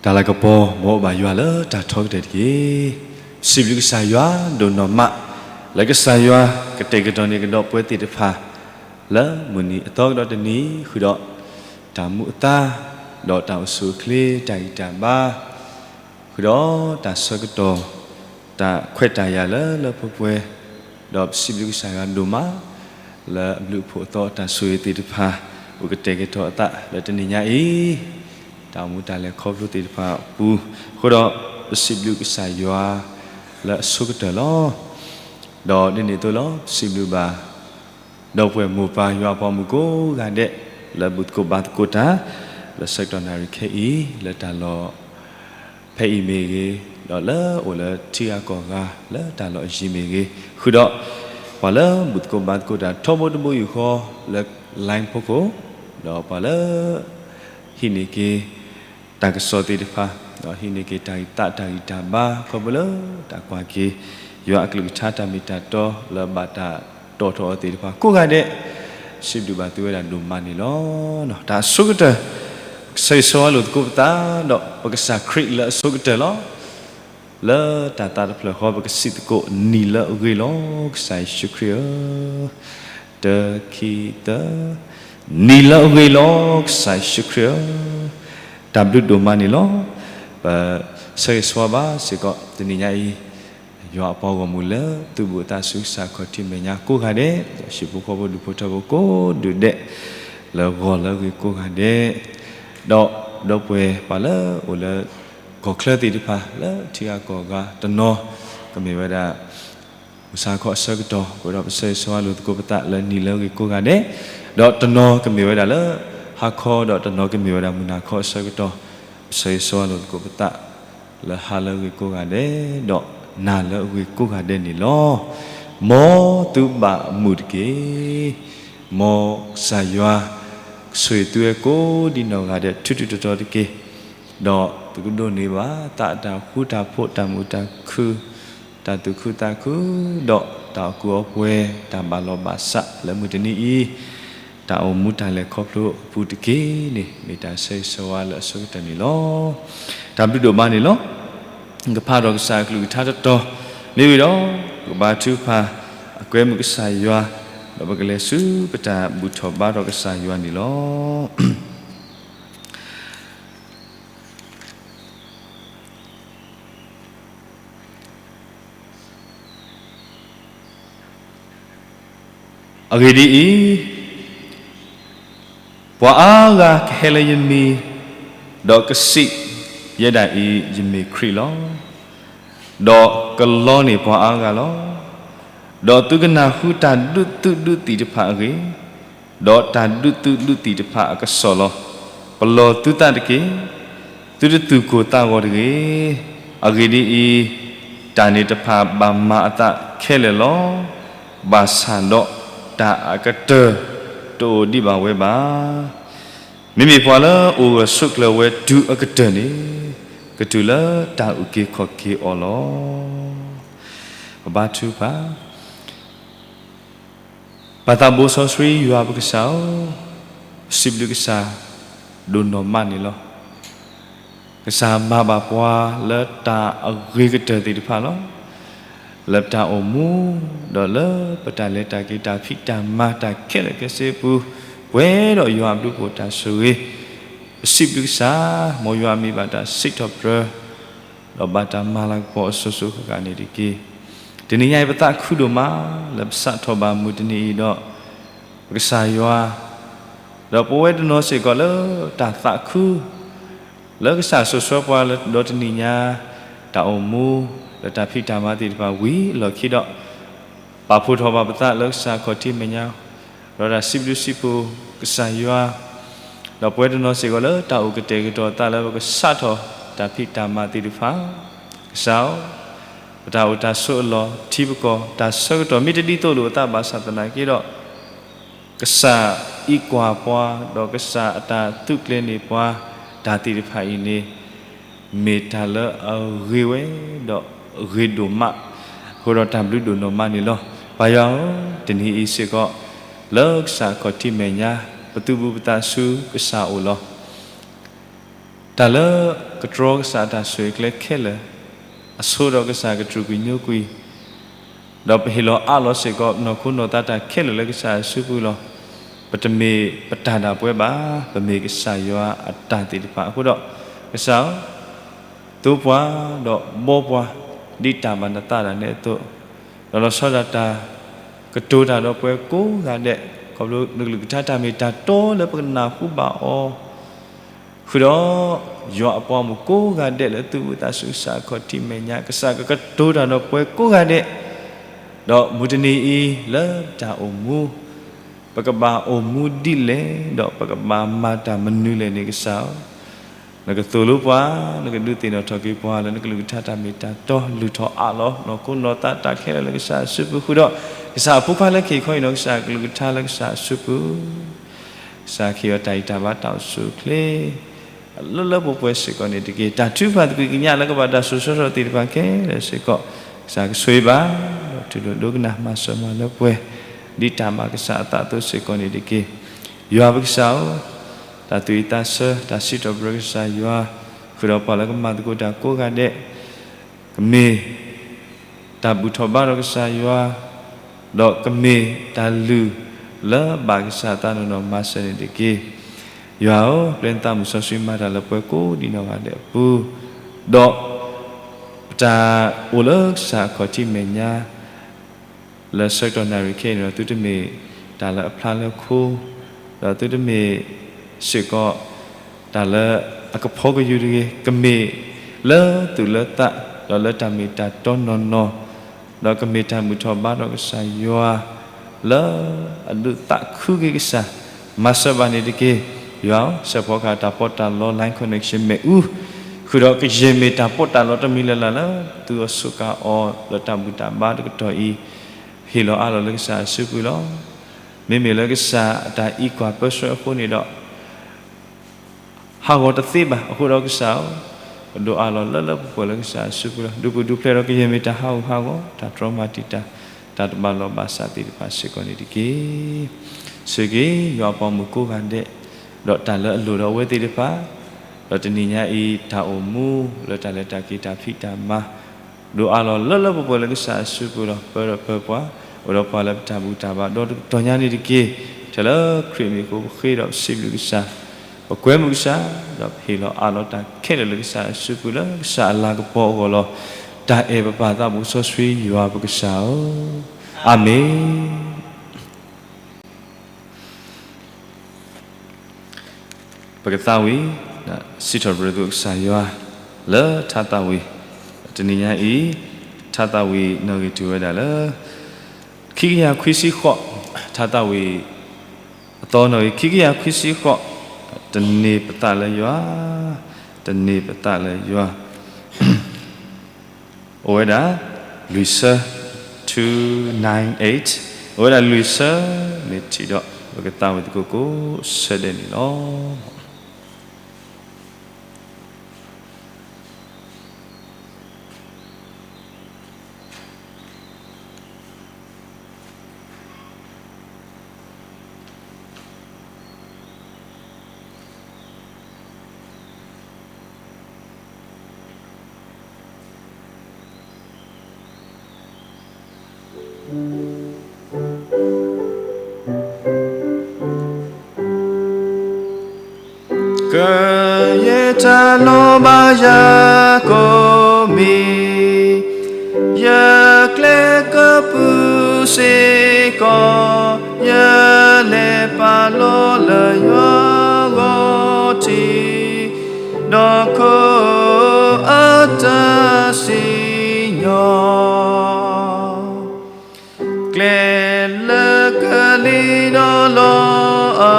တၢ်လၤကပီၤ မ်အအိၣ်ဘၣ်ယွၤလၢတၢ်ထီကတၢၢ်တက့ၢ်. စံးဘျုးကစၢ်ယွၤဒိၣ်နီၢ်မး လၢကစၢ်ယွၤကတဲာ်ကတီၤန့ၢ်ကဒီးပဝဲသ့ၣ်တဖၣ် လၢမုၢ်နံၤအသီကဒီးတနံၤ ဃုာ်ဒီးတၢ်မူအသါ ဒီးတၢ်အိၣ်ဆူၣ်အိၣ်ချ့ တၢ်ဂံၢ်တၢ်ဘါ ဃုာ်ဒီးတၢ်ဆၢကတီၢ် တၢ်ခွဲးတၢ်ယာ်လၢလၢပှဲၤပှဲၤ, ဒီးပစံးဘျုးကစၢ်ယွၤဒိၣ်မး လၢအဘျုးအဖှိၣ်အသီအတၢ်ဆိၣ်ဂ့ၤသ့ၣ်တဖၣ် အိၣ်ကတဲာ်ကတီၤအသးလၢတနံၤညါအံၤ, တၢ်အိၣ်မူတၢ်လဲၤခီဖျိသ့ၣ်တဖၣ်အပူၤ, အဃိဒီး ပစံးဘျုးကစၢ်ယွၤလၢအဆိကတၢၢ်လီၤ. ဒီးဒ်န့ၣ်အသိးလီၤ ပစံးဘျုးဘၣ် ဒီပုၢ်ဝဲၢ်မိၢ်ပၢ်ယွၤအဖိမုၣ်ကိးဂၤဒဲး လၢဘူၣ်သကိးဘါသကိးတၢ် လၢဆၢကတီၢ်နၣ်ရံၣ်ခဲအံၤ လၢတၢ်လီၢ်ဖဲအံၤမ့ၢ်ဂ့ၤ, ဒီးလၢအိၣ်လၢထံဂၤကီၢ်ဂၤ လၢတၢ်လီၢ်အယံၤမ့ၢ်ဂ့ၤ, ဃုာ်ဒီး ပှၤလၢဘူၣ်သကိးဘါသကိးတၢ် ထီဘိတဘိယူၢ်ဃီ လၢ line ဖီခိၣ်, ဒီးပှၤလၢ ဟံးန့ၢ်က့ၤ တၢ်ကစီၣ်သ့ၣ်တဖၣ်, ဒီးဟံးန့ၢ်က့ၤတၢ်ဂံၢ်သးတၢ်ဂံၢ်တၢ်ဘါ ခီဖျိလၢတၢ်ကွၢ်က့ၤ ယွၤအကလုၢ်ကထါတၢ်မ့ၢ်တၢ်တီလၢဘၣ်တၢ်တီၣ်ထီၣ်အီၤသ့ၣ်တဖၣ် ကိးဂၤဒဲး, စံးဘျုးဘၣ်သုဝဲဒၣ်ဒိၣ်မးန့ၣ်လီၤ. တၢ်အဆိကတၢၢ်, ဆၢဂ့ၤဆၢဝါလိာ်သကိးပသး ဒီးပကစၢ်ခရံာ်လၢအဆိကတၢၢ်လီၤ. လၢတၢ်သးတဖျၢၣ်ဃီ ပကစံးသကိး နံၤလၢအဂ့ၤလီၤ ကစၢ်ယ့ၣ်ၡူးခရံာ်ဧၢ, တၢ ခံ သၢ, နံၤလၢအဂ့ၤလီၤ ကစၢ်ယ့ၣ်ၡူးခရံာ်ဧၢ, တၢ်ဘျုးဒိၣ်မးန့ၣ်လီၤ. ပဆၢဂ့ၤဆၢဝါဘၣ်စ့ၢ်ကီး တနံၤညါအံၤ ယွၤအပှၤဂီၢ်မုၢ်လၢသုးဘူးအသးဆူကစၢ်ခီၣ်ထံးမဲာ်ညါကိးဂၤဒဲး, ဒီးဟံၣ်ဖိဃီဖိဒူၣ်ဖိထၢဖိကိးဒူၣ်ဒဲး, လၢဂီၤလၢအဂ့ၤကိးဂၤဒဲး, ဒီးဒီပုၢ်ဝဲၢ်ပှၤလၢအိၣ်လၢ ကီၢ်ချၢသ့ၣ်တဖၣ် လၢထံဂၤကီၢ်ဂၤ တနီၤကမ့ၢ်ဝဲဒၣ် မုၢ်ဆါခီအဆၢကတီၢ်, အဃိဒီးပဆၢဂ့ၤဆၢဝါလိာ်သကိးပသးလၢနံၤလၢအဂ့ၤကိးဂၤဒဲး, ဒီးတနီၤကမ့ၢ်ဝဲဒၣ်လၢ ဟါခီ ဒီးတနီၤကမ့ၢ်ဝဲဒၣ်မုၢ်နၤခီအဆၢကတီၢ်, ပဆၢဂ့ၤဆၢဝါလိာ်သကိးပသး လၢဟါလၢအဂ့ၤကိးဂၤဒဲး, ဒီးနၤလၢအဂ့ၤကိးဂၤဒဲးန့ၣ်လီၤ. မ်သုဘၣ်အမုာ်တက့ၢ်. မ်ကစၢ်ယွၤ ကဆိၣ်ဂ့ၤသုဝဲကိးဒံနီၢ်ဂၤဒဲး ထူးထူးတီၤတီၤတက့ၢ်. ဒီးသုကဒိးန့ၢ်ဘၣ် သးတၢ်ဃူတၢ်ဖိး တၢ်မုာ်တၢ်ခုၣ် တၢ်သူၣ်ခုသးခု, ဒီးတၢ်အီၣ်ကူအီပှဲၤ တၢ်ဘၣ်လီၤဘၣ်စးလၢမုၢ်တနံၤအံၤ, တၢ်အိၣ်မူတၢ်လဲၤခီဖျိအပူၤတက့ၢ်န့ၣ် မ့ၢ်တၢ်ဆၢဂ့ၤဆၢဝါလၢအဆိကတၢၢ်န့ၣ်လီၤ. တၢ်ဘျုးဒိၣ်မးန့ၣ်လီၤ. ကဖးဒီးကစၢ်အကလုၢ်ကထါတတီၤ မ့ၢ်ဝံၤဒီး ပကဘါထုကဖၣ် အကွဲမုာ်ကစၢ်ယွၤ ဒီးပကလဲၤဆူပတၢ်ဘူၣ်ထီၣ်ဘါထီၣ်ကစၢ်ယွၤန့ၣ်လီၤ. အဂ့ၢ်ဒ်အံၤ, ပှၤအါဂၤကဟဲလၢယမံၤ, ဒီးကစံး, ယဲဒၣ်အံၤ ယမ့ၢ်ခရံာ်လီၤ. ဒီးကလီန့ၢ်ပှၤအါဂၤလီၤ. ဒီးသုကနၢ်ဟူတၢ်ဒုးသုးဒုးသံၣ်တဖၣ်အဂ့ၢ်, ဒီးတၢ်ဒုးသုးဒုးသံၣ်တဖၣ်အကစီၣ်လီၤ. ပလီၢ်သုသးတက့ၢ်. သုတသူၣ်ကိၢ်သးဂီၤတဂ့ၤ. အဂ့ၢ်ဒ်အံၤ, တၢ်န့ၣ်တဖၣ်ဘၣ်မၤအသးခဲလၢာ်လီၤ. ဘၣ်ဆၣ်ဒီးတၢ်အကတၢၢ်တအိၣ်ဒံးဘၣ်ဝဲဘၣ်. မ့မ့ၢ်ပှၤလၢအိၣ်ဂၢၢ်ဆိးကျၢၤဝဲတုၤအကတၢၢ်န့ၣ်, ကတုၤလၢတၢ်အုၣ်က့ၤခီၣ်က့ၤအီၤလီၤ. ပဘါထုကဖၣ် ပၢ်သးဘိစီဆှံယွၤပကစၢ်ဧၢ, ပစံးဘျုးကစၢ် ဒိၣ်နီၢ်မးန့ၣ်လီၤ. ကစၢ်မၤဘၣ်ပှၤလၢတၢ်အဂ့ၤကတၢၢ်သ့ၣ်တဖၣ်လီၤ. လၢပတၢ်အိၣ်မူ, ဒီးလၢပတၢ်လဲၤတၢ်က့ၤ တၢ်ဖံးတၢ်မၤ တၢ်ခဲလၢာ်ခဲဆ့အပူၤ, ပှဲၤဒီးယွၤအဘျုးအဖှိၣ်တၢ်ဆိၣ်ဂ့ၤ, ပစံးဘျုးကစၢ်, မ်ယွၤမ့ၢ်ဘၣ်တၢ်စံးထီၣ်ပတြၢၤ ဒီးဘၣ်တၢ်မၤလၤကပီၤအစိၤစိၤဃၣ်ဃၣ်န့ၣ်တက့ၢ်. တနံၤညါအံၤပသးခုဒိၣ်မး လၢပစးထီၣ်ဘၣ်မုၢ်တနံၤအံၤဒီး ပကစၢ်ယွၤ, ဒီးပဝဲတနီၤစ့ၢ်ကီးလၢတၢ်သးခု လၢကစၢ်စိာ်ဆှၢပှၤဒီးတနံၤညါ တၢ်အိၣ်မူ ဒီးတၢ်ဖံးတၢ်မၤသ့ၣ်တဖၣ်ဝံၤအလီၢ်ခံဒီး ပာ်ဖှိၣ်ထီၣ်ဘၣ်ပသးလၢကစၢ်ခီၣ်ထံးမဲာ်ညါ, ဒီးတၢ်စံးဘျုးစံးဖှိၣ်ကစၢ်ယွၤ, ဒီးပဝဲတနီၤစ့ၢ်ကီးလၢတၢ်အိၣ်ကတဲာ်ကတီၤအသးလၢပကစးထီၣ်တၢ်ဖံးတၢ်မၤသ့ၣ်တဖၣ်, ကစၢ်ဧၢ, ပတၢ်အိၣ်တၢ်ဆိးအလီၢ်ထံပကီၢ် တၢ်ဆၢကတီၢ်မ့ၢ်တဒ်သိးလိာ်အသးဘၣ်ဆၣ်သနာ်က့ဒီး ကစၢ်အံးကွၢ်ပှၤ ဒီးကစၢ်အတၢ်သုးကျဲၤန့ၢ်ပှၤ တၢ်သ့ၣ်တဖၣ်အံၤန့ၣ် မ့ၢ်တၢ်လၢအဂ့ၤဝဲ ဒီးအဂ့ၤဒိၣ်မး, အဃိဒီးတၢ်ဘျုးဒိၣ်နီၢ်မးန့ၣ်လီၤ. ပၢ်ယွၤဧၢ, တနံၤအံၤစ့ၢ်ကီး လၢကစၢ်အခီၣ်ထံးမဲာ်ညါ ပသုးဘူးပသးဆူကစၢ်အအိၣ်လီၤ. တၢ်လၢကတြီကစၢ်အတၢ်ဆိၣ်ဂ့ၤကျဲခဲလၢာ်, အဆိဒီးကစၢ်ကတြူာ်ကွံာ်ညိကွံာ်, ဒီးပဟ့ၣ်လီၤအးလီၤစ့ၢ်ကီး နီၢ်ခိနီၢ်သးတၢ်ခဲလၢာ်လၢကစၢ်အစုပူၤလီၤ. ပတမ့ၢ်ပတၢ်ဒၣ်ပဝဲဘၣ်, ပမ့ၢ်ကစၢ်ယွၤအတၢ်သ့ၣ်တဖၣ်အဃိဒီး, ကစၢ်ဧၢ, သိပှၤ, ဒီးဘှီပှၤ, ဒ်တၢ်ဘၣ်နသးဒၣ်နဲအသိး, ဒီးလီၤဆီဒၣ်တၢ် ကတိၤတၢ်ဒီးပှၤကိးဂၤဒဲး, ခီဖျိနကလုၢ်ကထါတၢ်မ့ၢ်တၢ်တီလၢပကနၢ်ဟူဘၣ်အီၤ, ဃုာ်ဒီး, ယွၤအပှၤဂီၢ်မုၢ်ကိးဂၤဒဲးလၢသူၣ်ဝံသးစူၤကစၢ်အခီၣ်ထံးမဲာ်ညါ, ကစၢ်ကကတိၤတၢ်ဒီးပှၤကိးဂၤဒဲး, ဒီးမုၢ်တနံၤအံၤလၢတၢ်အိၣ်မူ, ပကဘၣ်အိၣ်မူဒ်လဲၣ်, ဒီးပကဘၣ်မၤတၢ်မနုၤလဲၣ်န့ၣ်ကစၢ်ဧၢ, နကသိၣ်လိပှၤ, နကဒုးသ့ၣ်နီၣ်ထီၣ်က့ၤပှၤလၢနကလုၢ်ကထါတၢ်မ့ၢ်တၢ်တီ, လုၢ်ထီၣ်အးလီၤ နီၢ်ခိနီၢ်သးတၢ်ခဲလၢာ်လၢကစၢ်အစုပူၤဃုာ်ဒီး, ကစၢ်အဖိခွါလၢခံခီအံၤနီၢ်ကစၢ်ကလုၢ်ကထါလၢကစၢ်အစုပူၤ ကစၢ်ခ့အီၤတၢ်အံၤတၢ်ဘါတၢ်အိၣ်ဆူၣ်အိၣ်ချ့ လၢလၢပှဲၤပှဲၤစ့ၢ်ကီးန့ၣ်တက့ၢ်. တၢ်ထုကဖၣ်သကွံာ်ကညးလၢကဘၣ်တၢ်စိၤဆၢထီၣ်သ့ၣ်တဖၣ်ခဲလၢာ်စ့ၢ်ကီး, ကစၢ်ကဆိၣ်ဂ့ၤဘၣ်, ဒီးတူၢ်လိာ်ဒိကနၣ်မၤစၢၤမၤလၢပှဲၤ, ဒ်တၢ်ဘၣ်ကစၢ်အသးအသိးစ့ၢ်ကီးန့ၣ်တက့ၢ်. ယွၤပကစၢ်ဧၢ, တၢ်သူၣ်ဝံၣ်သးဆၢ, တၢ်စံးထီၣ်ပတြၢၤကစၢ်ယွၤ, ဃုာ်ဒီးပှၤလၢကမၤသကိးတၢ်ကိးဂၤဒဲး, ကမ့ၢ် တၢ်ဘူၣ်ထီၣ်ဘါဒီးကစၢ်ယွၤ, ဒီးကမ့ၢ်တၢ်လုၢ်လၢဘၣ်ကစၢ်သးနီၢ်နီၢ်မၤစၢၤန့ၣ်တက့ၢ်. ယွၤဧၢ, ပျဲနသးမုၢ်စီဆှံမၤတၢ်လၢပှၤကိးဒံးနီၢ်ဂၤဒဲးအပူၤ, ဒီးပတၢ်အိၣ်လၢကစၢ်အခီၣ်ထံးမဲာ်ညါ လၢဆၢကတီၢ်နၣ်ရံၣ်ခဲအံၤန့ၣ်ဒီး သုတမ့ၢ်တၢ်လၢအဖျါလၢခိ, ဒီးသုတမ့ၢ်စ့ၢ်ကီး တၢ်လၢအကဖီကယူၤတဂ့ၤ, ကမ့ၢ်လၢသူၣ်လၢသး, ဒီးလၢတၢ်မ့ၢ်တၢ်တီနီၢ်နီၢ်, ဒီးကမ့ၢ်တၢ်ဘူၣ်ထီၣ်ဘါဒီးကစၢ်ယွၤ, လၢအဒုးသးခုက့ၤကစၢ်, မၤစၢၤဘၣ်န့ၣ်တက့ၢ်. ယွၤဧၢ, စဲးဖီကဟၣ်တၢ်ပီးတၢ်လီ line connection မ့ၣ်အူ, ဃုာ်ဒီးကယဲၢ်မ့ၢ်တၢ်ပီးတၢ်လီတမံၤလၢ်လၢ်လၢ သုအစူးကါအီၤလၢတၢ်ဘူၣ်တၢ်ဘါတကတီၢ်အံၤ, ဟ့ၣ်လီၤအးလီၤလၢကစၢ်အစုပူၤလီၤ. မ့မ့ၢ်လၢကစၢ်အတၢ်အံးကွၢ်ပၢဆှၢအဃိန့ၣ်ဒီး ဟးဂီၤတသ့ဘၣ်. အဃိဒီးကစၢ်ဧၢ, ပဒိးအးလီၤလၢလၢပှဲၤပှဲၤလၢကစၢ်အစုပူၤလီၤ. ဒုးပဒုးဖျဲးဒီးကယဲၢ်မ့ၢ်တၢ်ဟးဂူာ်ဟးဂီၤ, တၢ်တြီမၤတံာ်တာ်, တၢ်တဘၣ်လိာ်ဘၣ်စးသ့ၣ်တဖၣ်စ့ၢ်ကီးန့ၣ်တက့ၢ်. ဆိၣ်ဂ့ၤက့ၤယွၤအပှၤဂီၢ်မုၢ်ကိးဂၤဒဲး, ဒီးတၢ်လၢအလိၣ်ဒီးအဝဲသ့ၣ်တဖၣ်, ဒီးတနံၤညါအံၤ တၢ်အိၣ်မူလၢတၢ်လဲၤတၢ်က့ၤတၢ်ဖံးတၢ်မၤ ဒိးအးလီၤလၢလၢပှဲၤပှဲၤလၢကစၢ်အစုပူၤလီၤ. ပၢဒီးပၢပှၤ, အိၣ်ဒီးပှၤလၢပတၢ်ဘူၣ်တၢ်ဘါဒီတကတီၢ်ညါန့ၣ်တက့ၢ်. ထဲလၢခရံာ်မံၤအဃိပဃ့ဒီးပစံးဘျုးကစၢ်, ပကွဲမုာ်ကစၢ်, ဒီးပဟ့ၣ်လီၤအးလီၤတၢ်ခဲလၢာ်လၢကစၢ်အစုပူၤလၢကစၢ်အလၤကပီၤအဂီၢ်လီၤ. တၢ်အဲၣ်ပပၢ်သးဘိစီဆှံယွၤပကစၢ်ဧၢ, အၤမ့ၣ်. ပကသးဝံၣ်, စံးထီၣ်ပတြၢၤသုကစၢ်ယွၤ, လၢထါသးဝံၣ်, တနံၤညါအံၤ, ထါသးဝံၣ်နီၣ်ဂံၢ်တုၤဝဲဒၣ်လၢ ခံကယၤခွံဆံဃိး, ထါသးဝံၣ် အသီနီၣ်ဂံၢ်ခံကယၤခွံဆံဃိး, တန့ၢ်ပသးလၢယွၤ, တန့ၢ်ပသးလၢယွၤ အိၣ်ဝဲဒၣ် လွံၢ်ဆၢ, two nine eight, အိၣ်ဝဲဒၣ်လွံၢ်ဆၢ, မ့ၢ်ထံၣ်ဒီး ပကသးဝံၣ်သကိးကိးဆၢဒဲးန့ၣ်လီၤ. ကယဲၢ်တၢ်လီၤဘၣ်ယၤကိးမံၤ, ယကျဲကပူၤစ့ၢ်ကီး, ယလဲၤပာ်လီၤလၢယွၤဂီၢ်ထံး, ဒီးခိးအတၢ်စံၣ်ညီၣ် ကျဲလၢကလံၤဒီးလီအ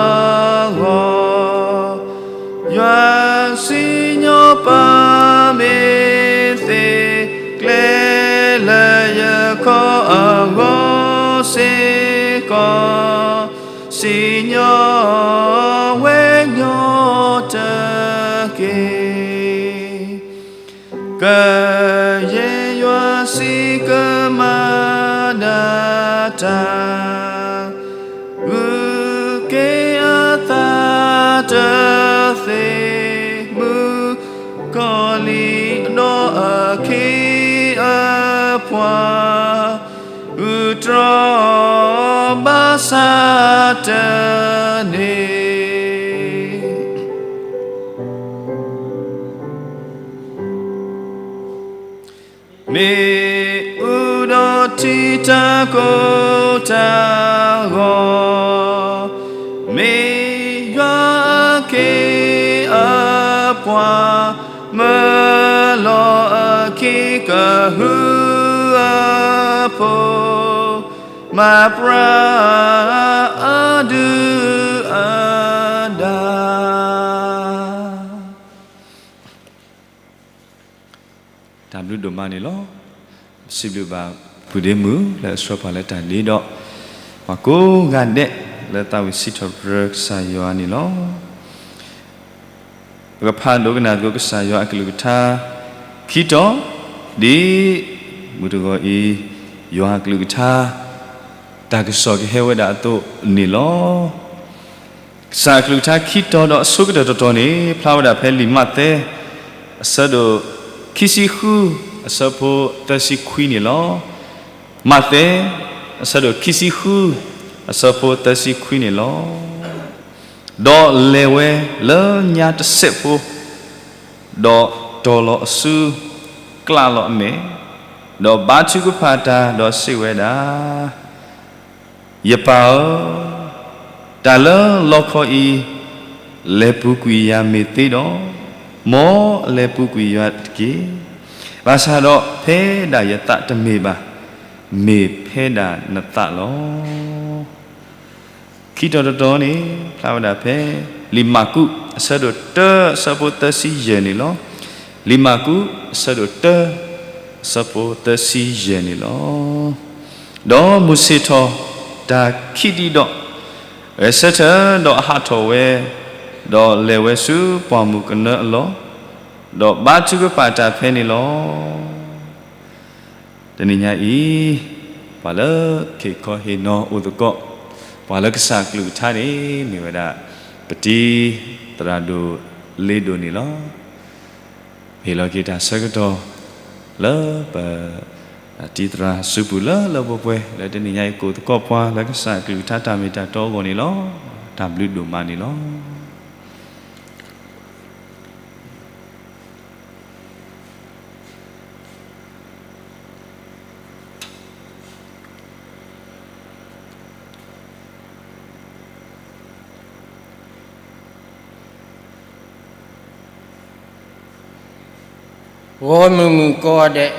ဂီၢ်, ယွၤစံၣ်ညီၣ်ပာ်မ့ၢ်သ့, ကျဲလၢယခီၣ်အဂီၢ်စ့ၢ်ကီး, စံၣ်ညီၣ်ဝဲညီတက့ၢ်. ကယဲၢ်ယွၤစံးကမၤဒၣ်တၢ်, ဂုာ်က့ၤအသးတသ့, မုၢ် ပှၤ အုၣ်တြီၤဘၣ်ဆၣ်တန့ၢ် မ့ၢ်အူဒီးထံတၢ်ကိၢ်တၢ်ဂီၤ, မ့ၢ်ယွၤအခ့အပှၤ, မၢလီၤအခ့ကဟုအဖိ, မၤပြးအဒုၣ်အဒါ. တၢ်ဘျုးဒိၣ်မးန့ၣ်လီၤ. စံးဘျုးဘၣ်ပုၢ်ဒ့မုၣ်လၢအဆှၢပှၤလၢတၢ်ဒ့ဒီး ပှၤကိးဂၤဒဲးလၢသးဝံၣ်စံးထီၣ်ပတြၢၤကစၢ်ယွၤန့ၣ်လီၤ. ပကဖးဒိကနၣ်သကိးကစၢ်ယွၤအကလုၢ်ကထါခံတီၤ, ဒ်မုၢ်တဂီၤအံၤ ယွၤအကလုၢ်ကထါ တၢ်ကစီၣ်ကဟဲဝဲဒၣ်အသိးန့ၣ်လီၤ. ကစၢ်အကလုၢ်ကထါခံတီၤဒီးအဆိကတၢၢ်တတီၤန့ၣ် ဖျါဝဲဒၣ်ဖဲလံာ်မးသဲ အဆၢဒိၣ်ခံဆံဃု အဆၢဖိသၢဆံခွံန့ၣ်လီၤ. မးသဲ အဆၢဒိၣ်ခံဆံဃု အဆၢဖိသၢဆံခွံန့ၣ်လီၤ. ဒီးလဲၤဝဲလၢညါတစဲးဖိ, ဒီးတီၤလီၤအစု, ကျးလီၤအမဲာ်, ဒီးဘါထုကဖၣ်တၢ်ဒီးစံးဝဲဒၣ်, ယပၢ်ဧၢ, တၢ်လၢလီခီအံၤ လဲၤပူၤကွံာ်ယၤမ့ၢ်သ့ဒီး, မ်အလဲၤပူၤကွံာ်ယၤတက့ၢ်. ဘၣ်ဆၣ်ဒီးဖဲဒၣ်ယသးတမ့ၢ်ဘၣ်, မ့ၢ်ဖဲဒၣ်နသးလီၤ. ခံတီၤတတီၤန့ၣ် ဖျါဝဲဒၣ်ဖဲ လံာ်မၢ်ကူး အဆၢဒိၣ်တၢ အဆၢဖိသၢဆံယဲၢ်န့ၣ်လီၤ. လံာ်မၢ်ကူး အဆၢဒိၣ်တၢ အဆၢဖိသၢဆံယဲၢ်န့ၣ်လီၤ. ဒီးမုၢ်ဆ့ၣ်ထီၣ်တၢ်ခံဒံးဒီး, ဂဲၤဆၢထၢၣ်ဒီးအဟးထီၣ်ဝဲ, ဒီးလဲၤဝဲဆူပှၢ်မုၢ်ကနၢအလီၢ်, ဒီးဘါထုကဖၣ်တၢ်ဖဲန့ၣ်လီၤ. တနံၤညါအံၤ, ပှၤလၢကဟ့ၣ်ခီဟ့ၣ်နီၤအိၣ်သကိး, ပှၤလၢကစၢ်အကလုၢ်ကထါန့ၣ် မ့ၢ်ဝဲဒၣ် ပတံၤသရၣ်ဒိၣ်လ့ဒိၣ်န့ၣ်လီၤ. ပဟ့ၣ်လီၤက့ၤတၢ်ဆၢကတီၢ်လၢပ တံၤသရၣ်စုပူၤလၢလၢပှဲၤပှဲၤ လၢတနံၤညါအံၤ ကအိၣ်သကိးပှၤလၢကစၢ်အကလုၢ်ကထါတၢ်မ့ၢ်တၢ်တီအဂီၢ်န့ၣ်လီၤ. တၢ်ဘျုးဒိၣ်မးန့ၣ်လီၤ. ဂီၢ်မုၢ်မုၢ်ကိးဂၤဒဲး,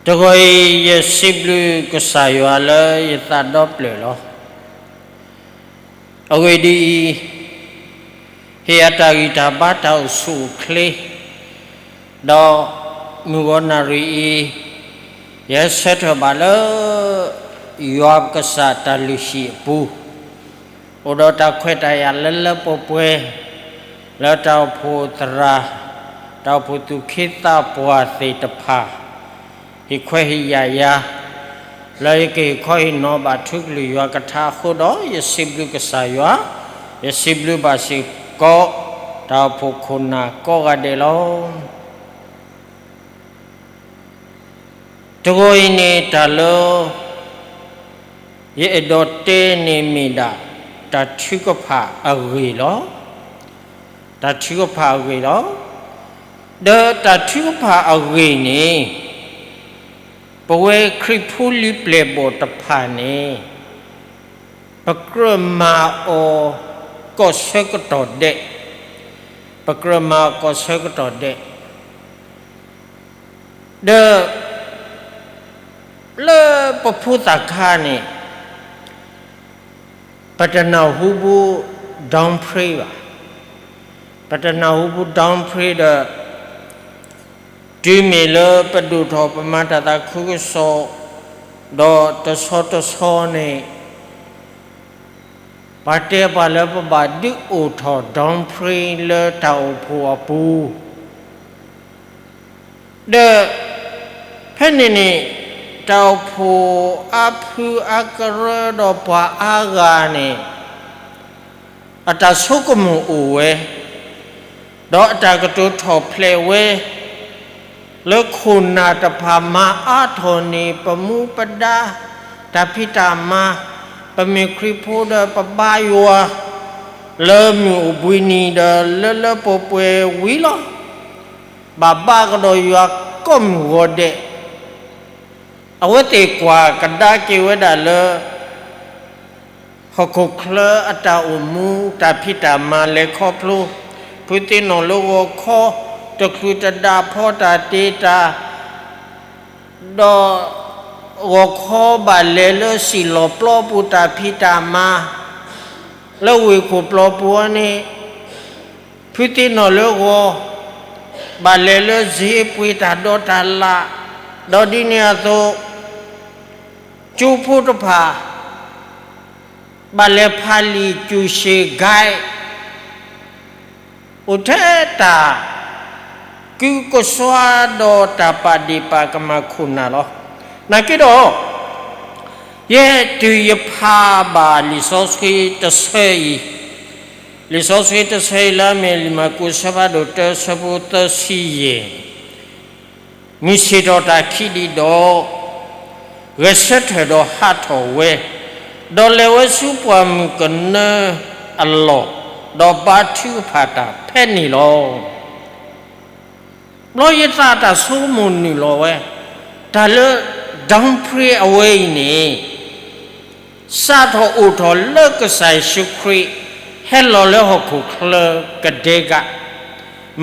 တဂီၤအံၤ ယစံးဘျုးကစၢ်ယွၤလၢယသးဒီဖျၢၣ်လီၤ. အဂ့ၢ်ဒ်အံၤ, ဟ့ၣ်အတၢ်ဂံၢ်တၢ်ဘါတၢ်အိၣ်ဆူၣ်အိၣ်ချ့, ဒီးမုၢ်ဂီၤနၣ်ရံၣ်အံၤ, ယဟဲဆၢထၢၣ်ဘၣ်လၢ ယွၤပကစၢ်တၢ်လုၢ်ဟံၣ်အပူၤ, အိၣ်ဒီးတၢ်ခွဲးတၢ်ယာ်လၢလၢပှဲၤပှဲၤ, လၢတၢ်အိၣ်ဖှိၣ်သရၣ်, တၢ်အိၣ်ဖှိၣ်သူၣ်က့သးပှၢ်သ့ၣ်တဖၣ်, ဟ့ၣ်ခွဲးဟ့ၣ်ယာ်ယၤ, လၢယကဟ့ၣ်ခီဟ့ၣ်နီၤဘၣ်ထူကလုၢ်ယွၤကထါအဃိဒီး ယစံးဘျုးကစၢ်ယွၤ, ယစံးဘျုးဘၣ်စ့ၢ်ကီး တၢ်အိၣ်ဖှိၣ်ခိၣ်နၢ်ကိးဂၤဒဲးလီၤ. တဂီၤအံၤန့ၣ် တၢ်လၢ ယအဲၣ်ဒိးတဲန့ၣ်မ့ၢ်ဒၣ် တၢ်ထုကဖၣ်အဂ့ၢ်လီၤ. တၢ်ထုကဖၣ်အဂ့ၢ်လီၤ. ဒီးတၢ်ထုကဖၣ်အဂ့ၢ်န့ၣ် ပဝဲခရံာ်ဖိလံၤပျဲၢ်ဘီၣ်တဖၣ်န့ၣ် ပကြၢးမၤအီၤ ကီၢ်ဆၢကတီၢ်ဒဲး, ပကြၢးမၤအီၤကီၢ်ဆၢကတီၢ်ဒဲး, ဒီး လၢပဖိသၣ်ခါန့ၣ် ပတနၢ်ဟူဘူး downplay ဘၣ်. ပတနၢ်ဟူဘူး downplay ဒီး တုၤမ့ၢ်လၢပဒိၣ်ထီၣ်ပမၤတၢ်သးခုကစီၣ် ဒီးတဆီတဆီန့ၣ် ပှၤတဲပှၤလၢပဘၣ်ဒုးအိၣ်ထီၣ် downplay လၢတၢ်အိၣ်ဖှိၣ်အပူၤ ဒီး ဖဲန့ၣ်န့ၣ် တၢ်အိၣ်ဖှိၣ်အါဖုအါကရၢဒီးပှၤအါဂၤန့ၣ် အတၢ်ဆိကမိၣ်အိၣ်ဝဲ, ဒီးအတၢ်ကတိၤထီၣ်ဖျဲးဝဲ, လၢခိၣ်နၢ်တဖၣ်မၤအါထီၣ်န့ၢ်ပမူပဒါ တၢ်ဖံးတၢ်မၤ, ပမ့ၢ်ခရံာ်ဖိဒီးပဘါယွၤ လၢမုၢ်အိၣ်ဘှံးနံၤဒီးလၢလၢပှဲၤပှဲၤဝံၤလီၤ. ဘၣ်ဘါကဒီးယွၤကိးမုၢ်ဂီၤဒဲး, အဝဲသ့ၣ်ကွၢ်ကဒါက့ၤဝဲဒၣ်လၢ ဟီၣ်ခိၣ်ချၢအတၢ်အိၣ်မူ တၢ်ဖံးတၢ်မၤလဲၤခီဖျိ, ဖုသ့ၣ်နီၣ်လၢဂီၤခီ တချုးတဒၣ်ဖီတၢ်တ့တၢ်, ဒီးဂီၤခီဘၣ်လဲၤလၢစံၣ်လီၢ်ပျီပူၤ တၢ်ဖံးတၢ်မၤ လၢဝ့ၢ်ခိၣ်ပျီပူၤန့ၣ်, ဖုသ့ၣ်နီၣ်လၢဂီၤ ဘၣ်လဲၤလၢစ့ပှ့ၤတၢ်ဒိးတၢ်လၣ်, ဒီးဒ်န့ၣ်အသိး ကၠိဖိတဖၣ် ဘၣ်လဲၤဖးလံာ်ကူၣ်ရှ့ၣ် guide အိၣ်ထဲတၢ်ကူးကစွါဒီးတၢ်ပာ်ဒ့ၣ်ပာ်ကမၣ်ခိၣ်နၢ်လီၤ. နာ်က့ဒီး ယဲတုၤယဖးဘၣ်လံာ်စီဆှံတဆၢအံၤ, လံာ်စီဆှံတဆၢအံၤလၢအမ့ၢ်လံာ်မၢ်ကူးအဆၢဖးဒိၣ်တၢ အဆၢဖိသၢဆံယဲၢ် မုၢ်ဆ့ၣ်ထီၣ်တၢ်ခံးဒံးဒီး ဂဲၤဆၢထၢၣ်ဒီးဟးထီၣ်ဝဲ, ဒီးလဲၤဝဲဆူပှၢ်မုၢ်ကနၢအလီၢ်, ဒီးဘါထုကဖၣ်တၢ်ဖဲန့ၣ်လီၤ. ဘျီယသးတၢ်ဆိကမိၣ်နုာ်လီၤဝဲ, တၢ်လၢ Dumfries အဝဲအံၤန့ၣ် စးထီၣ်အိၣ်ထီၣ်လၢကစၢ်ယ့ၣ်ၡူးခရံာ် ဟဲလီၤလၢဟီၣ်ခိၣ်ချၢကဒဲက,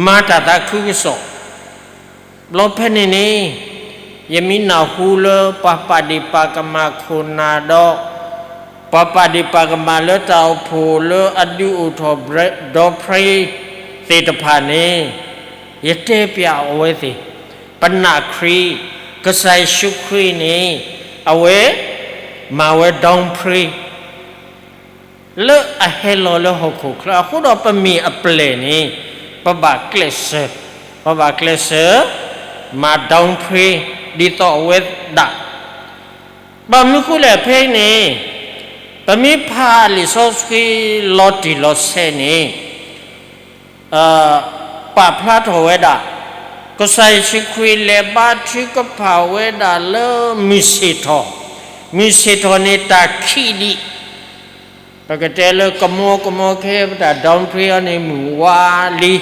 မၤတၢ်သးခုကစီၣ်, ဘျီဖဲန့ၣ်န့ၣ် ယမ့ၢ်နၢ်ဟူလၢပှၤပာ်ဒ့ၣ်ပာ်ကမၣ်ခိၣ်နၢ်ဒီး ပှၤပာ်ဒ့ၣ်ပာ်ကမၣ်လၢတၢ်အိၣ်ဖှိၣ်လၢအဒုးအိၣ်ထီၣ် Dumfries သ့ၣ်တဖၣ်န့ၣ်, ယတဲပၠးအဝဲသ့ၣ်, ပနာ်ခရံာ်, ကစၢ်ယ့ၣ်ၡူးခရံာ်န့ၣ် အဝဲမၤဝဲ Dumfries လၢအဟဲလီၤလၢဟီၣ်ခိၣ်ချၢ, အဃိဒီးပမ့ၢ်အပျဲၢ်န့ၣ် ပဘၣ်ကျဲးစၢး, ပဘၣ်ကျဲးစၢး မၤ Dumfries ဒ်သိးအဝဲဒၣ်. ဘၣ်မနုၤဃိလဲၣ်ဖဲအံၤန့ၣ်, ပမ့ၢ်ဖးလံာ်စီဆှံလီၤတံၢ်လီၤဆဲးန့ၣ် ပာ်ဖျါထီၣ်ဝဲဒၣ်, ကစၢ်ယ့ၣ်ၡူးခရံာ်လဲၤဘါထုကဖၣ်ဝဲဒၣ်လၢမုၢ်ဆ့ၣ်ထီၣ်, မုၢ်ဆ့ၣ်ထီၣ်န့ၣ်တၢ်ခံးဒံး, ပကတဲလၢကမီကမီခဲပတၢ် Dumfries အံၤန့ၣ် မုၢ်ဝါလံ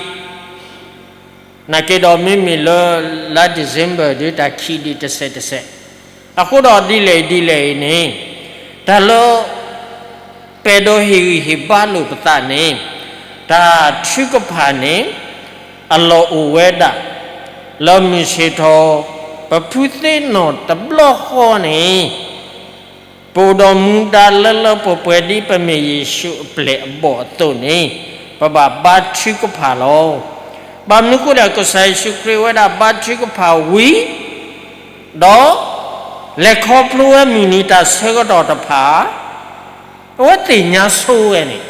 နာ်က့ဒီးမ့မ့ၢ်လၢ လါ December ဒီးတၢ်ခံးဒံးတစဲးတစဲး, အဃိဒီးဒ်လဲၣ်ဒ်လဲၣ်အံၤန့ၣ်, တၢ်လၢ ပအဲၣ်ဒိးဟ့ၣ်ဂံၢ်ဟ့ၣ်ဘါလိာ်ပသးန့ၣ်, တၢ်ထုကဖၣ်န့ၣ် အလီၢ်အိၣ်ဝဲဒၣ် လၢမုၢ်ဆ့ၣ်ထီၣ် ပဖုသ့ၣ်နီၣ်တဘျီဃီန့ၣ် ပအိၣ်ဒီးမူဒါလၢလၢပှဲၤပှဲၤဒ်ပမ့ၢ်ယ့ၣ်ၡူးအပျဲၢ်အဘီၣ်အသိးန့ၣ်, ပဘၣ်ဘါထုကဖၣ်လီၤ. ဘၣ်မနုၤအဃိလဲၣ် ကစၢ်ယ့ၣ်ၡူးခရံာ်ဝဲဒၣ်ဘါထုကဖၣ်ဝံၤ, ဒီး လဲၤခီဖျိဝဲမုၢ်နံၤတၢ်ဆၢကတီၢ်တဖၣ်, အဝဲသ့ၣ်ညါဆိဝဲန့ၣ်,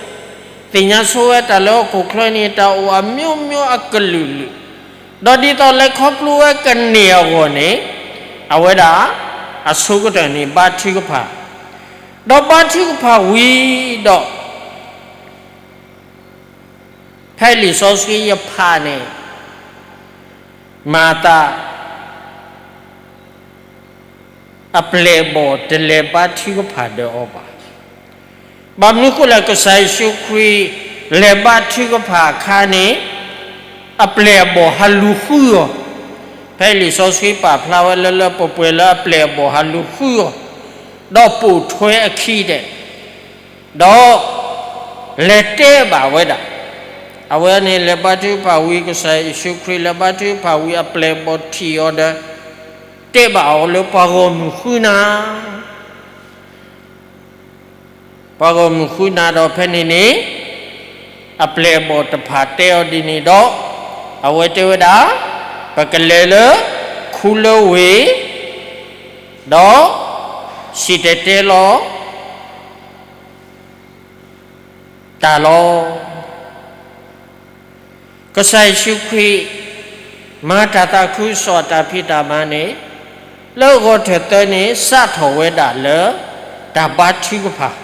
သ့ၣ်ညါဆိဝဲတၢ်လၢဟီၣ်ခိၣ်ချၢန့ၣ် တၢ်အိၣ်အမျိုးမျိုးအကလုာ်လုာ်, ဒီးဒ်သိးလဲၤခီဖျိဝဲကန့ၢ်အဂီၢ်န့ၣ်, အဝဲဒၣ် အဆိကတၢၢ်န့ၣ်ဘါထုကဖၣ်, ဒီးဘါထုကဖၣ်ဝံၤဒီး ဖဲလံာ်စီဆှံယဖးန့ၣ်, မၤသး အပျဲၢ်အဘီၣ်တလဲၤဘါထုကဖၣ်ဒီးအီၤဘၣ်. ဘၣ်မနုၤအဃိလဲၣ် ကစၢ်ယ့ၣ်ၡူးခရံာ် လဲၤဘါထုကဖၣ်အခါန့ၣ်, အပျဲၢ်အဘီၣ်ဟးလူၤဃုအီၤ, ဖဲလံာ်စီဆှံပာ်ဖျါဝဲလၢလၢပှဲၤပှဲၤလၢအပျဲၢ်အဘီၣ်ဟးလူၤဃုအီၤ, ဒီးပိာ်ထွဲအခံဒဲး ဒီး လဲၤတဲဘၣ်ဝဲဒၣ်, အဝဲန့ၣ်လဲၤဘါထုကဖၣ်ဝံၤ ကစၢ်ယ့ၣ်ၡူးခရံာ်လဲၤဘါထုကဖၣ်ဝံၤ အပျဲၢ်အဘီၣ်ထံၣ်အီၤဒီး တဲဘၣ်အီၤလၢပှၤဂီၢ်မုၢ်ဃုနၤ, ပှၤဂီၢ်မုၢ်ဃုနၤဒီးဖဲန့ၣ်န့ၣ်, အပျဲၢ်အဘီၣ်တဖၣ်တဲအီၤဒ်န့ၣ်ဒီး, အဝဲတဲဝဲဒၣ်, ပကလဲၤလၢခူလၢဝ့ၢ်, ဒီး စံၣ်တဲၤတဲလီၤ တၢ်လီၤ. ကစၢ်ယ့ၣ်ၡူးခရံာ် မၤတၢ်သးခုကစီၣ်တၢ်ဖံးတၢ်မၤန့ၣ်, လၢဂီၤထၢၣ်သၢန့ၣ် စးထီၣ်ဝဲဒၣ်လၢ တၢ်ဘါထုကဖၣ်,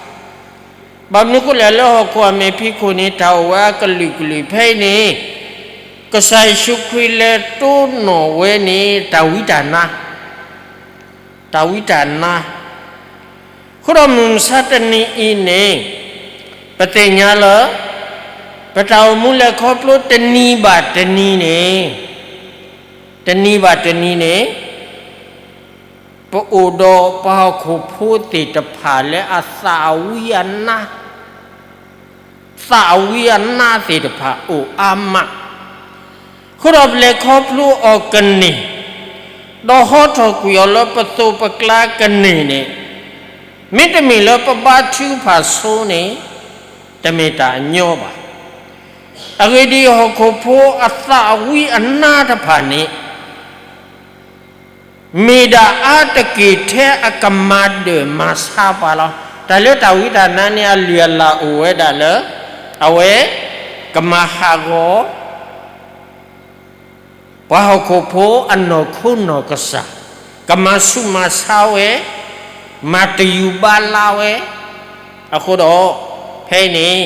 ဘၣ်မနုၤအဃိလဲၣ် လၢဟီၣ်ခိၣ်အမဲာ်ဖံးခိၣ်န့ၣ် တၢ်အိၣ်ဝဲအကလုာ်ကလုာ်ဖဲအံၤန့ၣ်, က ကစၢ်ယ့ၣ်ၡူးခရံာ်လဲၤတိၢ်နီၣ်ဝဲန့ၣ် တၢ်ဝံတၢ်နါ, တၢ်ဝံတၢ်နါ. အဃိဒီးမုၢ်မဆါတနံၤအံၤန့ၣ် ပသ့ၣ်ညါလၢ ပတၢ်အိၣ်မူလဲၤခီဖျိတနံၤဘၣ်တနံၤန့ၣ်, တနံၤဘၣ်တနံၤန့ၣ် ပအိၣ်ဒီးပှၤဟီၣ်ခိၣ်ဖိသ့ၣ်တဖၣ်လၢအသးအဝံအနါ, သးအဝံအနါသ့ၣ်တဖၣ်အိၣ်အါမး. အဃိဒီးပလဲၤခီဖျိအီၤကန့ၢ်, ဒီးဟီထီၣ်ကွံာ်အီၤလၢပသိးပကျါကန့ၢ်န့ၣ်, မ့တမ့ၢ်လၢပဘါထုကဖၣ်ဆိန့ၣ် တမ့ၢ်တၢ်အညီဘၣ်. အဂ့ၢ်ဒ်အံၤ, ဟီၣ်ခိၣ်ဖိအသးအဝံအနါတဖၣ်န့ၣ် မ့ၢ်ဒၣ်အါတက့ၢ်ထဲအကမၤဒၢၣ်မၤဆါပှၤလီၤ. တၢ်လၢတၢ်ဝံတၢ်နါန့ၣ် အလုၢ်အလၢ်အိၣ်ဝဲဒၣ်လၢ အဝဲကမၤဟးဂီၤ ပှၤဟီၣ်ခိၣ်ဖိအနီၢ်ခိနီၢ်ကစၢ်, ကမၤဆူးမၤဆါဝဲ, မၤတယူၤဘါလါဝဲ. အဃိဒီး ဖဲအံၤန့ၣ်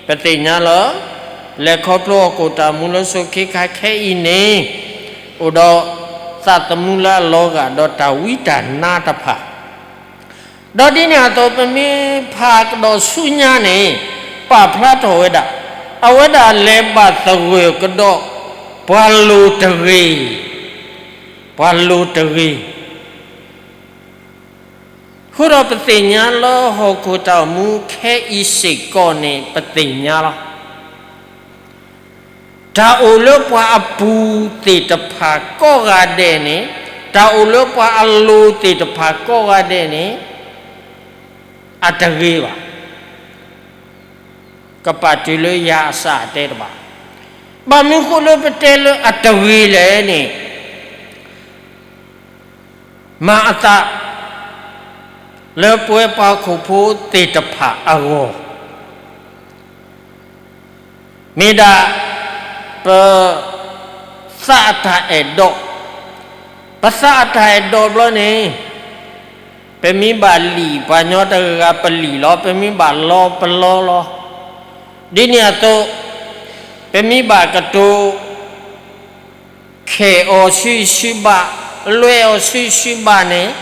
ပသ့ၣ်ညါလၢ လဲၤခီဖျိဟီၣ်ခိၣ်တၢ်မူလၢစိၤခ့ခါခဲအံၤန့ၣ် အိၣ်ဒီးသးသမူလၢအလီၤဂာ်ဒီးတၢ်ဝံတၢ်နါတဖၣ် ဒီးဒ်န့ၣ်အသိး ပမ့ၢ်ဖးကဒီးဆူညါန့ၣ် ပာ်ဖျါထီၣ်ဝဲဒၣ်, အဝဲဒၣ်လဲၤဘၣ်သဂၢၢ်ကဒီး ပှၤလိၤတဂ့ၤ, ပှၤလိၤတဂ့ၤ. အဃိဒီးပသ့ၣ်ညါလၢဟီၣ်ခိၣ်တၢ်အိၣ်မူခဲအံၤစ့ၢ်ကီးန့ၣ် ပသ့ၣ်ညါလီၤ. တၢ်အိၣ်လၢပှၤအပူၤသ့ၣ်တဖၣ်ကိးဂၤဒဲးန့ၣ်, တၢ်အိၣ်လၢပှၤအလိၤသ့ၣ်တဖၣ်ကိးဂၤဒဲးန့ၣ် အတဂ့ၤဘၣ်. ကပာ်တုၤလၢယၤအစၢ်အတဲတဘၣ်. ဘၣ်မနုၤဃိလၢပတဲလၢအတဂ့ၤလဲၣ်န့ၣ်, မၤအသး လၢပဝဲပှၤဟီၣ်ခိၣ်ဖိသ့ၣ်တဖၣ်အဂီၢ် မ့ၢ်ဒၣ် ပသးအတၢ်အဲၣ်ဒိး, ပသးအတၢ်အဲၣ်ဒိးဘျီန့ၣ် ပမ့ၢ်ဘၣ်လံၣ် ပှၤညီတဂၤဂၤပလံၣ်လီၤ, ပမ့ၢ်ဘၣ်လီပလီလီၤ. ဒ်န့ၣ်အသိး ပမ့ၢ်ဘၣ်ကတိၤ ခဲးအီၤဆူဆူဘၣ်, လွဲအီၤဆူဆူဘၣ်န့ၣ်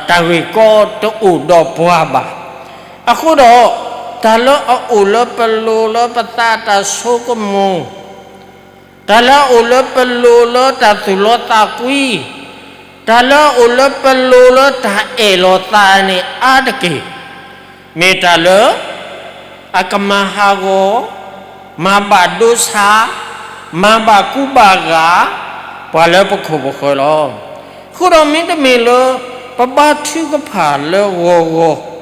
တၢ်ဂ့ၢ်ကီတအိၣ်ဒီးပှၤဘၣ်. အဃိဒီး တၢ်လၢအအိၣ်လၢပလိၤလၢပသးတၢ်ဆိကမိၣ်, တၢ်လၢအအိၣ်လၢပလိၤလၢတၢ်သူၣ်လီသးကွံ, တၢ်လၢအအိၣ်လၢပလိၤလၢတၢ်အဲၣ်လီၤသးန့ၣ်အါတက့ၢ် မ့ၢ်တၢ်လၢ အကမၤဟးဂီၤ, မၤဘၣ်ဒိဆါ, မၤဘၣ်ကူဘၣ်ဂာ် ပှၤလၢပခိၣ်ပဃၢၤလီၤ. အဃိဒီးမ့တမ့ၢ်လၢ ပဘါထုကဖၣ်လၢဂီၤ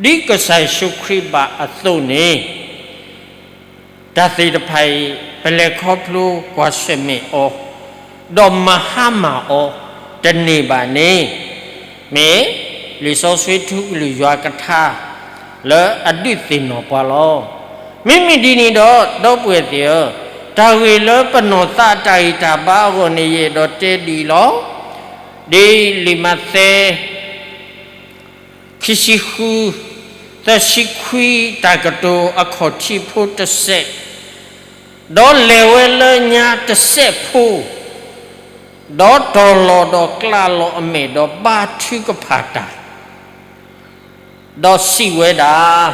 ဂီၤ ဒ်ကစၢ်ယ့ၣ်ၡူးခရံာ်ဘၣ်အသိးန့ၣ် တၢ်သ့ၣ်တဖၣ်အံၤ ပလဲၤခီဖျိကွၢ်ဆၢၣ်မဲာ်အီၤ, ဒီးမၤဟါမၢ်အီၤတန့ၢ်ဘၣ်န့ၣ်, မ့ၢ်လံာ်စီဆှံထူကလုၢ်ယွၤကထါ လၢအဒုးသ့ၣ်နီၣ်ပှၤလီၤ. မ့မ့ၢ်ဒ်န့ၣ်ဒီး ဒီပုၢ်ဝဲၢ်သ့ၣ်ဧၢ, တၢ်ဂ့ၢ်လၢပနီၢ်သးအတၢ်ဂံၢ်တၢ်ဘါအဂီၢ်န့ၣ် ယအဲၣ်ဒိးတဲဒ်အံၤလီၤ. ဒ်လံာ်မးသဲ ခံဆံဃု, သၢဆံခွံ တၢ်ကတိၤအခီၣ်ထံးဖိတစဲး, ဒီးလဲၤဝဲလၢညါတစဲးဖိ, ဒီးတီၤလီၤဒီးကျးလီၤအမဲာ်ဒီးဘါထုကဖၣ်တၢ်, ဒီးစံးဝဲဒၣ်,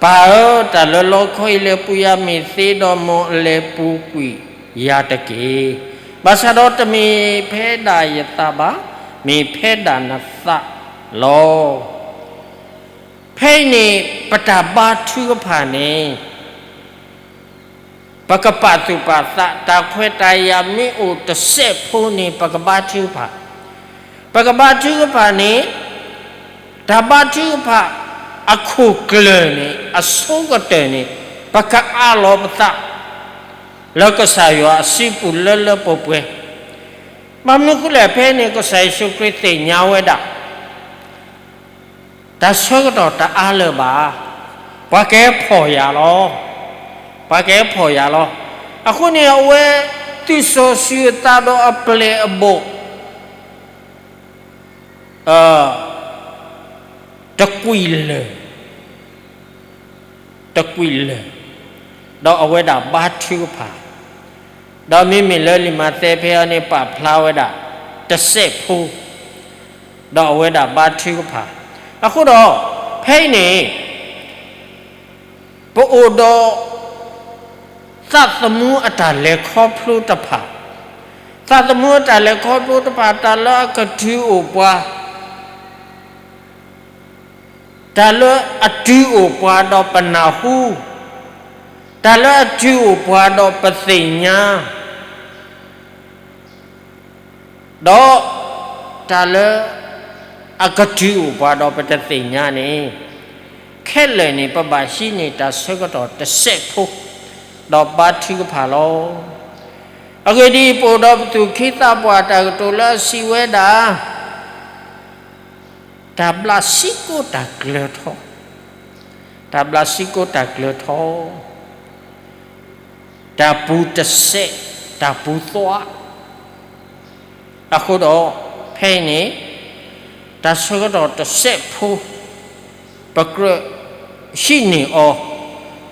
ပၢ်ဧၢ, တၢ်လၢလီခီအံၤလဲၤပူၤယၤမ့ၢ်သ့, ဒီးမ်အလဲၤပူၤကွံာ်ယၤတက့ၢ်. ဘၣ်ဆၣ်ဒီးတမ့ၢ်ဖဲဒၣ်ယသးဘၣ်, မ့ၢ်ဖဲဒၣ်နသးလီၤ. ဖဲအံၤန့ၣ် ပတၢ်ဘါထုကဖၣ်န့ၣ် ပကပာ်သူၣ်ပာ်သး, တၢ်ခွဲးတၢ်ယာ်မ့ၢ်အိၣ်တစဲးဖိန့ၣ် ပကဘါထုကဖၣ်, ပကဘါထုကဖၣ်န့ၣ်, တၢ်ဘါထုကဖၣ်အခိၣ်ကျၢၢ်န့ၣ် အဆိကတၢၢ်န့ၣ်, ပကအးလီၤပသး လၢကစၢ်ယွၤအစုပူၤလၢလၢပှဲၤပှဲၤ. ဘၣ်မနုၤဃိလဲၣ်, ဖဲန့ၣ် ကစၢ်ယ့ၣ်ၡူးခရံာ်သ့ၣ်ညါဝဲဒၣ် တၢ်ဆၢကတီၢ်တအါလၢၤဘၣ်. ပှၤကဟဲဖီၣ်ယၤလီၤ. ပှၤကဟဲဖီၣ်ယၤလီၤ. အဃိန့ၣ် အဝဲသုးစီၤစုၤအသးဒီးအပျဲၢ်အဘီၣ် တကွံာ်လၢာ်, တကွံာ်လၢာ်, ဒီးအဝဲဒၣ်ဘါထုကဖၣ်, ဒီးမ့မ့ၢ်လၢလံာ်မးသဲဖဲအံၤန့ၣ် ပာ်ဖျါဝဲဒၣ် တစဲးဖိ, ဒီးအဝဲဒၣ်ဘါထုကဖၣ်. အဃိဒီး ဖဲအံၤန့ၣ် ပအိၣ်ဒီး သးသမူအတၢ်လဲၤခီဖျိတဖၣ်, သးသမူအတၢ်လဲၤခီဖျိတဖၣ် တၢ်လၢအကတုၤအိၣ်ပှၤ တၢ်လၢအတုၤအိၣ်ပှၤဒီးပနၢ်ဟူ, တၢ်လၢအတုၤအိၣ်ပှၤဒီးပသ့ၣ်ညါ, ဒီးတၢ်လၢ အကတုၤအိၣ်ပှၤဒီးပတသ့ၣ်ညါန့ၣ်, ခဲလၢာ်န့ၣ် ပဘၣ်ဟံးန့ၢ်တၢ်ဆၢကတီၢ်တစဲးဖိ, ဒီးဘါထုကဖၣ်လီၤ. အဂ့ၢ်ဒ်အံၤ, ပအိၣ်ဒီးပသူၣ်က့သးပှၢ်တၢ်ကတိၤလၢအစံးဝဲဒၣ် တၢ်ဘျးစံကိတၢ်ကျၢၤထီ, တၢ်ဘျးစံကိတၢ်ကျၢၤထီ, တၢ်ပူၤတစဲး, တၢ်ပူၤသွါ, အဃိဒီး ဖဲအံၤန့ၣ် တၢ်ဆၢကတီၢ်တစဲးဖိ ပကြၢးဟံးန့ၢ်အီၤ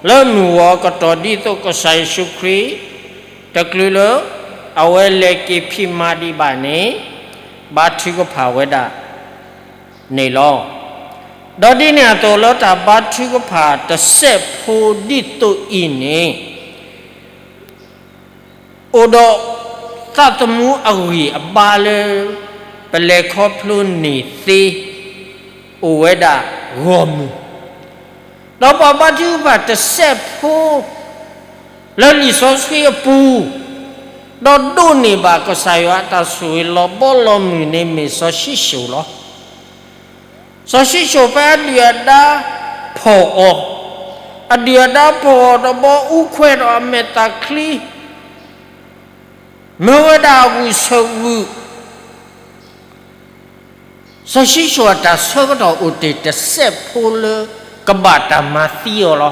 လၢမုၢ်ဂီၤကတီၢ်ဒ်သိးကစၢ်ယ့ၣ်ၡူးခရံာ် တချုးလၢ အဝဲလဲၤက့ၤဖံးမၤဒံးဘၣ်န့ၣ် ဘါထုကဖၣ်ဝဲဒၣ်န့ၣ်လီၤ. ဒီးဒ်န့ၣ်အသိးလၢတၢ်ဘါထုကဖၣ်တစဲးဖိဒ်သိးအံၤန့ၣ် အိၣ်ဒီးသးသမူအဂံၢ်အဘါလၢ ပလဲၤခီဖျိန့ၢ်သ့ အိၣ်ဝဲဒၣ်ဂီၢ်မုၢ်, ဒီးပှၤဘါထုကဖၣ်တစဲးဖိ လၢလံာ်စီဆှံအပူၤ ဒီးဒိးန့ၢ်ဘၣ်ကစၢ်ယွၤအတၢ်ဆိၣ်ဂ့ၤလီၤဘီလီၤမုၢ်န့ၣ် မ့ၢ်စီၤၡံၣ်ၡိၣ်လီၤ. စီၤၡံၣ်ၡိၣ်ဖဲအဒုၣ်အဒါဖီၣ်အီၤ, အဒုၣ်အဒါဖီၣ်အီၤဒီးဘီအူခွဲးဒီးအမဲာ်သၣ်ချံ မၢဝဲဒၣ်အဂုာ်ဆၢဂုာ် စီၤၡံၣ်ၡိၣ်အတၢ်ဆၢကတီၢ်အိၣ်တ့ၢ်တစဲးဖိလၢကဘၣ်တၢ်မၤသံအီၤလီၤ.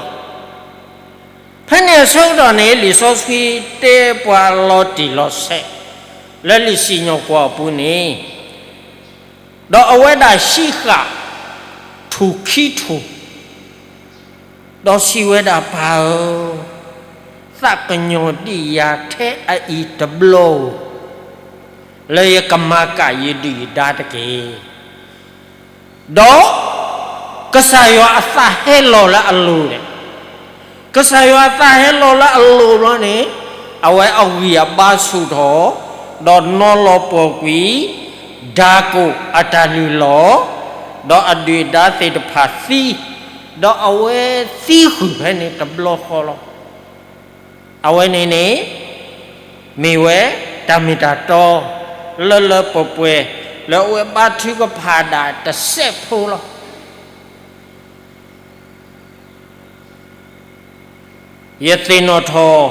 ဖဲန့ၣ်အဆၢကတီၢ်န့ၣ် လံာ်စီဆှံတဲပှၤလီၤတံၢ်လီၤဆဲး လၢလံာ်စံၣ်ညီၣ်ကွီၢ်အပူၤန့ၣ်, ဒီးအဝဲဒၣ်ဟံးဃာ်ထူၣ်ခံထူၣ် ဒီးစံးဝဲဒၣ်ပၢ်ဧၢ, သးကညီၤဒံးယၤထဲအအံၤတဘျီဧိၤ, လၢယကမၤကၣ်ယဒုၣ်ယဒါတက့ၢ်. ဒီးကစၢ်ယွၤအသးဟဲလီၤလၢအလိၤန့ၣ်, ကစၢ်ယွၤအသးဟဲလီၤလၢအလိၤဘျီန့ၣ်, အဝဲအဂံၢ်အဘါဆူၣ်ထီၣ်, ဒီးနီၤလီၤပှီၢ်ကွံာ် ဒါကိၣ်အတၢ်လုၢ်လီၢ်, ဒီးအဒုၣ်အဒါသ့ၣ်တဖၣ်သံ, ဒီးအဝဲသံဃုာ်ဖဲန့ၣ်တဘျီဃီလီၤ. အဝဲန့ၣ်န့ၣ် မ့ၢ်ဝဲတၢ်မ့ၢ်တၢ်တီ လၢလၢပှဲၤပှဲၤ လၢအဝဲဘါထုကဖၣ်ဒၣ်တစဲးဖိလီၤ. ယသ့ၣ်နီၣ်ထီၣ်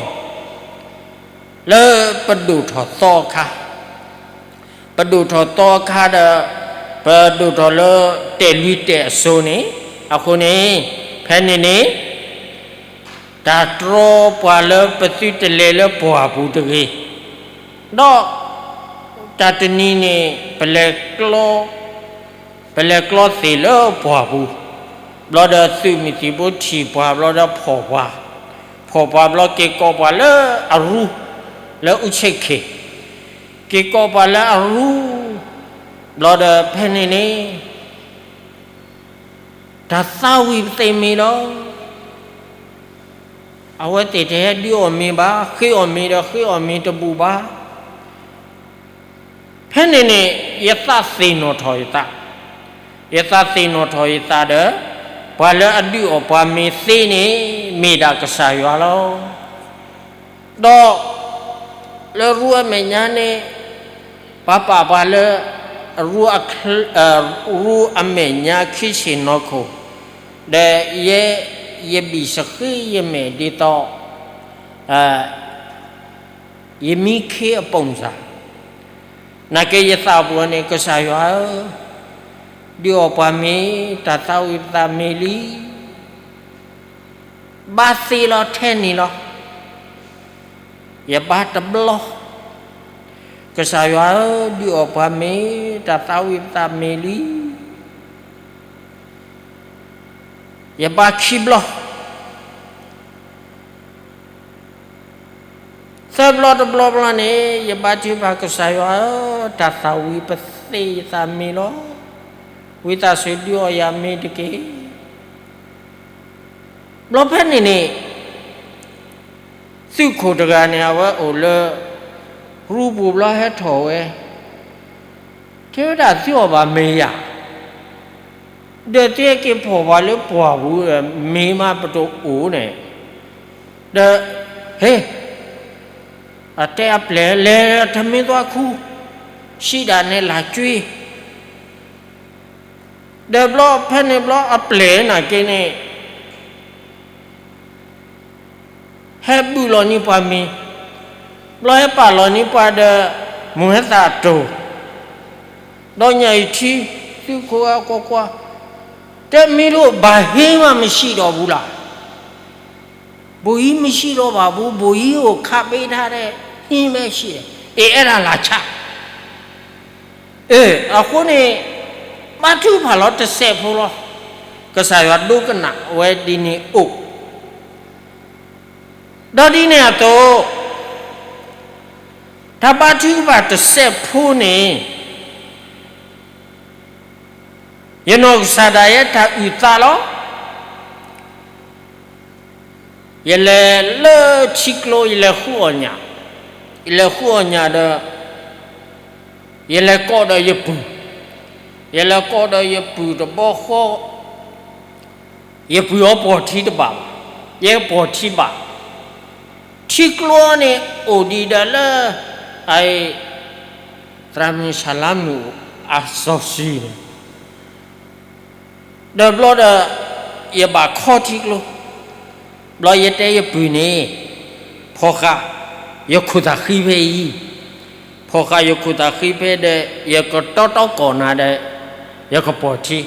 လၢပဒိၣ်ထီၣ်သီအခါ, ပဒိၣ်ထီၣ်သီအခါဒီး ပဒိၣ်ထီၣ်လၢတဲာ်လွံၢ်တဲာ်အစိၤန့ၣ်, အဃိန့ၣ် ဖဲန့ၣ်န့ၣ် တၢ်တြီပှၤလၢပသုတလဲၤလၢပှၢ်ပူၤတဂ့ၤ, ဒီးတၢ်တနံၤန့ၣ် ပလဲၤကျီ ပလဲၤကျီသ့ၣ်လၢပှၢ်ပူၤ, ဘျီဒီးသုးမုၢ်သံၣ်ဘိထံၣ်ပှၤ ဘျီဒီးဖီၣ်ပှၤ, ဖီၣ်ပှၤဘျီက့ၤကိးပှၤလၢအရူ, လၢအူဆ့ၣ်ခ့ၣ်, က့ၤကိးပှၤလၢအရူ, ဘျီဒီးဖဲန့ၣ်န့ၣ် တၢ်သးဝံၣ်ပသ့ၣ်မ့ၢ်ဒီး အဝဲသ့ၣ်တဟဲဒုးအီၣ်မ့ၤဘၣ်, ဃ့အီၣ်မ့ၤဒီးဃ့အီၣ်မ့ၤတဘူၣ်ဘၣ်. ဖဲန့ၣ်န့ၣ် ယသးသ့ၣ်နီၣ်ထီၣ်ယသး, ယသးသ့ၣ်နီၣ်ထီၣ်ယသးဒီး ပှၤလၢအဒုးအီၣ်ပှၤမ့ၤသ့န့ၣ် မ့ၢ်ဒၣ်ကစၢ်ယွၤလီၤ. ဒီးလၢရူအမဲာ်ညါန့ၣ် ပှၤပာ်ပှၤလၢ ရူအမဲာ်ညါခံဆ့ၣ်နီၤခိၣ်, ဒီးယဲ ယဘံၣ်စဃ့ယမဲာ်ဒ်သိး ယမံခ့အပိၢ်စၢ်, နာ်က့ယသးပူၤန့ၣ် ကစၢ်ယွၤဧၢ, ဒုးအီၣ်ပှၤမ့ၤ တၢ်သးဝံၣ်ပသးမ့ၤလံ. ဘါသ့လီၤထဲန့ၣ်လီၤ. ယဘါတဘျီ, ကစၢ်ယွၤဧၢ, ဒုးအီၣ်ပှၤမ့ၤ တၢ်သးဝံၣ်ပသးမ့ၤလံ. ယဘါခံဘျီ ဘျီတဘျီဘျီန့ၣ် ယဘါထုကဖၣ်ကစၢ်ယွၤဧၢ, တၢ်သၣ်ဝံၤပသ့ၣ်ယသးမ့ၢ်လီၤ. ဝံသးစူၤဒုးအီၣ်ယၤမ့ၢ်တက့ၢ်. ဘျီဖဲန့ၣ်န့ၣ် သုးခိၣ်တဂၤန့ၣ် အဝဲအိၣ်လၢ ရူပူၤဘျီဟဲထီၣ်ဝဲ, တဲဝဲဒၣ်သုအီၣ်ဘၣ်မ့ၤယၤ, ဒီးသုဟဲက့ၤဖီၣ်ပှၤလၢပှၢ်ပူၤ, မ့ၤမးပတအိၣ်န့ၣ်, ဒီး ဟ့ အတဲအပျဲၢ်လဲၤတမ့ၢ်သွါခူ, ဆံးဒၣ်နဲလၢကၠွ့, ဒီးဘျီဖဲန့ၣ်ဘျီအပျဲၢ်နာ်က့န့ၣ် ဟဲဘုၣ်လီၤန့ၢ်ပှၤမ့ၤ, ဘျီဟဲပာ်လီၤန့ၢ်ပှၤဒီး မိၢ်ဟဲသၣ်တိၢ်, ဒီးညၣ်အံၤထံ, သုးခိၣ်အကွၢ်ကွၢ်, တဲမ့ၢ်လိၣ်ဘၣ်ဟ့မးမဆံးဒီးဘူးလၢ်, ဘိၣ်အံၤမဆံးဒီးဘၣ်ဘူး, ဘိၣ်အံၤအိၣ်ခးဘ့ထါဒီး ဟံးမဲဆံး, အ့ၣ် အဲၣ်ဒၣ်လၢ်ဆါ အဃိန့ၣ် ဘါထုကဖၣ်လီၤတစဲးဖိလီၤ. ကစၢ်ယွၤဒိကနၣ်ဝဲဒ်န့ၣ်အိၣ်, ဒီးဒ်န့ၣ်အသိး တၢ်ဘါထုကဖၣ်တစဲးဖိန့ၣ် ယနီၢ်ကစၢ်ဒၣ်ယဲတၢ်အုၣ်သးလီၤ. ယလဲၤလၢထံကျိ ယလဲၤဃုအီၣ်ညၣ်, ယလဲၤဃုအီၣ်ညၣ်ဒီး ယလဲၤကိးဒီးယပုၢ်, ယလဲၤကိးဒီးယပုၢ်တဘီဃီ, ယပုၢ်အီၤပိာ်ထံတဘၣ်ဘၣ်, ယဲပိာ်ထံဘၣ်, ထံကျိန့ၣ်အိၣ်ဒံးဒီးလၢ အ သရၣ်မုၣ်စၤလါမုၣ်အစီဆှံန့ၣ် ဒီးဘျီဒီး ယဘၣ်ခီထံကျိ, ဘျီယတဲယပုၢ်န့ၣ်, ဖီၣ်ဃာ် ယခိၣ်သးဃံဖဲအံၤ, ဖီၣ်ဃာ်ယခိၣ်သးဃံဖဲဒီး ယကတီတီကီၢ်နၤဒီး ယကပိာ်ထံ, ဒီး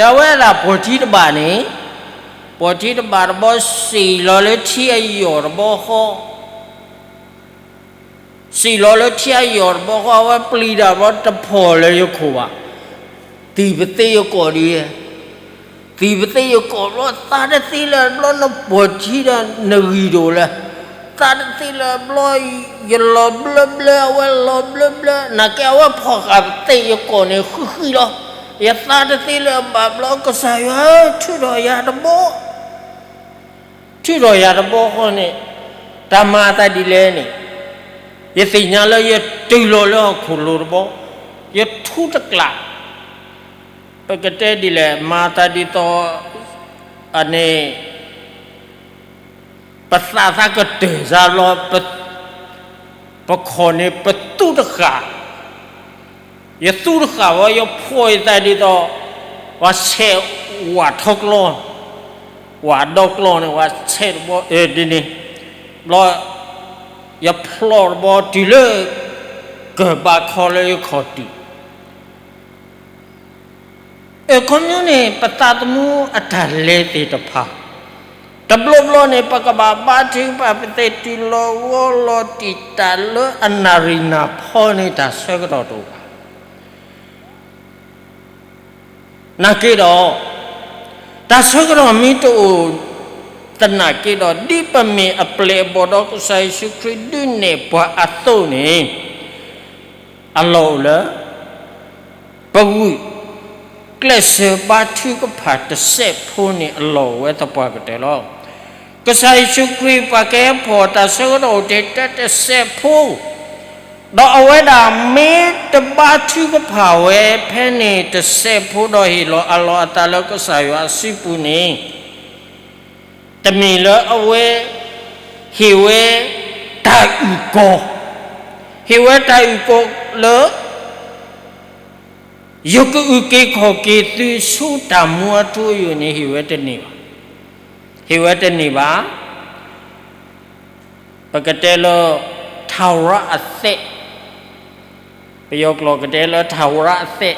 အဝဲဒၣ်ပိာ်ထံတဘၣ်န့ၣ်, ပိာ်ထံတဘၣ်တဘီ စံၣ်လီၤလၢထံအယီၢ်တဘီဃီ စံၣ်လီၤလၢထံအယီၢ်တဘီဃီ အဝဲပျံၤတၢ်ဘျီတဖီၣ်လၢယခိၣ်ဘၣ်, သံၣ်ပသ့ယကိာ်ဒ်, သံၣ်ပသ့ယကိာ်ဘျီ သးတသ့လၢၤဘျီ နပိာ်ထံဒီးနဂံၢ်တအိၣ်လၢၤ, သးတသ့လၢၤဘျီ ယလီၤဘျၢဘျၢ အဝဲလီၤဘျၢဘျၢ နာ်က့အဝဲဖီၣ်ဃာ်သ့ၣ်ယကိာ်န့ၣ် ဃံဃံလီၤ, ယသးတသ့လၢၤဘၣ်ဘျီ ကစၢ်ယွၤဧၢ ထုးထီၣ်ယၤတဘီ ထုးထီၣ်ယၤတဘီဃီန့ၣ်, တၢ်မၤအသးဒ်လဲၣ်န့ၣ်, ယသ့ၣ်ညါလၢယတုၤလီၤလၢဟီၣ်ခိၣ်လိၤတဘီ, ယထူတကျး, ပကတဲဒ်လဲၣ် မၤအသးဒ်သိး အန့ၣ် ပသးသးကတၢၢ်စါ ပခိၣ်န့ၣ် ပသူတဃာ်, ယသူတဃာ်ဝဲ ယဖှီၣ်ယသးဒ်သိး ပှၤဆဲးဝၣ်ထီကျီ, ဝၣ်ဒီကျီန့ၣ် ပှၤဆဲးတဘီဒ်န့ၣ်, ဘျီ ယဖျီၣ်တဘီတုၤလၢ ကၢၢ်ဘးခီလၢယခီၣ်တုာ် အခီပညီန့ၣ် ပသးသမူအတၢ်လဲၤသ့ၣ်တဖၣ်, တဘျီဘျီန့ၣ် ပကဘၣ်ဘါထုကဖၣ် ပသ့ၣ်တုၤလီၤဂီၤလီၤတံၢ်တၢ်လၢအနၣ်ရံၣ်နၢ်ဖီန့ၣ် တၢ်ဆၢကတီၢ်တအိၣ်ဘၣ်. နာ်က့ဒီး တၢ်ဆၢကတီၢ်မ့ၢ်တအိၣ်သနာ်က့ဒီး ဒ်ပမ့ၢ်အပျဲၢ်အဘီၣ်ဒီးကစၢ်ယ့ၣ်ၡူးခရံာ်ဒုးနဲၣ်ပှၤအသိးန့ၣ် အလီၢ်အိၣ်လၢ ပဂုာ်ကျဲးစၢးဘါထုကဖၣ်တစဲးဖိန့ၣ် အလီၢ်အိၣ်ဝဲသပှၢ်ကတၢၢ်လီၤ. ကစၢ်ယ့ၣ်ၡူးခရံာ် ပှၤကဟဲဖီၣ်တၢ်ဆၢကတီၢ်အိၣ်ထဲထဲတစဲးဖိ, ဒီးအဝဲဒၣ်မ့ၢ်တဘါထုကဖၣ်ဝဲဖဲန့ၣ်တစဲးဖိဒီးဟ့ၣ်လီၤအလီၢ်အသးလၢကစၢ်ယွၤအစုပူၤန့ၣ် တမ့ၢ်လၢအဝဲ ဟ့ၣ်ဝဲတၢ်အုၣ်ကီၤ, ဟ့ၣ်ဝဲတၢ်အုၣ်ကီၤလၢ ယကအုၣ်က့ၤခီၣ်က့ၤသုဆူတၢ်မူအထူအယိာ်န့ၣ် ဟ့ၣ်ဝဲတန့ၢ်ဘၣ်. ဟ့ၣ်ဝဲတန့ၢ်ဘၣ်. ပကတဲလၢ ထၢဝရအသက်, ပယီၤကျိာ်ကတဲလၢ ထၢဝရအသက်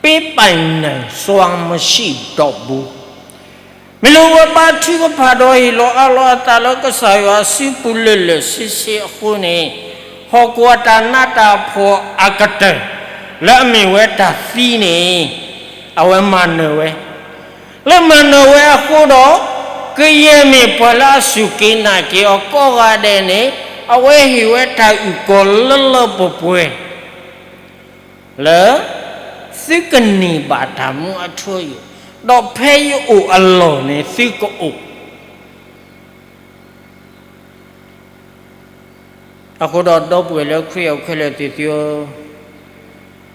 ပေးပိုင်နိုင်စွမ်းမရှိတော့ဘူး. မ့ၢ်လၢအဝဲဘါထုကဖၣ်ဒီးဟ့ၣ်လီၤအါလီၤအသးလၢကစၢ်ယွၤအစုပူၤလၢာ်လၢာ်ဆ့ဆ့အဃိန့ၣ်, ဟီၣ်ခိၣ်အတၢ်နးတၢ်ဖှီၣ်အကတၢၢ် လၢအမ့ၢ်ဝဲတၢ်သံန့ၣ် အဝဲမၤနၢၤဝဲ, လၢမၤနၢၤဝဲအဃိဒီး ကယဲၢ်မ့ၢ်ပှၤလၢအစူၢ်က့ၤနာ်က့ၤအီၤကိးဂၤဒဲးန့ၣ်, အဝဲဟ့ၣ်ဝဲတၢ်အုၣ်ကီၤလၢလၢပှဲၤပှဲၤလၢ သုကန့ၢ်ဘၣ်တၢ်မူအထူအယိာ်, ဒီးဖဲယအိၣ်အလီၢ်န့ၣ်သုကအိၣ် အဃိဒီးဒီပုၢ်ဝဲၢ်လၢခရံာ်အအိၣ်ခဲလၢာ်သ့ၣ်သုဧၢ,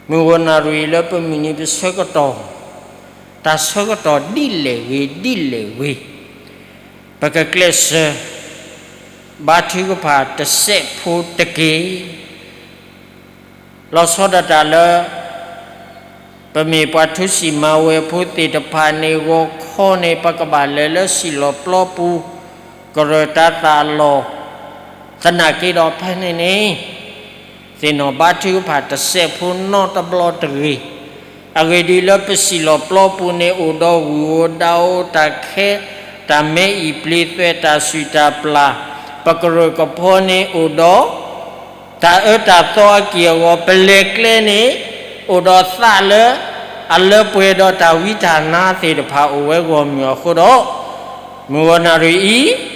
မုၢ်ဂီၤနၣ်ရံၣ်လၢပမုၢ်နံၤပဆၢကတီၢ်, တၢ်ဆၢကတီၢ်ဒ်လဲၣ်ဂ့ၤဒ်လဲၣ်ဂ့ၤ, ပကကျဲးစၢး ဘါထုကဖၣ်တစဲးဖိတက့ၢ်. လီၤဆီဒၣ်တၢ်လၢ ပမ့ၢ်ပှၤထူစံၣ်မၤဝဲၤဖိသ့ၣ်တဖၣ်န့ၣ် ဂီၤခီန့ၣ် ပကဘၣ်လဲၤလၢစံၣ်လီၤပျီပူၤ ကရၢၢ်တၤသၣ်အလီၢ်, သနာ်က့ဒီးဖဲန့ၣ်န့ၣ် သ့ၣ်နီၣ်ဘါထုကဖၣ်တစဲးဖိနီတဘျီတဂ့ၤ. အဂ့ၢ်ဒ်အံၤ, လၢပစံၣ်လီၤပျီပူၤန့ၣ် အိၣ်ဒီးဂုၢ်ဧိၤဒၣ်ဧိၤ, တၢ်ခဲ, တၢ်မဲအံၤပျ့ၤသွဲၣ်, တၢ်စုၣ်တၢ်ပျၢ်, ပကရၢၢ်ကဖီန့ၣ်အိၣ်ဒီး တၢ်အၢတၢ်သီအက့ၢ်အဂီၤ, ပလဲၤကျဲန့ၣ် အိၣ်ဒီးသးလၢအလၢပှဲၤဒီးတၢ်ဝံတၢ်နါသ့ၣ်တဖၣ်အိၣ်ဝဲဂီၢ်မုၢ်အဃိဒီး, မုၢ်ဂီၤနၣ်ရံၣ်အံၤ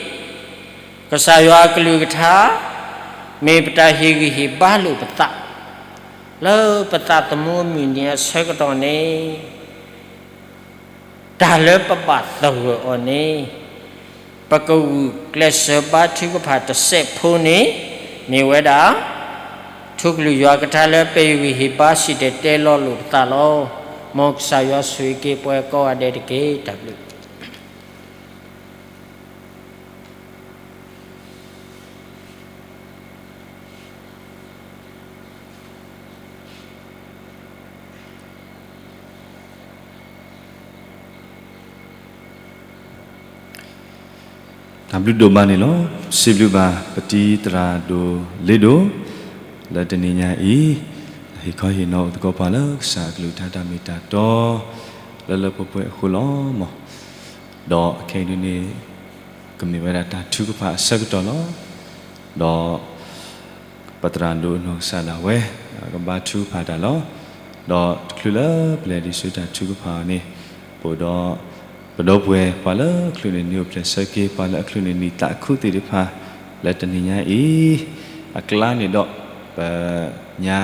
ကစၢ်ယွၤအကလုၢ်ကထါ မ့ၢ်ပတၢ်ဟ့ၣ်ဂံၢ်ဟ့ၣ်ဘါလိာ်ပသး လၢပသးသမူအမုၢ်နံၤအဆၢကတီၢ်န့ၣ် တၢ်လၢပဘၣ်သဂၢၢ်အီၤန့ၣ် ပကဂုာ်ကျဲးစၢးဘါထုကဖၣ်တစဲးဖိန့ၣ် မ့ၢ်ဝဲဒၣ် ထူကလုၢ်ယွၤကထါလၢပဟ့ၣ်ဂံၢ်ဟ့ၣ်ဘါစံၣ်တဲၤတဲလီၤလိာ်ပသးလီၤ. မ်ကစၢ်ယွၤဆိၣ်ဂ့ၤက့ၤပှၤကိးဂၤဒဲးတက့ၢ်. တၢ်ဘျုးတၢ်ဘျုးဒိၣ်မးန့ၣ်လီၤ. စံးဘျုးဘၣ်ပတံၤသရၣ်ဒိၣ်လ့ဒိၣ် လၢတနံၤညါအံၤ ဟ့ၣ်ခီဟ့ၣ်နီၤအိၣ်သကိးပှၤလၢကစၢ်အကလုၢ်ကထါတၢ်မ့ၢ်တၢ်တီ လၢလၢပှဲၤပှဲၤအဃိလီၤ. မ် ဒီးခဲအံၤဒ်န့ၣ် ကမ့ၢ်ဝဲဒၣ်တၢ်ထုကဖၣ်အဆၢကတီၢ်လီၤ. ဒီး ပသရၣ်ဒိၣ်နီၢ်ကစၢ်ဒၣ်ဝဲ ကဘါထုကဖၣ်တၢ်လီၤ. ဒီးတချုးလၢပလဲၤဒံးဆူတၢ်ထုကဖၣ်အီၤန့ၣ် ပအိၣ်ဒီး ပဒီပုၢ်ဝဲၢ်ပှၤလၢအချုးန့ၢ်နံၤအိၣ်ဖျဲၣ်ဆၢက့ၤ ပှၤလၢအချုးန့ၢ်နံၤသးခုသ့ၣ်တဖၣ် လၢတနံၤညါအံၤ အကျါန့ၣ်ဒီး ပညါ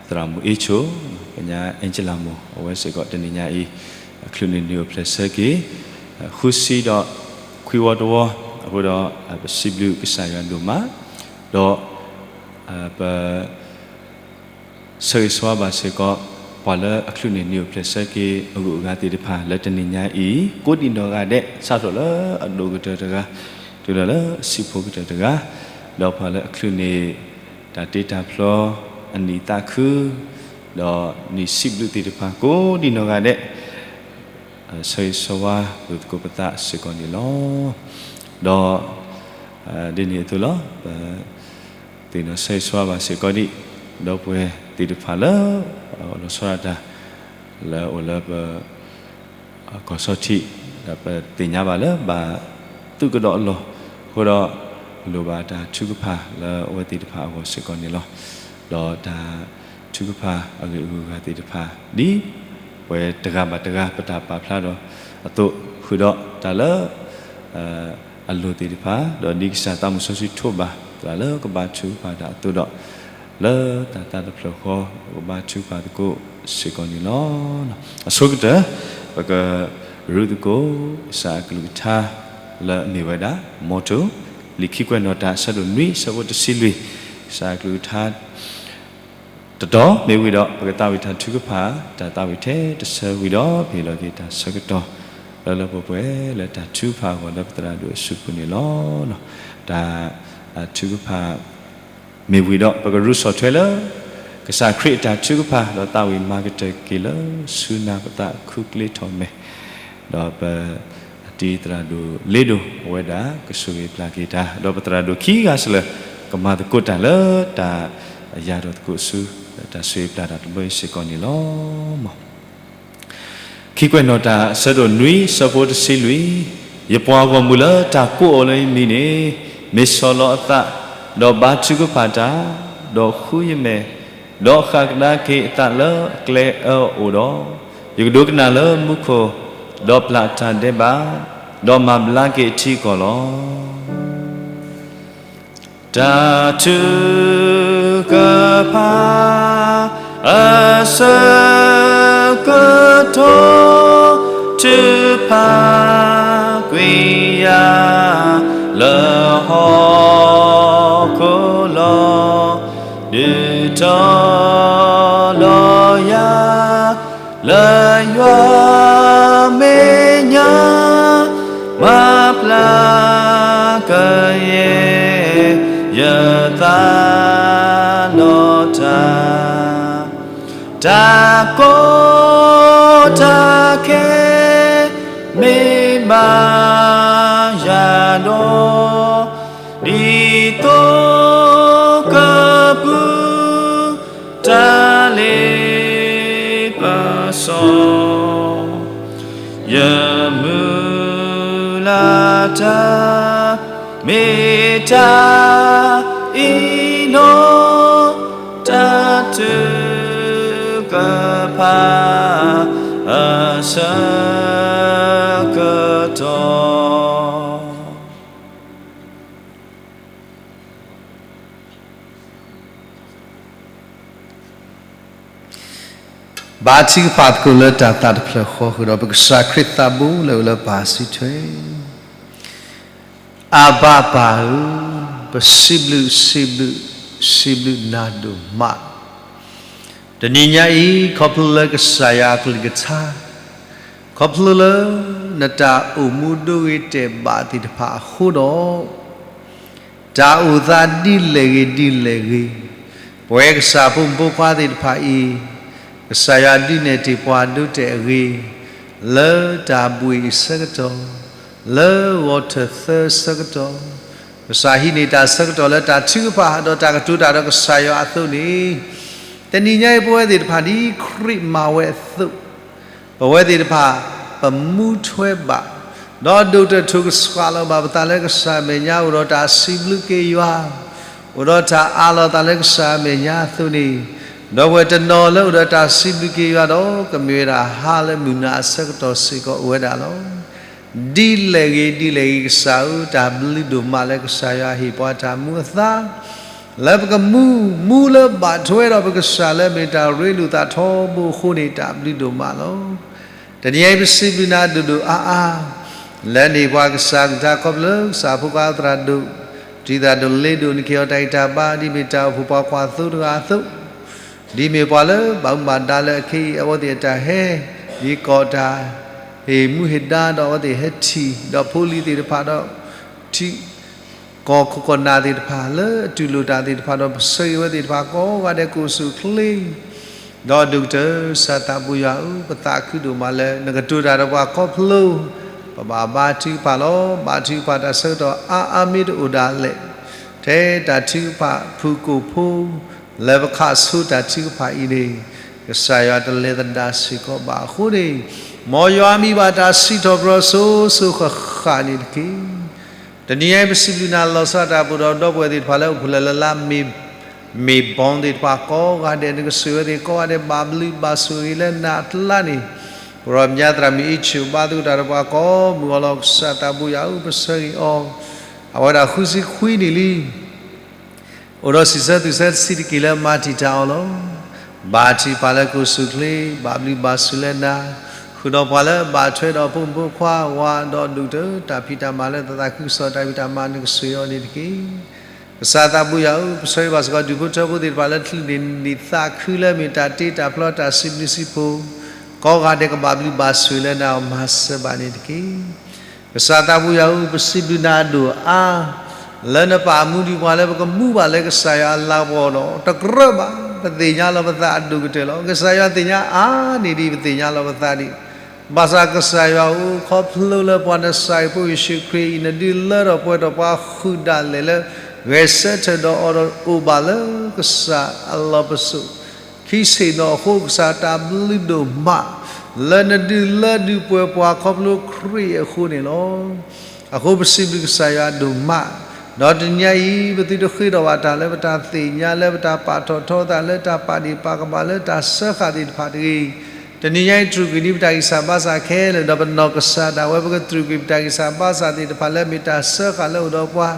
သရၣ်မုၣ်အ့ဆိၣ်, ပညါအဲၣ်ကၠလၣ်မိၢ် အဝဲစ့ၢ်ကီးတနံၤညါအံၤ အချုးန့ၢ်နံၤအိၣ်ဖျဲၣ်ဆၢက့ၤ ဃုဆံဒီးခွံဝီတဝီ အဃိဒီး ပစံးဘျုးကစၢ်ယွၤဒိၣ်မး ဒီး ပ ဆၢဂ့ၤဆၢဝါဘၣ်စ့ၢ်ကီး ပှၤလၢအချုးန့ၢ်နံၤအိၣ်ဖျဲၣ်ဆၢက့ၤ အဂုၤအဂၤသ့ၣ်တဖၣ်လၢတနံၤညါအံၤ ကိးဒံးနီၢ်ဂၤဒဲး စးထီၣ်လၢအဒိၣ်ကတၢၢ်တဂၤ တုၤလီၤလၢအဆံးဖိကတၢၢ်တဂၤ, ဒီးပှၤလၢအချုးန့ၢ် တၢ်တ့တၢ်ဖျီ အနံၣ်သးခု ဒီးနံၣ်စံးဘျုးသ့ၣ်တဖၣ် ကိးဒံးနီၢ်ဂၤဒဲး ဆၢဂ့ၤဆၢဝါလိာ်သကိးပသးစ့ၢ်ကီးန့ၣ်လီၤ. ဒီး ဒ်န့ၣ်အသိးလီၤ ပ သ့ၣ်နီၣ်ဆၢဂ့ၤဆၢဝါဘၣ်စ့ၢ်ကီးဒံး ဒီပုၢ်ဝဲၢ်သ့ၣ်တဖၣ်လၢ လီၤဆီဒၣ်တၢ် လၢအအိၣ်လၢပ ကီၢ်ဆီထံး ဒီးပသ့ၣ်ညါဘၣ်လၢဘၣ်သူၣ်ကဒီးအလီၢ် အဃိဒီး လိၣ်ဘၣ်တၢ်ထုကဖၣ်လၢအဝဲသ့ၣ်တဖၣ်အဂီၢ်စ့ၢ်ကီးန့ၣ်လီၤ. ဒီးတၢ်ထုကဖၣ်အဂ့ၢ်အဂုၤအဂၤသ့ၣ်တဖၣ် ဒ်ပဝဲတဂၤဘၣ်တဂၤ ပတၢ်ပာ်ဖျါဒီးအသိး ဃုာ်ဒီးတၢ်လၢ အလိၤသ့ၣ်တဖၣ် ဒီးဒ်ကစၢ်သးမုၢ်စီဆှံထိးဘၣ် သရၣ်လၢကဘါထုကဖၣ်တၢ်အသိးဒီး လၢတၢ်သးတဖျၢၣ်ဃီ ပကဘါထုကဖၣ်သကိးစ့ၢ်ကီးန့ၣ်လီၤ. အဆိကတၢၢ် ပကရူးသကိး ကစၢ်အကလုၢ်ကထါ လၢအမ့ၢ်ဝဲဒၣ် မီထိ လံာ်ခံကွဲးနီၣ်တၢ် အဆၢဒိၣ်နွံ အဆၢဖိတဆံလွံၢ် ကစၢ်အကလုၢ်ကထါ တတီၤမ့ၢ်ဝံၤဒီး ပကသးဝံၣ်တၢ်ထုကဖၣ် တၢ်သးဝံၣ်ထဲတဆၢဝံၤဒီး ပဟ့ၣ်လီၤက့ၤတၢ်ဆၢကတီၢ် လၢလၢပှဲၤပှဲၤလၢတၢ်ထုကဖၣ်အဂီၢ်လၢပသရၣ်ဒိၣ်အစုပူၤန့ၣ်လီၤ. တၢ်ထုကဖၣ် မ့ၢ်ဝံၤဒီး ပကရူးဆီၣ်ထွဲလၢ ကစၢ်ခရံာ်အတၢ်ထုကဖၣ် ဒီးသးဝံၣ်မၤကတၢၢ်က့ၤလၢဆူနၤပသးခူကျ့ထီၣ်မဲာ် ဒီးပတံၤသရၣ်ဒိၣ်လ့ဒိၣ်အဝဲဒၣ် ကဆိၣ်ဂ့ၤပျၢ်က့ၤတၢ် ဒီးပသရၣ်ဒိၣ်ခံဂၤစၢၤလၢ ကမၤသကိးတၢ်လၢတၢ်ယၤဒီးသကိးဆူ တၢ်ဆိၣ်ဂ့ၤပျၢ်တၢ်တဘျီအံၤစ့ၢ်ကီးန့ၣ်လီၤ. ခံကွဲးနီၣ်တၢ်အဆၢဒိၣ်နွံ ဆၢဖိတဆံလွံၢ်, ယပှၤဂီၢ်မုၢ်လၢတၢ်ကိးအီၤလၢယမံၤန့ၣ် မ့ၢ်ဆီၣ်လီၤအသး, ဒီးဘါထုကဖၣ်တၢ်, ဒီးဃုယမဲာ်, ဒီးဃၣ်ကဒါက့ၤအသးလၢအကျဲအၢအအိၣ်ဒီး, ယကဒိကနၣ်လၢမူခိၣ်, ဒီးပျၢ်အတၢ်ဒဲးဘး, ဒီးမၤဘျါက့ၤအထံအကီၢ်လီၤ. တၢ်ထုကဖၣ် အဆၢကတီၢ် ထုကဖၣ်ကွံာ်ယၤ လၢဟီၣ်ခိၣ်လီၤ. ဒုးတီလီၤယၤ လၢယွၤမဲာ်ညါ မၤပျၢ်ကယဲၢ် ယသးနီၢ်တၢ်, တၢ်ကီတၢ်ခဲ မ့ၢ်ဘၣ်ယၤဒီး ဒ်သိးကပူၤ တၢ်လ့ပစီ ယမုၢ်လၢ်တၢ် မ့ၢ်တၢ်အံၤနီၤ, တၢ်ထုကဖၣ်အဆၢကတီၢ်. ဘါထုကဖၣ်သကိးလၢတၢ်သးတဖျၢၣ်ဃီဃုာ်ဒီး ပကစၢ်ခရံာ်သးဘိလၢအိၣ်လၢပၢ်စုထွဲ, အဘၣ်ပၢ်ဧၢ, ပစံးဘျုးစံးဘျုးစံးဘျုးနၤဒိၣ်မး တနံၤညါအံၤ ခီဖျိလၢကစၢ်ယွၤအကလုၢ်ကထါ, ခီဖျိလၢ နတၢ်အိၣ်မူဒိဂ့ၤတဲာ်ဘၣ်သ့ၣ်တဖၣ်အဃိဒီး, တၢ်အိၣ်သးဒ်လဲၣ်ဂ့ၤဒ်လဲၣ်ဂ့ၤ, ပဝဲကစၢ်ဖိမုၣ်ဖိခွါသ့ၣ်တဖၣ်အံၤ, ကစၢ်ယွၤဒုးနဲၣ်တ့ၢ်ပှၤဒိတဲာ်အဂ့ၤ, လၢတၢ်ဘှံးအဆၢကတီၢ်, လၢဂီၤထၢၣ်သၢဆၢကတီၢ်, ကစၢ်ဟံးန့ၢ်တၢ်ဆၢကတီၢ်လၢတၢ်ထုကဖၣ် ဒီးတၢ်ကတိၤတၢ်ဒီးကစၢ်ယွၤအသိးန့ၣ်, တနံၤညါအံၤ ပဝဲသ့ၣ်တဖၣ် ဒ်ခရံာ်မၤဝဲအသိး, ပဝဲသ့ၣ်တဖၣ် ပမူထွဲဘၣ်, ဒီးဒိၣ်တၢၢ်ထိၣ်ကစှၤလီၤဘၣ်ပသးလၢကစၢ်အမဲာ်ညါ အိၣ်ဒီးတၢ်စံးဘျုးက့ၤယွၤ, အိၣ်ဒီးတၢ်အးလီၤသးလၢကစၢ်အမဲာ်ညါအသိးန့ၣ်, ဒီပုၢ်ဝဲၢ်တနီၤလၢအိၣ်ဒီးတၢ်စံးဘျုးက့ၤယွၤဒီး ကမ့ၢ်ဝဲဒၣ်ဟါလၢမုၢ်နၤအဆၢကတီၢ်စ့ၢ်ကီးအိၣ်ဝဲဒၣ်လီၤ. ဒ်လဲၣ်ဂ့ၤဒ်လဲၣ်ဂ့ၤ ကစၢ်ဧၢ, တၢ်ဘျုးဒိၣ်မးလၢကစၢ်ယွၤဟ့ၣ်ပှၤတၢ်မူအသး လၢပကမူ, မူလၢဘၣ်ထွဲဒီးပကစၢ်လၢအမ့ၢ်တၢ်ရ့လိာ်သးထီဘိအဃိန့ၣ် တၢ်ဘျုးဒိၣ်မးလီၤ. တနံၤအံၤ ပစံးဘျုးနၤဒိၣ်ဒိၣ်အါအါ, လၢနဟ့ၣ်ပှၤကစၢ်ကလုၢ်ကထါ ခီဖျိလၢကစၢ်ဖိခွါသရၣ်ဒိၣ်, တံၤသရၣ်ဒိၣ်လ့ဒိၣ် နကဟ့ၣ်အီၤတၢ်ဂံၢ်တၢ်ဘါ ဒ်မ့ၢ်တၢ်အိၣ်ဖှိၣ်ပှၤကွၢ်သိတဂၤအသိး, ဒ်မ့ၢ်ပှၤလၢဘၣ်မူဘၣ်ဒါလၢအခဲအံၤ အဝဲသ့ၣ်အတၢ်ဟဲ, ဒ်ကီၢ်တၢ်ဟ့ၣ်မူဟ့ၣ်ဒါ ဒီးအဝဲသ့ၣ်ဟဲထံၣ်, ဒီးဖိလံၤသ့ၣ်တဖၣ်ဒီး ထံ ကီၢ်ခိၣ်ကီၢ်နၢ်သ့ၣ်တဖၣ် လၢအတူၢ်လိာ်တၢ်သ့ၣ်တဖၣ်ဒီး ပဆၢဂ့ၤဝဲသ့ၣ်တဖၣ်ကိးဂၤဒဲး ကိးဆူၣ်ချ့, ဒီးဒိၣ်ကတၢၢ် ကစၢ်သးပူၤယွၤဧၢ, ပသးခုဒိၣ်မးလၢ နကတိၤတၢ်ဒီးပှၤခီဖျိ, ပဘၣ်ဘါထုကဖၣ်လီၤ. ဘါထုကဖၣ်တၢ်ဆၢကတီၢ်အါအါမ့ၢ်တအိၣ်ဒၣ်လဲာ်, ထဲတၢ်ထုကဖၣ်ဖုၣ်ကိာ်ဖိ လၢပခးဆိတၢ်ထုကဖၣ်အံၤန့ၣ်, ကစၢ်ယွၤတလဲၤသဒၣ်စ့ၢ်ကီးဘၣ်အဃိန့ၣ်, မ်ယွၤမံၤဘၣ်တၢ်စံးထီၣ်ပတြၢၤစိၤစိၤဃၣ်ဃၣ်န့ၣ်တက့ၢ်. တနံၤအံၤ ပစံးဘျုးနၤလီၤဆီဒၣ်တၢ်အပူၤဒီး ဒီပုၢ်ဝဲၢ်သ့ၣ်တဖၣ်လၢအိၣ်ဖှိၣ်လၢ်လၢ်လၢ မ့ၢ်ဘီသ့ၣ်တဖၣ်ကိးဂၤဒဲး နကဆိၣ်ဂ့ၤဝဲသ့ၣ်ကိးဂၤဒဲး ဘၣ်ဘျုးဘၣ်ဆိၣ်ဂ့ၤလၢနၤအကျါန့ၣ်, ပရၢမညါသရၣ်မုၣ်အံၣ်ဆူၣ် ဘါသကိးတၢ်ဒီးပှၤကိးမုၢ်အီၤလီၤ. ကစၢ်သးပူၤယွၤဧၢ, ပဆၢဂ့ၤအီၤ, အဝဲဒၣ်ဃုဆံခွံနံၣ်လံ အိၣ်ဒီးစံးဆၢသူၣ်ဆၢတဆံးတက့ၢ်လၢမၤတံာ်တာ်အီၤလီၤ. ဘါထုကဖၣ်လၢကိးဆူၣ်ချ့, ဘၣ်ဘျုးဘၣ်ဆိၣ်လၢနၤ, ဃုာ်ဒီးပှၤလၢဘၣ်ထွဲဒီးဖိမုၣ်ဖိခွါဝၤ ဒီးဒိၣ်ကတၢၢ်တၢ်ဖံးတၢ်မၤလၢသးသးခုကစီၣ်တၢ်ဖံးတၢ်မၤ နကဆိၣ်ဂ့ၤအီၤန့ၣ်တက့ၢ်. ကစၢ်သးပူၤယွၤဧၢ, ပဆၢဂ့ၤဘၣ်စ့ၢ်ကီး ဒူၣ်ဖိထၢဖိသ့ၣ်တဖၣ်လၢ ချုးန့ၢ်နံၣ်သးခုလၢမ့ၢ်တၢ်တ့တၢ်ဖျီတၢ်စံးဘျုးစံးဖှိၣ်, ကိးဂၤဒဲးကဘၣ်ဘျုးဘၣ်ဆိၣ်ဂ့ၤလၢနၤအီၤ မၤစၢၤဘၣ်န့ၣ်တက့ၢ်. ကစၢ်သးပူၤယွၤဧၢ, ပစံးဘျုးနၤအဒိၣ်အါ, လၢနပာ်မူဒံးပှၤလၢပကမူဘၣ်လၢကစၢ်ယွၤအလၤကပီၤဒီး တကြၢးဘၣ်, ပသ့ၣ်ညါလီၤပသးအဒိၣ်ကတၢၢ်လီၤ. ကစၢ်ယွၤသ့ၣ်ညါအါန့ၢ်ဒံး ပသ့ၣ်ညါလီၤပသးဒံး. ဘၣ်ဆၣ်ကစၢ်ယွၤဧၢ, ခီဖျိလၢပှၤနစၢ်ဖိယ့ၣ်ၡူးခရံာ်အံၤ နဒုးလၢထီၣ်ပှဲၤထီၣ်ပှၤဃုာ်ဒၣ်လဲာ်လၢ ဂဲၤဆၢထၢၣ်ဒီးအီၤဒီးအိၣ်ဘၣ်လၢကစၢ်အလီၢ်ပစိာ် ခံဆ့ၣ်နီၤအဃိ ကစၢ်တၢ်ဘျုးဒိၣ်မး လၢနဒုးလၢဒုးပှဲၤပှၤခီဖျိခရံာ်အဃိန့ၣ်လီၤ. အဃိပစံးဘျုးကစၢ်ယွၤဒိၣ်မး, ဒီးတနံၤညါအံၤ ပသုတဃ့ထီၣ်ဘၣ်တၢ်လၢပတၢ်သ့ၣ်ညါ လၢပတၢ်ပာ်ထီၣ်ထီသး လၢတၢ်ပာ်ဒ့ၣ်ပာ်ကမၣ် လၢတၢ်စၢဃာ်သ့ၣ်တဖၣ်တဂ့ၤ တနံၤညါအံၤ တြူာ်ကွံာ်ဒံးပတၢ်ဂံၢ်စၢ်ဘါစၢ်ခဲလၢာ် ဒီးပနီၢ်ကစၢ်ဒၣ်ဝဲ ပကတြူာ်ကွံာ်ပတၢ်ဂံၢ်စၢ်ဘါစၢ်သ့ၣ်တဖၣ်လၢမ့ၢ်တၢ်စၢဃာ်လၢအိၣ်ဒီးပှၤ,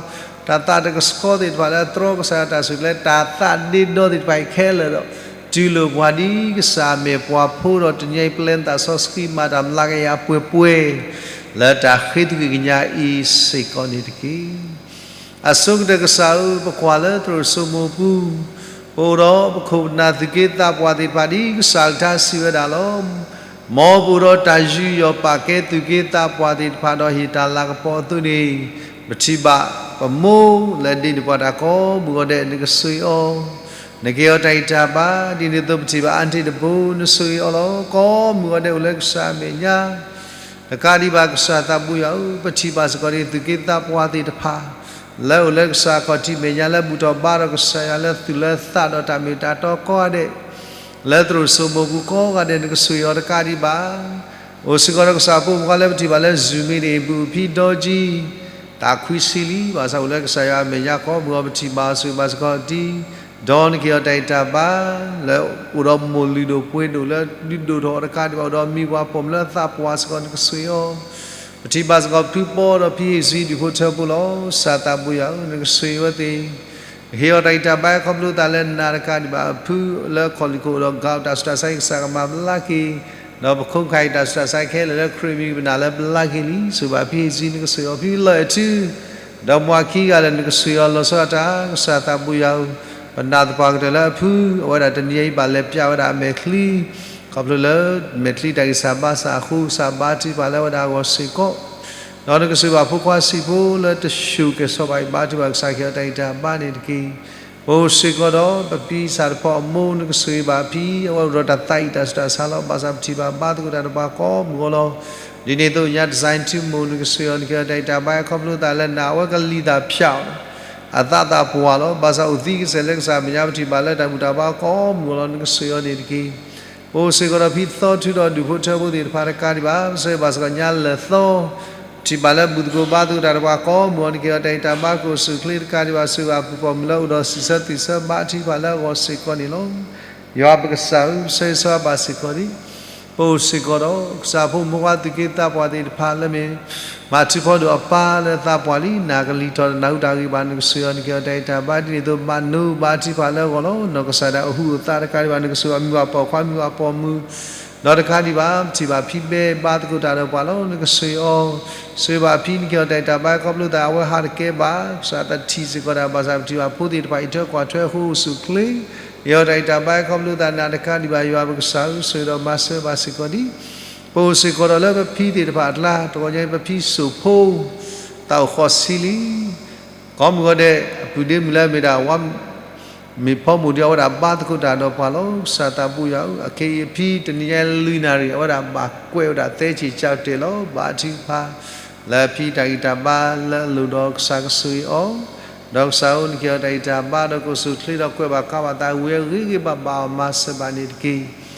တၢ်သးတကဆှီသ့ၣ်တဖၣ်လၢအတြီကစၢ်ယွၤတၢ်စူၢ်က့ၤလၢတၢ်သးဒ့ဒီသ့ၣ်တဖၣ်အံၤခဲလၢာ်ဒီး တူၢ်လိာ်ပှၤဒ်ကစၢ်အမ့ၢ်ပှၤဖိဒီး တနံၤညါအံၤ ပျဲနသးစီဆှံမၤတၢ်မျးကယၤပှဲၤပှဲၤ လၢတၢ်ဃ့ထုကဖၣ်ကညးအံၤစ့ၢ်ကီးန့ၣ်တက့ၢ်. အဆိကတၢၢ်ကစၢ်ဧၢ, ပကွၢ်လၢသရိာ်စိမိၤပူၤ, ပအိၣ်ဒီးပခိၣ်ပနၢ်သူၣ်က့သးပှၢ်သ့ၣ်တဖၣ်ဒ်ကစၢ်အကလုၢ်ကထါစံးဝဲဒၣ်လီၤ. မ်ပအိၣ်ဒီးတၢ်ယူးယီၣ်ပာ်ကဲသူၣ်က့သးပှၢ်သ့ၣ်တဖၣ်ဒီးဟ့ၣ်တၢ်လၤကပီၤအသိးန့ၣ်, ပထံၣ်ဘၣ်ပမိၢ်လၢဒ့န့ၢ်ပှၤတၢ်ကိးမုၢ်ဂီၤဒဲး နကဆိၣ်ဂ့ၤအီၤ, နကဟ့ၣ်အီၤတၢ်ဂံၢ်တၢ်ဘါ, ဒ်န့ၣ်အသိးပထံၣ်ဘၣ်အါန့ၢ်တဘိ နဆိၣ်ဂ့ၤအီၤလီၤ. ကိးမုၢ်ဂီၤဒဲးအိၣ်လၢကစၢ်အမဲာ်ညါ တကးဒံးဘၣ် ကစၢ်သးဘိယွၤဧၢ, ပထံၣ်ဘၣ်စ့ၢ်ကီးဒ်သူၣ်က့သးပှၢ်သ့ၣ်တဖၣ် လၢအိၣ်လၢကစၢ်အခီၣ်ထံးမဲာ်ညါ လၢဘူၣ်ထီၣ်ဘါထီၣ်ကစၢ်ယွၤလၢသူၣ်လၢသးဒီးတၢ်မ့ၢ်တၢ်တီကိးဂၤဒဲး, လၢသရိာ်စိမိၤပူၤကိးဂၤဒဲး နကဆိၣ်ဂ့ၤအီၤတကးဒံးဘၣ် အိၣ်စ့ၢ်ကီးဒီးကစၢ်ဖိမုၣ်ဖိခွါလၢပထံၣ်ဘၣ်လၢ Zoom မ့ၢ်ဒ်အံၤ ဘူးဖံဒီကၠံ သးခွံဆံလံ, ဘၣ်ဆၣ်အိၣ်လၢကစၢ်ယွၤအမဲာ်ညါကိးမုၢ်ဂီၤ ပထံၣ်ဘၣ်အီၤဆိၣ်ဂ့ၤဘၣ်စ့ၢ်ကီးဒ်, ဒီးနကဟ့ၣ်အီၤတၢ်ဂံၢ်တၢ်ဘါ လၢအိၣ်ဒီးမိၢ်လုၢ်ဒိၣ်ပှ့ၤဒိၣ်လၢဒုးဒိၣ်ထီၣ်အီၤတကးဒံးဘၣ် အိၣ်ဒီးမံၤပှၤပိာ်မုၣ်လၢသးပှၢ်စ့ၢ်ကီး နကဆိၣ်ဂ့ၤအီၤ, ပထံၣ်ဘၣ်စ့ၢ်ကီးဖုပီဒီးဖံဟ့ၣ်ဆံ ဒူၣ်ဖိထၢဖိလီၤ. ကစၢ်သးဘိယွၤဧၢ, နကဆိၣ်ဂ့ၤအဝဲသ့ၣ် ဟ့ၣ်အီၤတၢ်ဂံၢ်တၢ်ဘါခီဖျိသးလၢနၤတကးဒံးဘၣ် အဖုလၢခီၣ်လံၢ်ခိၣ်ဒီး ကးတၢ်ဆူးတၢ်ဆါ ကစၢ်ကမၤဘျါက့ၤ, ဒီးပခိၣ်ပနၢ်အံၤတၢ်ဆူးတၢ်ဆါခဲလၢာ်လၢခရံာ်မံၤပနာ်လၢဘျါက့ၤလံ, ဆိၣ်ဘၣ်ဖံဟ့ၣ်ဆံ နကဆိၣ်ဂ့ၤအီၤဖုလီၢ်အဲၣ်ထူ ဒီးမါခံဂၤလၢာ် နကဆိၣ်ဂ့ၤအီၤလီၤဆီဒၣ်တၢ်, ကစၢ်သးဘိယွၤဧၢ, ပနာ်သပှၢ်ကတၢၢ်လၢအဖု အဝဲဒၣ်တနံၤအံၤဘၣ်လဲၤပျးဝဲဒၣ်အမဲာ်ချံ ခီဖျိလၢမဲာ်ချံတၢ်ဂံၢ်စၢ်ဘါစၢ်အဃိ ကစၢ်ဘါထုကဖၣ်လၢအဝဲဒၣ်အဂီၢ်စ့ၢ်ကီး, ဒီးနကဆိၣ်ဘၣ်ဖိခွါဆံးဖိလၢတဆူၣ်ကဲၤဆီဘၣ်အံၤ ဘါထုကဖၣ်ကစၢ် ကဟ့ၣ်အီၤတၢ်ဂံၢ်တၢ်ဘါန့ၣ်တက့ၢ်. ပအိၣ်စ့ၢ်ကီးဒီးပဖံစၢ်တဖီအမိၢ် နကဆိၣ်ဂ့ၤဘၣ်ဖံ အဝဲအိၣ်ဒီးတၢ်သးအံၣ်တၢ်ဆူးတၢ်ဆါလီၤ. ဘၣ်ဆၣ်ပထံၣ်ဘၣ်ဘါသကိးတၢ်ဒီးပှၤကိးမုၢ်ဂီၤလီၤ. ဒ်န့ၣ်အသိးညါ တစဲးထူမိၢ် နကဆိၣ်ဂ့ၤအီၤ နကဟ့ၣ်အီၤတၢ်ဂံၢ်တၢ်ဘါခီဖျိသးလၢနၤ အဝဲကလံၤတၢ်ဖၠးအီၤ အသးသးပှၢ်လီၤ. ဘၣ်ဆၣ်အိၣ်သံကစဲာ်လၢကစၢ်အမဲာ်ညါ ပထံၣ်ဘၣ်လၢတၢ်ဘူၣ်တၢ်ဘါကိးမုၢ်ဂီၤလီၤ. နကဆိၣ်ဂ့ၤအီၤန့ၣ်တက့ၢ်. ပအိၣ်စ့ၢ်ကီးဒီးဖံသီထူဒီးဒူၣ်ဖိထၢဖိသ့ၣ်တဖၣ်တကးဒံးဘၣ် ပဆိၣ်ဂ့ၤဘၣ်စ့ၢ်ကီးညါလၢာ်သီ ပထံၣ်ဘၣ်လၢဘူၣ်သကိးဘါသကိးတၢ်ဒီးပှၤကိးမုၢ်ဂီၤ နကဟ့ၣ်အီၤတၢ်ဂံၢ်တၢ်ဘါ ကအိၣ်ဆူၣ်အိၣ်ချ့တကးဒံးဘၣ် ဆိၣ်ဂ့ၤဘၣ်ပှၤပိာ်မုၣ်လၢအိၣ်ဒီးစံးဆၢသ့ၣ်ဆၢဘါထုကဖၣ်လၢအဂီၢ်စ့ၢ်ကီးန့ၣ်လီၤ. ယွၤပကစၢ်ဧၢ, ပဆိၣ်ဂ့ၤဆိၣ်ဝါဘၣ်စ့ၢ်ကီးဒံး ပအိၣ်စ့ၢ်ကီးဒီး ကစၢ်ဖိမုၣ်ဖိခွါသူၣ်က့သးပှၢ်သ့ၣ်တဖၣ်လၢမ့ၢ် မၤထူဖီဒိၣ်အပၢ်လၢသးပှၢ်လံ နၤကလံၤထီၣ်တနၢ်ဟူတၢ်ဂ့ၢ်ဘၣ် နကဆိၣ်ဂ့ၤအီၤ နကဟ့ၣ်အီၤတၢ်ဂံၢ်တၢ်ဘါ ဒ်န့ၣ်အသိး ဘၣ်နိဘါထုကဖၣ်လၢအဂီၢ်လီၤ. နီၢ်ကစၢ်ဒၣ်အိၣ်ဟူးအိၣ်သးတကးဒံးဘၣ် နကဆိၣ်ဂ့ၤဘၣ်မံၤဘၣ်ပိာ်ခွါမံၤဘၣ်ပိာ်မုၣ် ဒီးတကးဒံးဘၣ် ပထံၣ်ဘၣ်ဖံဘဲဘါသကိးတၢ်ဒီးပှၤလီၤ. နကဆိၣ်ဂ့ၤအီၤ ဆိၣ်ဂ့ၤဘၣ်ဖံ နကဟ့ၣ်အီၤတၢ်ဂံၢ်တၢ်ဘါခီဖျိသး အဝဲဟးတကဲဘၣ် ကစၢ်သထံၣ်စ့ၢ်ကီးတၢ် ဘၣ်ဆၣ်ပထံၣ်ဘၣ်ဖိသ့ၣ်တဖၣ်အံးထွဲကွၢ်ထွဲအဃိ အိၣ်ဆူၣ်အိၣ်ချ့ ဟ့ၣ်အီၤတၢ်ဂံၢ်တၢ်ဘါခီဖျိသး နၤတကးဒံးဘၣ် ယွၤပကစၢ်ဧၢ, ဆိၣ်ဂ့ၤဒီးမၤစၢၤဘၣ်စ့ၢ်ကီးဒံး ပအိၣ်စ့ၢ်ကီးဒီးလၢပဖံသ့ၣ်တဖၣ်အကျါ တဂီၤညါအံၤ ပဖံစိၣ်ဖိ သးအိၣ်ဃိးဆံလံ ကိးမုၢ်ဂီၤဒဲး အပုၢ်ဒ့မုၣ်လၢအမ့ၢ်ဒၣ်ဝါ မ့ၢ်ဖီမိၢ်ဒီး အဝဲဒၣ်ဘါသကိးတၢ်ဒီးပှၤလီၤ. ကစၢ်သးဘိယွၤဧၢ, အခဲအံၤအဖံတနံၤညါအံၤလွံၢ်နၣ်ရံၣ် အဝဲဒၣ်ဘၣ်ကွဲးဝဲဒၣ်သဲက့ၤကၠီတဲာ်လီၤ. ဘါထုကဖၣ် လၢအဖံတၢ်ဂံၢ်တၢ်ဘါလၢအလိၣ်ဒီး ကစၢ်ကဆိၣ်ဂ့ၤအီၤ ဒီးကစၢ်ဧၢ နကဟ့ၣ်အီၤတၢ်ဂံၢ်တၢ်ဘါဒီးကအိၣ်ဆူၣ်အိၣ်ချ့ဒီးကွဲးဘၣ်ကါဘၣ်သးဝံၤအဂ့ၤဂ့ၤဘၣ်ဘၣ်အီၤ မၤစၢၤဘၣ်န့ၣ်တက့ၢ်.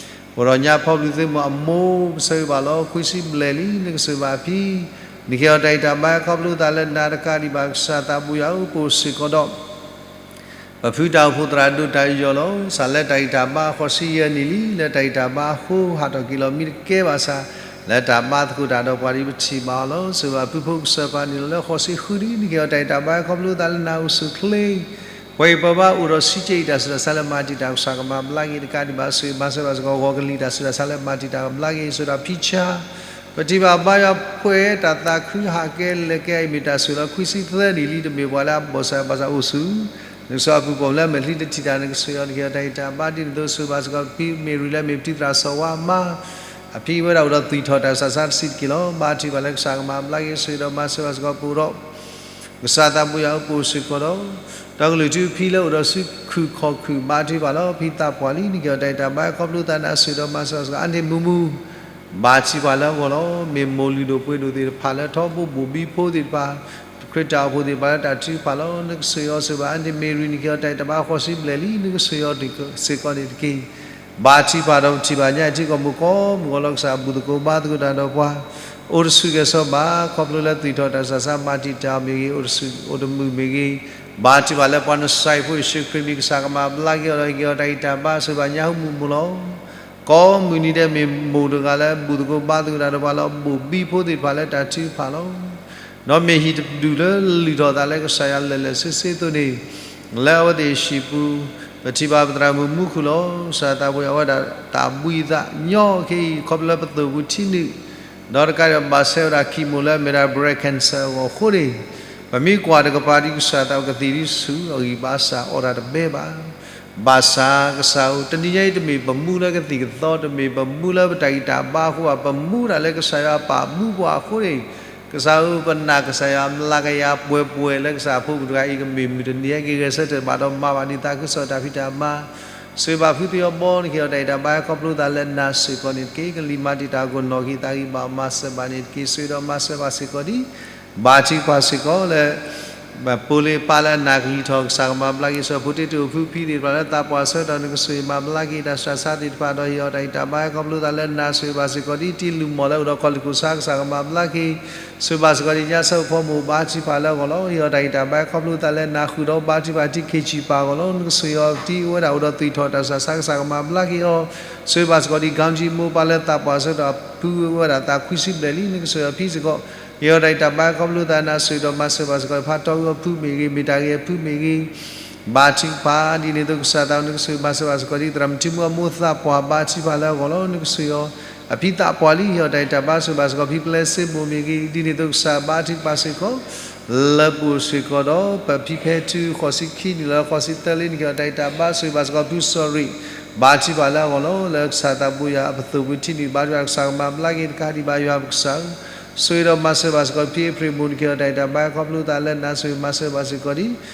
ပှၤဒီးညါဖီဘျုးသ့ၣ်မုၢ်အမိၢ် ပဆၢဂ့ၤဘၣ်လီၤ ခွံဆံဘျဲၣ်လံ နကဆိၣ်ဂ့ၤဘၣ်ဖံ နကဟ့ၣ်အီၤတၢ်ဂံၢ်တၢ်ဘါခီဖျိသးလၢနၤတကးဒံးဘၣ် ကစၢ်သးဘိယွၤဧၢ, ပအိၣ်စ့ၢ်ကီးဒီး ပဖုတၢ်အိၣ်ဖှိၣ်သရၣ်ဒိၣ်တၢ်ယူးယီၣ်လီၤ. စးလၢတၢ်ဂံၢ်တၢ်ဘါဃိးဆံယဲၢ်နံၣ်လံ လၢတၢ်ဂံၢ်တၢ်ဘါအဃိ ဟးထီၣ်က့ၤလီၤမံတကဲဘၣ်ဆၣ် လၢတၢ်ဘါသကိးတၢ်ဒီးပှၤဒ်ပထံၣ်ဘၣ်အီၤလီၤ. ဆိၣ်ဂ့ၤဘၣ်ဖုဖိကစၢ်ပှၤန့ၣ်လီၤ လၢဃိးဆံဃုနံၣ် နကဟ့ၣ်အီၤတၢ်ဂံၢ်တၢ်ဘါခီဖျိသးလၢနၤအိၣ်ဆူၣ်အိၣ်ချ့ ပှၤအံၤပှၤဘါအိၣ်ဒီးဆံးကဲအံၤတၢ်ဆူးတၢ်ဆါလၢမၤတံာ်တာ် ကစၢ်ကမၤဘျါက့ၤတကးဒံးဘၣ် ဆိၣ်ဂ့ၤမၤစၢၤဘၣ်စ့ၢ်ကီး ဂီၤကလံၤတၢ်ဆူးတၢ်ဆါလၢမၤတံာ်တာ်ကဘျါက့ၤ ဆိၣ်ဂ့ၤဒီးဖံဆါ ပထံၣ်ဘၣ်ဘါယွၤဖှဲးတၢ်သးခုဟးကဲလဲၤကဲအံၤ မ့ၢ်တၢ်ဆိၣ်ဂ့ၤလီၤ ခွံဆံသၢနံၣ်လံ တမ့ၢ်ပှၤလၢအဘီၣ်စၢၤဘၣ်ဆၣ်အိၣ်ဆူၣ် နကစၢ်အပူၤပိာ်မုၣ်လၢအမဲာ်ချံတထံၣ်တၢ် နကဆိၣ်ဂ့ၤအီၤ နကဟ့ၣ်အီၤတၢ်ဂံၢ်တၢ်ဘါ ဒ်န့ၣ်အသိး ဆိၣ်ဂ့ၤဘၣ်စ့ၢ်ကီးဖံမ့ၢ်ရံလၢအမ့ၢ်ပတံၤသရၣ်စီၤဝါအမါ အဖံဝဲဒၣ်အိၣ်ဒီးသွံၣ်ထီၣ်တၢ်ဆူးတၢ်ဆါတဆံးတက့ၢ်လီၤ. ဘါထုကဖၣ်လၢကစၢ်ကမၤဘျါက့ၤ ဆိၣ်ဂ့ၤဒီးမၤစၢၤဘၣ်စ့ၢ်ကီး ပအိၣ်ဒီး ကစၢ်သးဘိယွၤဧၢ ပအိၣ်စ့ၢ်ကီးဒီး ဒီကလုာ်ထူဖံလၢအိၣ်ဒီးဆူခုၣ်ခီၣ်ခုၣ် ဘါထုကဖၣ်လီၤ ဖံသးပှၢ်လံ နကဟ့ၣ်အီၤတၢ်ဂံၢ်တၢ်ဘါခီဖျိသး နၤဆိၣ်ဂ့ၤဒီးမၤစၢၤဘၣ်စ့ၢ်ကီး အါန့ၢ်မုာ်မုာ် ဘါထုကဖၣ်လၢအဂီၢ်လီၤ. မ့ၢ်မိၢ်လုၢ်ဒိၣ်ပှ့ၤဒိၣ်သ့ၣ်တဖၣ်လၢထီဘိဘိၣ်ဘံဖိသ့ၣ်တဖၣ် ခရံာ်တၢ်အိၣ်ဖှိၣ်သ့ၣ်တဖၣ်လၢတၢ်ထုကဖၣ်လီၤ. နကဆိၣ်ဂ့ၤအီၤ ဆိၣ်ဂ့ၤဘၣ်အါန့ၢ်မ့ၢ်ရံ နကဟ့ၣ်အီၤတၢ်ဂံၢ်တၢ်ဘါဃိးဆံဘျဲၣ်လံ နကဆိၣ်ဂ့ၤအီၤစ့ၢ်ကီးန့ၣ်တက့ၢ်. ဘါထုကဖၣ်ဒီးပထံၣ်ဘၣ်ညါအံၤထံကီၢ်မုၢ်ကိးမုၢ်ဂီၤလီၤ ကစၢ်အဘူၣ်သကိးဘါသကိးတၢ်ဒီးပှၤ အိၣ်တဆူၣ်ကဲၤစီၤဘၣ် ခီဖျိလၢသွံၣ်ထီၣ်တၢ်ဆူးတၢ်ဆါ မၤတံာ်တာ်အီၤမ့ၢ်ဂ့ၤ အိၣ်တဆူၣ်အိၣ်တမုာ်မ့ၢ်ဂ့ၤ ဘါထုကဖၣ်လၢပှၤနစၤရ့းဖိယ့ၣ်ၡူးခရံာ်မံၤ ကစၢ်ကမၤဘျါက့ၤအီၤဒီးဟ့ၣ်က့ၤအီၤတၢ်ဂံၢ်တၢ်ဘါ ဆိၣ်ဂ့ၤဘၣ်ညါဟူမုၢ်မုၢ်လီၤ. ကိးမုၢ်နံၤဒဲး မ့ၢ်မိၢ်တဂၤလၢဘူၣ်သကိးဘါသကိးတၢ်ဒီးပှၤလၢအဘိၣ်ဘံဖိသ့ၣ်တဖၣ်လၢတၢ်ထုကဖၣ်လီၤ. ဒီးမ့ၢ်ဟံၣ်တဒူၣ်လၢလုၢ်ထီၣ်အသးလၢကစၢ်ယွၤလဲၤလဲၤဆ့ဆ့အသိးန့ၣ်, လၢအဝဲသ့ၣ်အဟံၣ်ပူၤ, ပထံၣ်ဘၣ်ပသရၣ်မုၣ်မူခိၣ်လီၤ. ကစၢ်သးပူၤယွၤဝဲဒၣ်တၢ်ဘှံးသးညီခဲအံၤ ခီဖျိလၢပသိၣ်ပူၤထံနုာ်, ဒီးတကးဒံးဘၣ်ဘၣ်ဆဲးဝဲဒၣ် chemo လၢအမ့ၢ်ဒၣ် breast cancer အဂီၢ်အဃိန့ၣ်, ပမ့ၢ်ကွၢ်တကပၤဒ်ကစၢ်သးကသံၣ်ဒ်ဆူၣ်အဂံၢ်ဘါစၢ်အီၣ်တၢ်တဘဲဘၣ်. ဘၣ်ဆၣ်ကစၢ်ဧၢ, တနံၤညါအံၤတမ့ၢ်ပမူလၢကသံၣ်ကသီ, တမ့ၢ်ပမူလၢပတၢ်ဂံၢ်တၢ်ဘါအဃိဘၣ်, ပမူဒၣ်လၢကစၢ်ယွၤပာ်မူပှၤအဃိန့ၣ်, ကစၢ်ဧၢ, ပနာ်ကစၢ်ယွၤမျးကယၤပှဲၤပှဲၤလၢကစၢ်အဖိမုၣ်တဂၤအံၤ ကမ့ၢ်မုၢ်တနံၤဟဲက့ၤဂဲၤဆၢထၢၣ်ဘၣ်ဒီးမၤဘၣ်န့ၢ်သးခုကစီၣ်တၢ်ဖံးတၢ်မၤ, ဆိၣ်ဂ့ၤဘၣ်ဖုသ့ၣ်အဘီန့ၣ် ကဟ့ၣ်အီၤတၢ်ဂံၢ်တၢ်ဘါ ဟဲခီဖျိသးလၢနၤစ့ၢ်ကီးန့ၣ်တက့ၢ်. ကလံၤမၤတံာ်တာ်အဂီၢ်နီၣ်ဂံၢ်သးဂံၢ်ဘၣ်မၤစၢၤဘၣ်န့ၣ်တက့ၢ်. ဆိၣ်ဂ့ၤဒီးမၤစၢၤဘၣ်စ့ၢ်ကီးဒ် ဘၣ်ထံပှၤစ့ၢ်ကီးလၢ ပၢ်ဖိလ့ပၢ်လၢအနာ်ကလံၤထီၣ် ကစၢ်ကမၤဘျါက့ၤ စီၤဖိတ့တိၣ်ဖုဖံသ့ၣ်တဖၣ်လၢသးပှၢ်ဆၢကတီၢ် နကဆိၣ်ဂ့ၤမၤဘျါက့ၤတၢ်ဆှၢဆါသ့ၣ်တဖၣ်ဒီး ဟ့ၣ်အီၤတၢ်ဂံၢ်တၢ်ဘါ ဟဲခီဖျိသးလၢနၤ ဆိၣ်ဂ့ၤဘၣ်စ့ၢ်ကီးဒ်တံၤလုၢ်မီၢ်လၢအိၣ်ဒီးခီၣ်လ့ၢ်ခိၣ်ဆါ ကစၢ်ကမၤဘျါက့ၤ ဆိၣ်ဂ့ၤဘၣ်စ့ၢ်ကီးဒ်ညါဆၢဖိမိၢ် ဘၣ်ထံပှၤလၢအဂီၢ်လီၤ. ဟ့ၣ်အီၤတၢ်ဂံၢ်တၢ်ဘါ ဟဲခီဖျိသးလၢနၤ ဃုာ်ဒီးဘၣ်ထံပှၤဒ်ခ့ၣ်ဆံၣ်ပၢ်အဂီၢ်လီၤ. နကဆိၣ်ဂ့ၤအီၤဒ်အိၣ်ဝဲဒၣ်အိၣ်ဒီးသွံၣ်ထီၣ်တၢ်ဆှၢဆါ ကစၢ်ကမၤဘျါက့ၤအီၤ ဆိၣ်ဂ့ၤဘၣ်စ့ၢ်ကီးဒ် ကၣ်ကၠံမိၢ်ပၢ်လၢသးပှၢ်ဆၢကတီၢ် ဖုဝဲဒၣ်သးခွံဆံဘျဲၣ်လံ နကဆိၣ်ဂ့ၤအီၤဖံစ့ၢ်ကီး ဟ့ၣ်အီၤတၢ်ဂံၢ်တၢ်ဘါ ခီဖျိသးနၤ ဆိၣ်ဂ့ၤဒီးမၤစၢၤဘၣ်စ့ၢ်ကီး ဖးတီအီၤဖုမ့ၢ်ဂ့ၤ မ့ၢ်တၢ်ဂ့ၤအဖုမ့ၢ်ဂ့ၤ ဘၣ်ထံပှၤဒ်န့ၣ်အသိး ကစၢ်သးနကဆိၣ်ဂ့ၤမၤစၢၤဘၣ်စ့ၢ်ကီးဒ် သရၣ်မုၣ်ထံမူအမိၢ်သးပှၢ် ဘၣ်ထံပှၤလၢအဂီၢ်လီၤ. နကဆိၣ်ဂ့ၤအီၤ အဖံသးပှၢ်လံ ဟ့ၣ်အီၤတၢ်ဂံၢ်တၢ်ဘါ ဆိၣ်ဂ့ၤဘၣ်စ့ၢ်ကီး ဖံပျဲစ့မိၢ်မ့ၢ်ဂ့ၤ ဒ်န့ၣ်အသိး ကစၢ်ဘၣ်ထံပှၤစ့ၢ်ကီး လၢပအိၣ်စ့ၢ်ကီးဒီး ပဖံဖဲထူဃိးဆံခံနံၣ်လၢဃိးဆံသၢလံ နကဟ့ၣ်အီၤတၢ်ဂံၢ်တၢ်ဘါ ဆိၣ်ဂ့ၤဘၣ်စ့ၢ်ကီး ဖုစီၤရံး ဘၣ်ထံပှၤလၢအဂီၢ်လီၤ. လၢကစၢ်သးပူၤယွၤအပသိၣ်ပူၤထံနုာ် ဘၣ်ထံပှၤ ကစၢ်ကမၤဘျါက့ၤတကးဒံးဘၣ် ယွၤပကစၢ်ဧၢ ဆိၣ်ဂ့ၤဒီးမၤစၢၤဘၣ်စ့ၢ်ကီး ဖံအ့ဖြ့ၣ်မိၢ် နကဟ့ၣ်အီၤတၢ်ဂံၢ်တၢ်ဘါ ခီဖျိသးလၢနၤ ဆိၣ်ဂ့ၤမၤစၢၤဘၣ်စ့ၢ်ကီးဒ်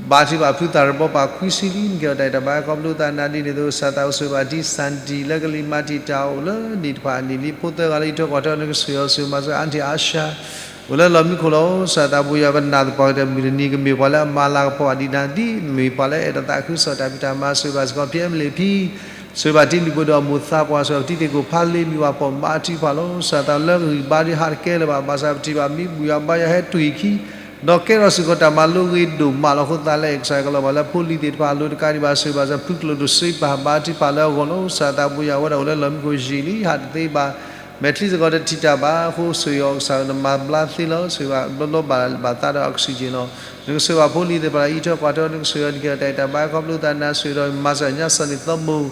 ဘၣ်ထံပှၤဖုသၣ်ရဘီပှၤခွံဆံလံ နကဟ့ၣ်အီၤတၢ်ဂံၢ်တၢ်ဘါ ခီဖျိသးနၤ ဒ်န့ၣ်အသိး ကစၢ်သးအိၣ်ဆိၣ်ဂ့ၤဘၣ်ဒ် စၣ်ဒံၣ် လၢကလံၤမၤတံာ်တာ်အိၣ်လၢန့ၣ်တဖၣ်န့ၣ်လံ ဖိသၢဂၤလၢအံးထွဲကွၢ်ထွဲ နကဆိၣ်ဂ့ၤအီၤ ဆိၣ်ဂ့ၤမၤစၢၤ အါထံၣ်အါရှါ အိၣ်လၢလီၢ်မံခိၣ်လီၤ. ကစၢ်သးပူၤယွၤ ပနာ်သပှၢ်ကတၢၢ် မုၢ်တနံၤကမ့ၢ်ပှၤလၢအမၤလၤကပီၤဘၣ် ဒ်နၤ ဒ်မ့ၢ်ပှၤလၢအအဲၣ်ဒိးသးခုကစီၣ်တၢ်ဖံးတၢ်မၤ ဆိၣ်ဂ့ၤဘၣ်စ့ၢ်ကီး ဖံအဲမလ့ၣ်ဖံ ဆိၣ်ဂ့ၤဘၣ်တံၤနုၢ်ပှၤဒီးအမိၢ်သးပှၢ် ဆိၣ်ဂ့ၤဘၣ်တံၤသကိးဖးလ့မံၤဝၤဖီၣ် ဘၣ်ထံပှၤလီၤ. ကစၢ်သးလၢဂံၢ်ဘါဒ်ဟးတကဲလၢၤဘၣ် ဘၣ်ဆၣ်ပထံၣ်ဘၣ်မ့ၢ်ဘူၣ်ယွၤဘါယွၤဟဲတွံၢ်အခံ ဒီးကဲထီၣ်စ့ၢ်ကီးတၢ်မၤလိဂ့ၤဒိၣ်မးလီၤ. အဃိသတးလၢအဲၣ်ကစၢ်ယွၤကလီၤဘၣ်လၢဖိလံၤသ့ၣ်တဖၣ်အလိၤတကးဒံးဘၣ် ဆိၣ်ဂ့ၤဘၣ်စ့ၢ်ကီး ဖုကျိၤဒိၣ်စ့ပၢ် ဘၣ်ထံပှၤလၢအဂီၢ်လီၤ. ကစၢ်သးပူၤယွၤဝဲဒၣ်အိၣ်လၢလီၢ်မံခိၣ်ယံာ်လံ ဟးတသ့ဘၣ် မဲာ်ချံစ့ၢ်ကီးတထံၣ်တၢ်ဘၣ်အဃိ ဆိၣ်ဂ့ၤအီၤကစၢ်ဧၢ နမၤဘျါသ့လီၤ. ဆိၣ်ဂ့ၤဘၣ်ဘျီဘျီဘၣ်ဘၣ်သးဒီး oxygen လီၤ. နကဆိၣ်ဂ့ၤဘၣ်ဖိလံၤသ့ၣ်တဖၣ်လၢ အံးထွဲကွၢ်ထွဲ နကဆိၣ်ဂ့ၤအီၤ နကဟ့ၣ်အီၤတၢ်ဂံၢ်တၢ်ဘါ ခီဖျိသးနၤ ဆိၣ်ဂ့ၤဒီးမၤစၢၤညါစၢ်န့ၣ်သီမိၢ်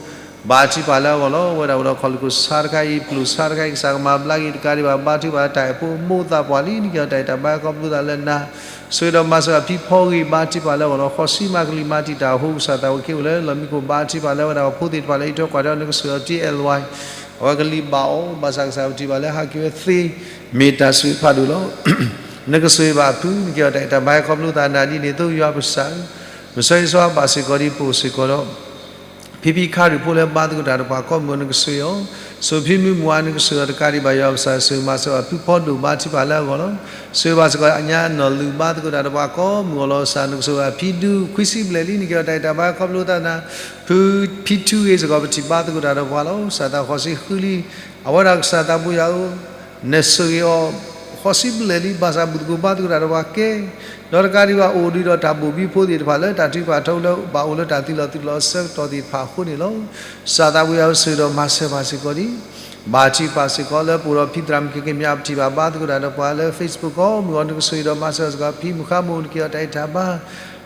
ဘၣ်ထံပှၤလၢအဂီၢ်လီၤ. ဝဲဒၣ်အိၣ်ဒီးခီၣ်လ့ၢ်ခိၣ်ဆါတခါအံၤ ပျိာ်ဆါတခါအံၤ ကစၢ်ကမၤဘျါက့ၤတကးဒံးဘၣ် ဘၣ်ထံပှၤ တၢ်အဲၣ်ဖိမိၢ်သးပှၢ်လံ နကဟ့ၣ်အီၤတၢ်ဂံၢ်တၢ်ဘါ ခီဖျိသးလၢနၤ ဆိၣ်ဂ့ၤဒီးမၤစၢၤဘၣ်ဖံဖီဂ့ၤ ဘၣ်ထံပှၤလၢအဂီၢ်လီၤ. ဃိးဆံမးကလံၤမၤတံာ်တာ်အဃိ ကစၢ်သးအိၣ်က့ၤအိၣ်လၢလီၢ်မံခိၣ် ဘၣ်ထံပှၤလၢဝဲဒၣ်အဖိသ့ၣ်တဖၣ်လၢ အံးထွဲကွၢ်ထွဲ နကဆိၣ်ဂ့ၤအီၤတံၤအဲၣ်လွဲ အဝဲကလံၤဘၣ်အီၤ ဘၣ်ဆၣ်ကစၢ်ပထံၣ်ဘၣ်လၢဟးက့ၤဝဲသ့ မ့ၢ်တၢ်ဆိၣ်ဂ့ၤဖးဒိၣ်လီၤ. နကဆိၣ်ဂ့ၤဘၣ်အဖု နကဟ့ၣ်အီၤတၢ်ဂံၢ်တၢ်ဘါ ခီဖျိသးနၤ ဒ်န့ၣ်အသိး ယွၤပကစၢ်ဧၢ မုၢ်ဆ့ၣ်ယွၤဘၣ်စ့ၢ်ကီးဒ်ပအိၣ်စ့ၢ်ကီးဒီး ဖံဖံခါရံၣ်ဖိလၢဘါသကိးတၢ်ဒီးပှၤကိးမုၢ် နကဆိၣ်ဂ့ၤအီၤ ဆိၣ်ဖံမုၢ်မုၢ်ဝါ နကဆိၣ်ဂ့ၤအီၤတကးဒံးဘၣ် ယွၤပကစၢ် ဆိၣ်ဂ့ၤမၤစၢၤဘၣ်ဖုဖီဒိၣ် ဘၣ်ထံပှၤလၢအဂီၢ်လီၤ. ဆိၣ်ဂ့ၤဘၣ်စ့ၢ်ကီးအညါနီၢ်လူၤ ဘါသကိးတၢ်ဒီးပှၤကိးမုၢ်အဂီၢ်လီၤ. ကစၢ်နကဆိၣ်ဂ့ၤဘၣ်ဖံဒူ ခွံဆံဘျဲၣ်လံ နကဟ့ၣ်အီၤတၢ်ဂံၢ်တၢ်ဘါ ခီဖျိသးနၤ ဖုဖံထူဂ့ၤစ့ၢ်ကီး ပထံၣ်ဘၣ်သကိးတၢ်ဒီးပှၤလီၤ. ကစၢ်သးဃိးဆံဃုလံ အဝဲဒၣ်ကစၢ်သးပူၤယွၤဧၢ နဆိၣ်ဂ့ၤအီၤ ဃိးဆံဘျဲၣ်လံ ဘၣ်ဆၣ်ဘူၣ်သကိးဘါသကိးတၢ်ဒီးပှၤကဲ ဒီးတကးဒံးဘၣ်အိၣ်ဒံးဒီးတၢ်ဘိၣ်ဘံဖိသ့ၣ်တဖၣ် လၢတၢ်ထုကဖၣ်ထီလၢဘၣ်အိၣ်လၢတၢ်သံလီၤသွံၣ်လီၤဆၢကတီၢ်သ့ၣ်တဖၣ်အဃိန့ၣ်လီၤ. ကစၢ်သးပူၤယွၤဧၢ ဆိၣ်ဂ့ၤဒီးမၤစၢၤဘၣ်စ့ၢ်ကီးဒ် ဘၣ်ထံပှၤစ့ၢ်ကီးလၢပအိၣ်ဒီးဖံသရၣ်မုၣ်ကဲကဲမး ပထံၣ်ဘၣ်ဘါသကိးတၢ်ဒီးပှၤလၢ Facebook ကိးမုၢ်အဂီၢ် နကဆိၣ်ဂ့ၤဒီးမၤစၢၤစ့ၢ်ကီး ဖံမုၢ်ဃါမိၢ် နကဟ့ၣ်အီၤတၢ်ဂံၢ်တၢ်ဘါ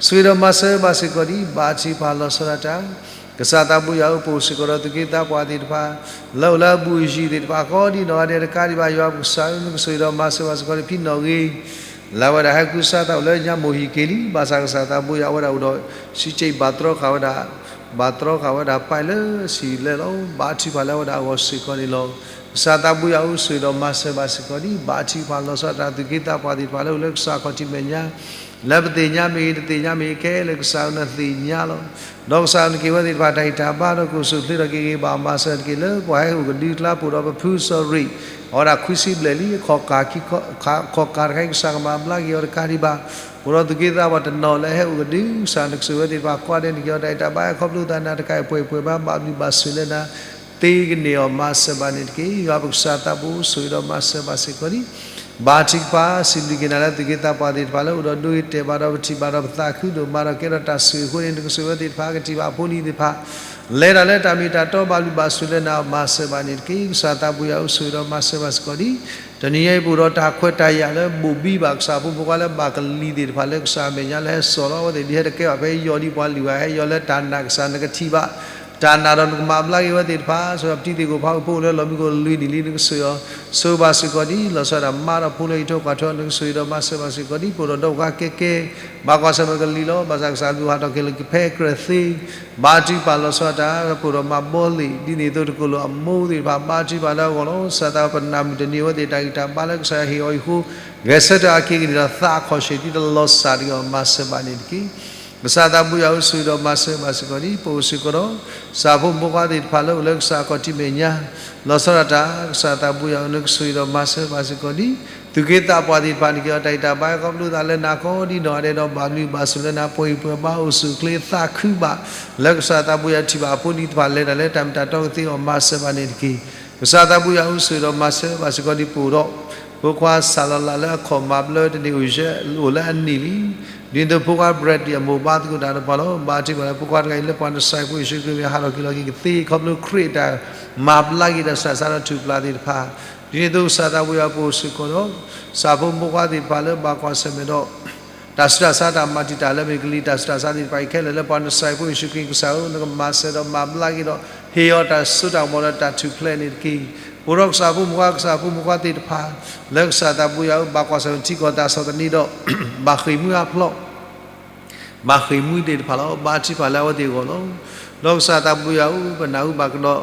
ဆိၣ်ဂ့ၤဒီးမၤစၢၤဘၣ်စ့ၢ်ကီးဒ် ဘၣ်ထံပှၤလီၤဆီဒၣ်တၢ် ကစၢ်သးပူၤယွၤဧၢ ပအိၣ်စ့ၢ်ကီးဒီးသုးက့သးပှၢ်သ့ၣ်တဖၣ် လၢအိၣ်လၢအဘူးအယံၤသ့ၣ်တဖၣ် ကိးဒံးနီၢ်ဂၤဒဲးတကးဒံးဘၣ် ယွၤပကစၢ်ဧၢ နကဆိၣ်ဂ့ၤဒီးမၤစၢၤဘၣ်စ့ၢ်ကီးဒ် ဖံနီၢ်ဂ့ၤ လၢအဝဲဒၣ်ဟဲဃုစးထီၣ်လၢညါမိၢ်ဟံၣ်က့ၤလံ ဘၣ်ဆၣ်ကစၢ်သးပူၤယွၤ အဝဲဒၣ်အိၣ်ဒီး စံးက့ဘၣ်တြီဃာ်ဝဲဒၣ် ဘၣ်တြီဃာ်ဝဲဒၣ်ပာ်လၢစံၣ်လဲလီၤ ဘၣ်ထံပှၤလၢအဝဲဒၣ်အဂီၢ်စ့ၢ်ကီးန့ၣ်လီၤ. ကစၢ်သးပူၤယွၤဧၢ ဆိၣ်ဂ့ၤဒီးမၤစၢၤဘၣ်စ့ၢ်ကီးဒ် ဘၣ်ထံပှၤလီၤဆီဒၣ်တၢ် သုးက့သးပှၢ်သ့ၣ်တဖၣ်လၢအိၣ်လၢကစၢ်ခီၣ်ထံးမဲာ်ညါ လၢပသ့ၣ်ညါမ့ၢ်ဂ့ၤ တသ့ၣ်ညါမ့ၢ်ဂ့ၤ ကဲလၢကစၢ်နသ့ၣ်ညါလီၤ. ဒီးကစၢ်နက့ၤဝဲသ့ၣ်တဖၣ်တၢ်ဂံၢ်တၢ်ဘါဒီး ကအိၣ်ဆူၣ်အိၣ်ချ့ထီၣ်က့ၤဂ့ၤဘၣ်မၤစၢၤတက့ၢ် လၢပှၤဟဲအိၣ်ကဒုကျါ ပအိၣ်ဒီးပဖုစီၤရံး အဝဲဒၣ်ခွံဆံဘျဲၣ်လံ အခီၣ်ကၢ်ခံ အခီၣ်ကၢ်တခါအံၤ ကစၢ်ကမၤဘျါက့ၤအီၤတကးဒံးဘၣ် ပအိၣ်ဒီးသုးက့သးပှၢ်တနီၤလၢဟဲအိၣ်ကဒု ကစၢ်နကဆိၣ်ဝဲသ့ၣ်တဖၣ်ကိးဂၤဒဲး နက့ၤအီၤတၢ်ဂံၢ်တၢ်ဘါ ခီဖျိသးနၤတကးအံၤ ပှဲၤပှဲၤဘၣ် ဘၣ်ဘျုးဘၣ်ဆိၣ်လၢနၤ သ့ကန့ၢ်အီၤ မၤစၢၤဘၣ်န့ၣ်တက့ၢ်. ယွၤပကစၢ်သးပူၤ ဆိၣ်ဂ့ၤဒီးမၤစၢၤဘၣ်စ့ၢ်ကီးဒ် ဘါထုကဖၣ် စံးဘျုးက့ၤနၤလၢသုးက့သးပှၢ်သ့ၣ်တဖၣ်လၢအိၣ်ဒီးဒိဂ့ၤတဲာ်ဘၣ်ဒီးပထံၣ်ဘၣ်ဒီးပသးခုဒိၣ်မးဒီးကဲထီၣ်တၢ်ဆိၣ်ဂ့ၤအဃိန့ၣ် နကဆိၣ်ဂ့ၤဝဲသ့ၣ်တဖၣ် ကထံၣ်ဘၣ်အဖိအလံၤသ့ၣ်တဖၣ် လဲၤတၢ်လၢတၢ်မ့ၢ်တၢ်တီဘၣ်လုၢ်ဘၣ်စၢၤလၢနၤမၤစၢၤဘၣ်န့ၣ်တက့ၢ်. ကစၢ်သးဘိယွၤအိၣ်ဆိၣ်ဂ့ၤဒီးမၤစၢၤဘၣ်စ့ၢ်ကီးဒံး တနံၤညါအံၤပအိၣ်ဒီးတၢ်ခွဲးတၢ်ယာ်လၢဘိၣ်ဘံဘၣ်ကစၢ်ဖိမုၣ်ဖိခွါလၢဘၣ်ကလံၤသ့ၣ်တဖၣ်လၢကစၢ်အမဲာ်ညါလၢဟဲစိာ်လီၤ အဝဲသ့ၣ်ဒ်ဟဲတကဲဘၣ်ဖဲယီၤဒ်ပှၤလုၢ်ဘၣ် ဟဲယီၤလၢတၢ်နာ်ကစၢ်နကထံၣ်ဘၣ် တၢ်နာ်ဒီးနကမၤဘျါက့ၤဝဲသ့ၣ်တဖၣ် ဆိပတံၤသ့ၣ်ကိၣ်ဖးအိၣ်ဖိအိၣ်လၢလီၢ်မံခိၣ်လွံၢ်နံၣ်လံနကဆိၣ်ဂ့ၤအီၤ ဆိၣ်ဂ့ၤဘၣ်စ့ၢ်ကီးဒံး လီၤဆီဒၣ်တၢ်မၤဒီးဖိလၢဟံၣ်ထိၣ်ကွၢ်ထွဲနကဆိၣ်ဂ့ၤဒီးမၤစၢၤဘၣ်စ့ၢ်ကီးဒံး ပအိၣ်ဒီးဒီးပှၤကဲကဲ ဘၣ်ကွၢ်ဆၢၣ်မဲာ်ကလံၤလီၤ ဘၣ်ဆၣ်ကစၢ်လူၤဟးထီၣ်က့ၤလၢကဖဲကြၢးသ့ ဘါထုကဖၣ်လီၤဆီဒၣ်တၢ် ပအိၣ်ဒီးမၤဘီလ့ၣ် ဒ်န့ၣ်အသိးတကလုာ်အမိၢ်သ့ၣ်တဖၣ် ဘါထုကဖၣ်လၢအဂီၢ်လီၤ ကစၢ်သးပနၢ်မုၢ်တနံၤအဝဲသ့ၣ်တၢ်ဂံၢ်တၢ်ဘါလၢကစၢ်ယွၤဟ့ၣ်အီၤအံၤအဃိ ဂဲၤဆၢထၢၣ်အခံကန့ၣ်ဒီးသးအခီၣ်ဆ့ၣ်ဒ်တလီၤစၢ်တဂ့ၤအီၤ မၤစၢၤဘၣ်န့ၣ်တက့ၢ်. ကစၢ်သးဘိယွၤအိၣ်ဆိၣ်ဂ့ၤဒီးမၤစၢၤဘၣ်စ့ၢ်ကီးဒံး ပအိၣ်စ့ၢ်ကီးဒီး ကစၢ်ဖိမုၣ်ဖိခွါသ့ၣ်တဖၣ်လၢအိၣ်လၢကစၢ်အခီၣ်ထံးမဲာ်ညါ လီၤဆီဒၣ်တၢ် ကစၢ်သးဘိယွၤအိၣ်နကဆိၣ်ဂ့ၤဒီးမၤစၢၤဘၣ်စ့ၢ်ကီးဒံး သုးက့သးပှၢ်သ့ၣ်တဖၣ်န့ၣ်က့ၤအီၤတၢ်ဂံၢ်တၢ်ဘါခီဖျိသးလၢနၤခီဒ်နီၢ်ဂၤဒဲးဒီးဘၣ်ဘျုးဘၣ်ဆိၣ်လၢနၤ ပှဲၤဟံၣ်ပှဲၤဘါအိၣ်ဆူၣ်အိၣ်ချ့သးခုဘၣ် လၢကစၢ်သးဘိယွၤထံၣ်ဘၣ်အဖိလံၤတဖၣ်လဲၤတၢ်လၢတၢ်မ့ၢ်တၢ်တီကသ့အီၤ မၤစၢၤဘၣ်န့ၣ်တက့ၢ်. ကစၢ်သးဘိယွၤအိၣ်ဆိၣ်ဂ့ၤဒီးမၤစၢၤဘၣ်စ့ၢ်ကီးဒံး ပအိၣ်ဒီး ဖိခွါစၢ်လီၤလးလၢအခီၣ်မၤဘျၢတန့ၢ်အိၣ်ယဲၢ် အိၣ်လၢအနံၣ်လံ ဒ်န့ၣ်အသိးဖိခွါဘြဲၣ်ဒံၣ်အမိၢ်ဘါသကိးတၢ်တဖၣ်လီၤ. ဘါထုကဖၣ်လၢဖိခွါတဂၤအံၤလၢပှၤနစၤရ့းဖိယ့ၣ်ၡူးခရံာ်မ့ၢ်ဟးထီၣ်က့ၤလီၤက့ၤကသ့ ခီဖျိခရံာ်အတၢ်မၤဘျါက့ၤတၢ်ဆူးတၢ်ဆါဒီးထူၣ်ပျၢ်သ့ၣ်တဖၣ် ဒ်န့ၣ်အသိးကစၢ်သးဘိယွၤပအိၣ်စ့ၢ်ကီးဒီး ကစၢ်ဖိမုၣ်ဖိခွါသ့ၣ်တဖၣ်လၢဘၣ်ကွၢ်ဆၢၣ်မဲာ်ဒီး တၢ်ဆူးတၢ်ဆါတၢ်မၤတံာ်တာ်လၢမ့ၢ်ကလံၤတၢ်ဆူးတၢ်ဆါသ့ၣ်တဖၣ်အံၤခဲလၢာ်လၢပှၤနစၤရ့းဖိယ့ၣ်ၡူးခရံာ်ကစၢ်ဧၢ နကမၤစၢၤဒီးမၤဘျါက့ၤဒီး ဟ့ၣ်အီၤတၢ်စိတၢ်ကမီၤဒီးတၢ်ထူၣ်ဖျဲးန့ၣ်တက့ၢ်. ပအိၣ်ဒီးကစၢ်ဖိမုၣ်ဖိခွါ ကစၢ်ဖိမုၣ်ဖိခွါသ့ၣ်တဖၣ် လၢကစၢ်သးဘိယွၤဧၢ ဘၣ်ကွၢ်ဆၢၣ်မဲာ်ထံကီၢ်တၢ်ဆီၣ်သနံးဒီး ဘၣ်ဃ့ၢ်မှံဟးဖျိး ဘၣ်ဃ့ၢ်မှံသ့ၣ်တဖၣ်လီၤ. ဘါထုကဖၣ်လၢအဝဲသ့ၣ်အဂီၢ်လီၤ. ဒီးကစၢ်သးဘိယွၤဧၢ ပနၢ်ဟူဘၣ်ကဒီး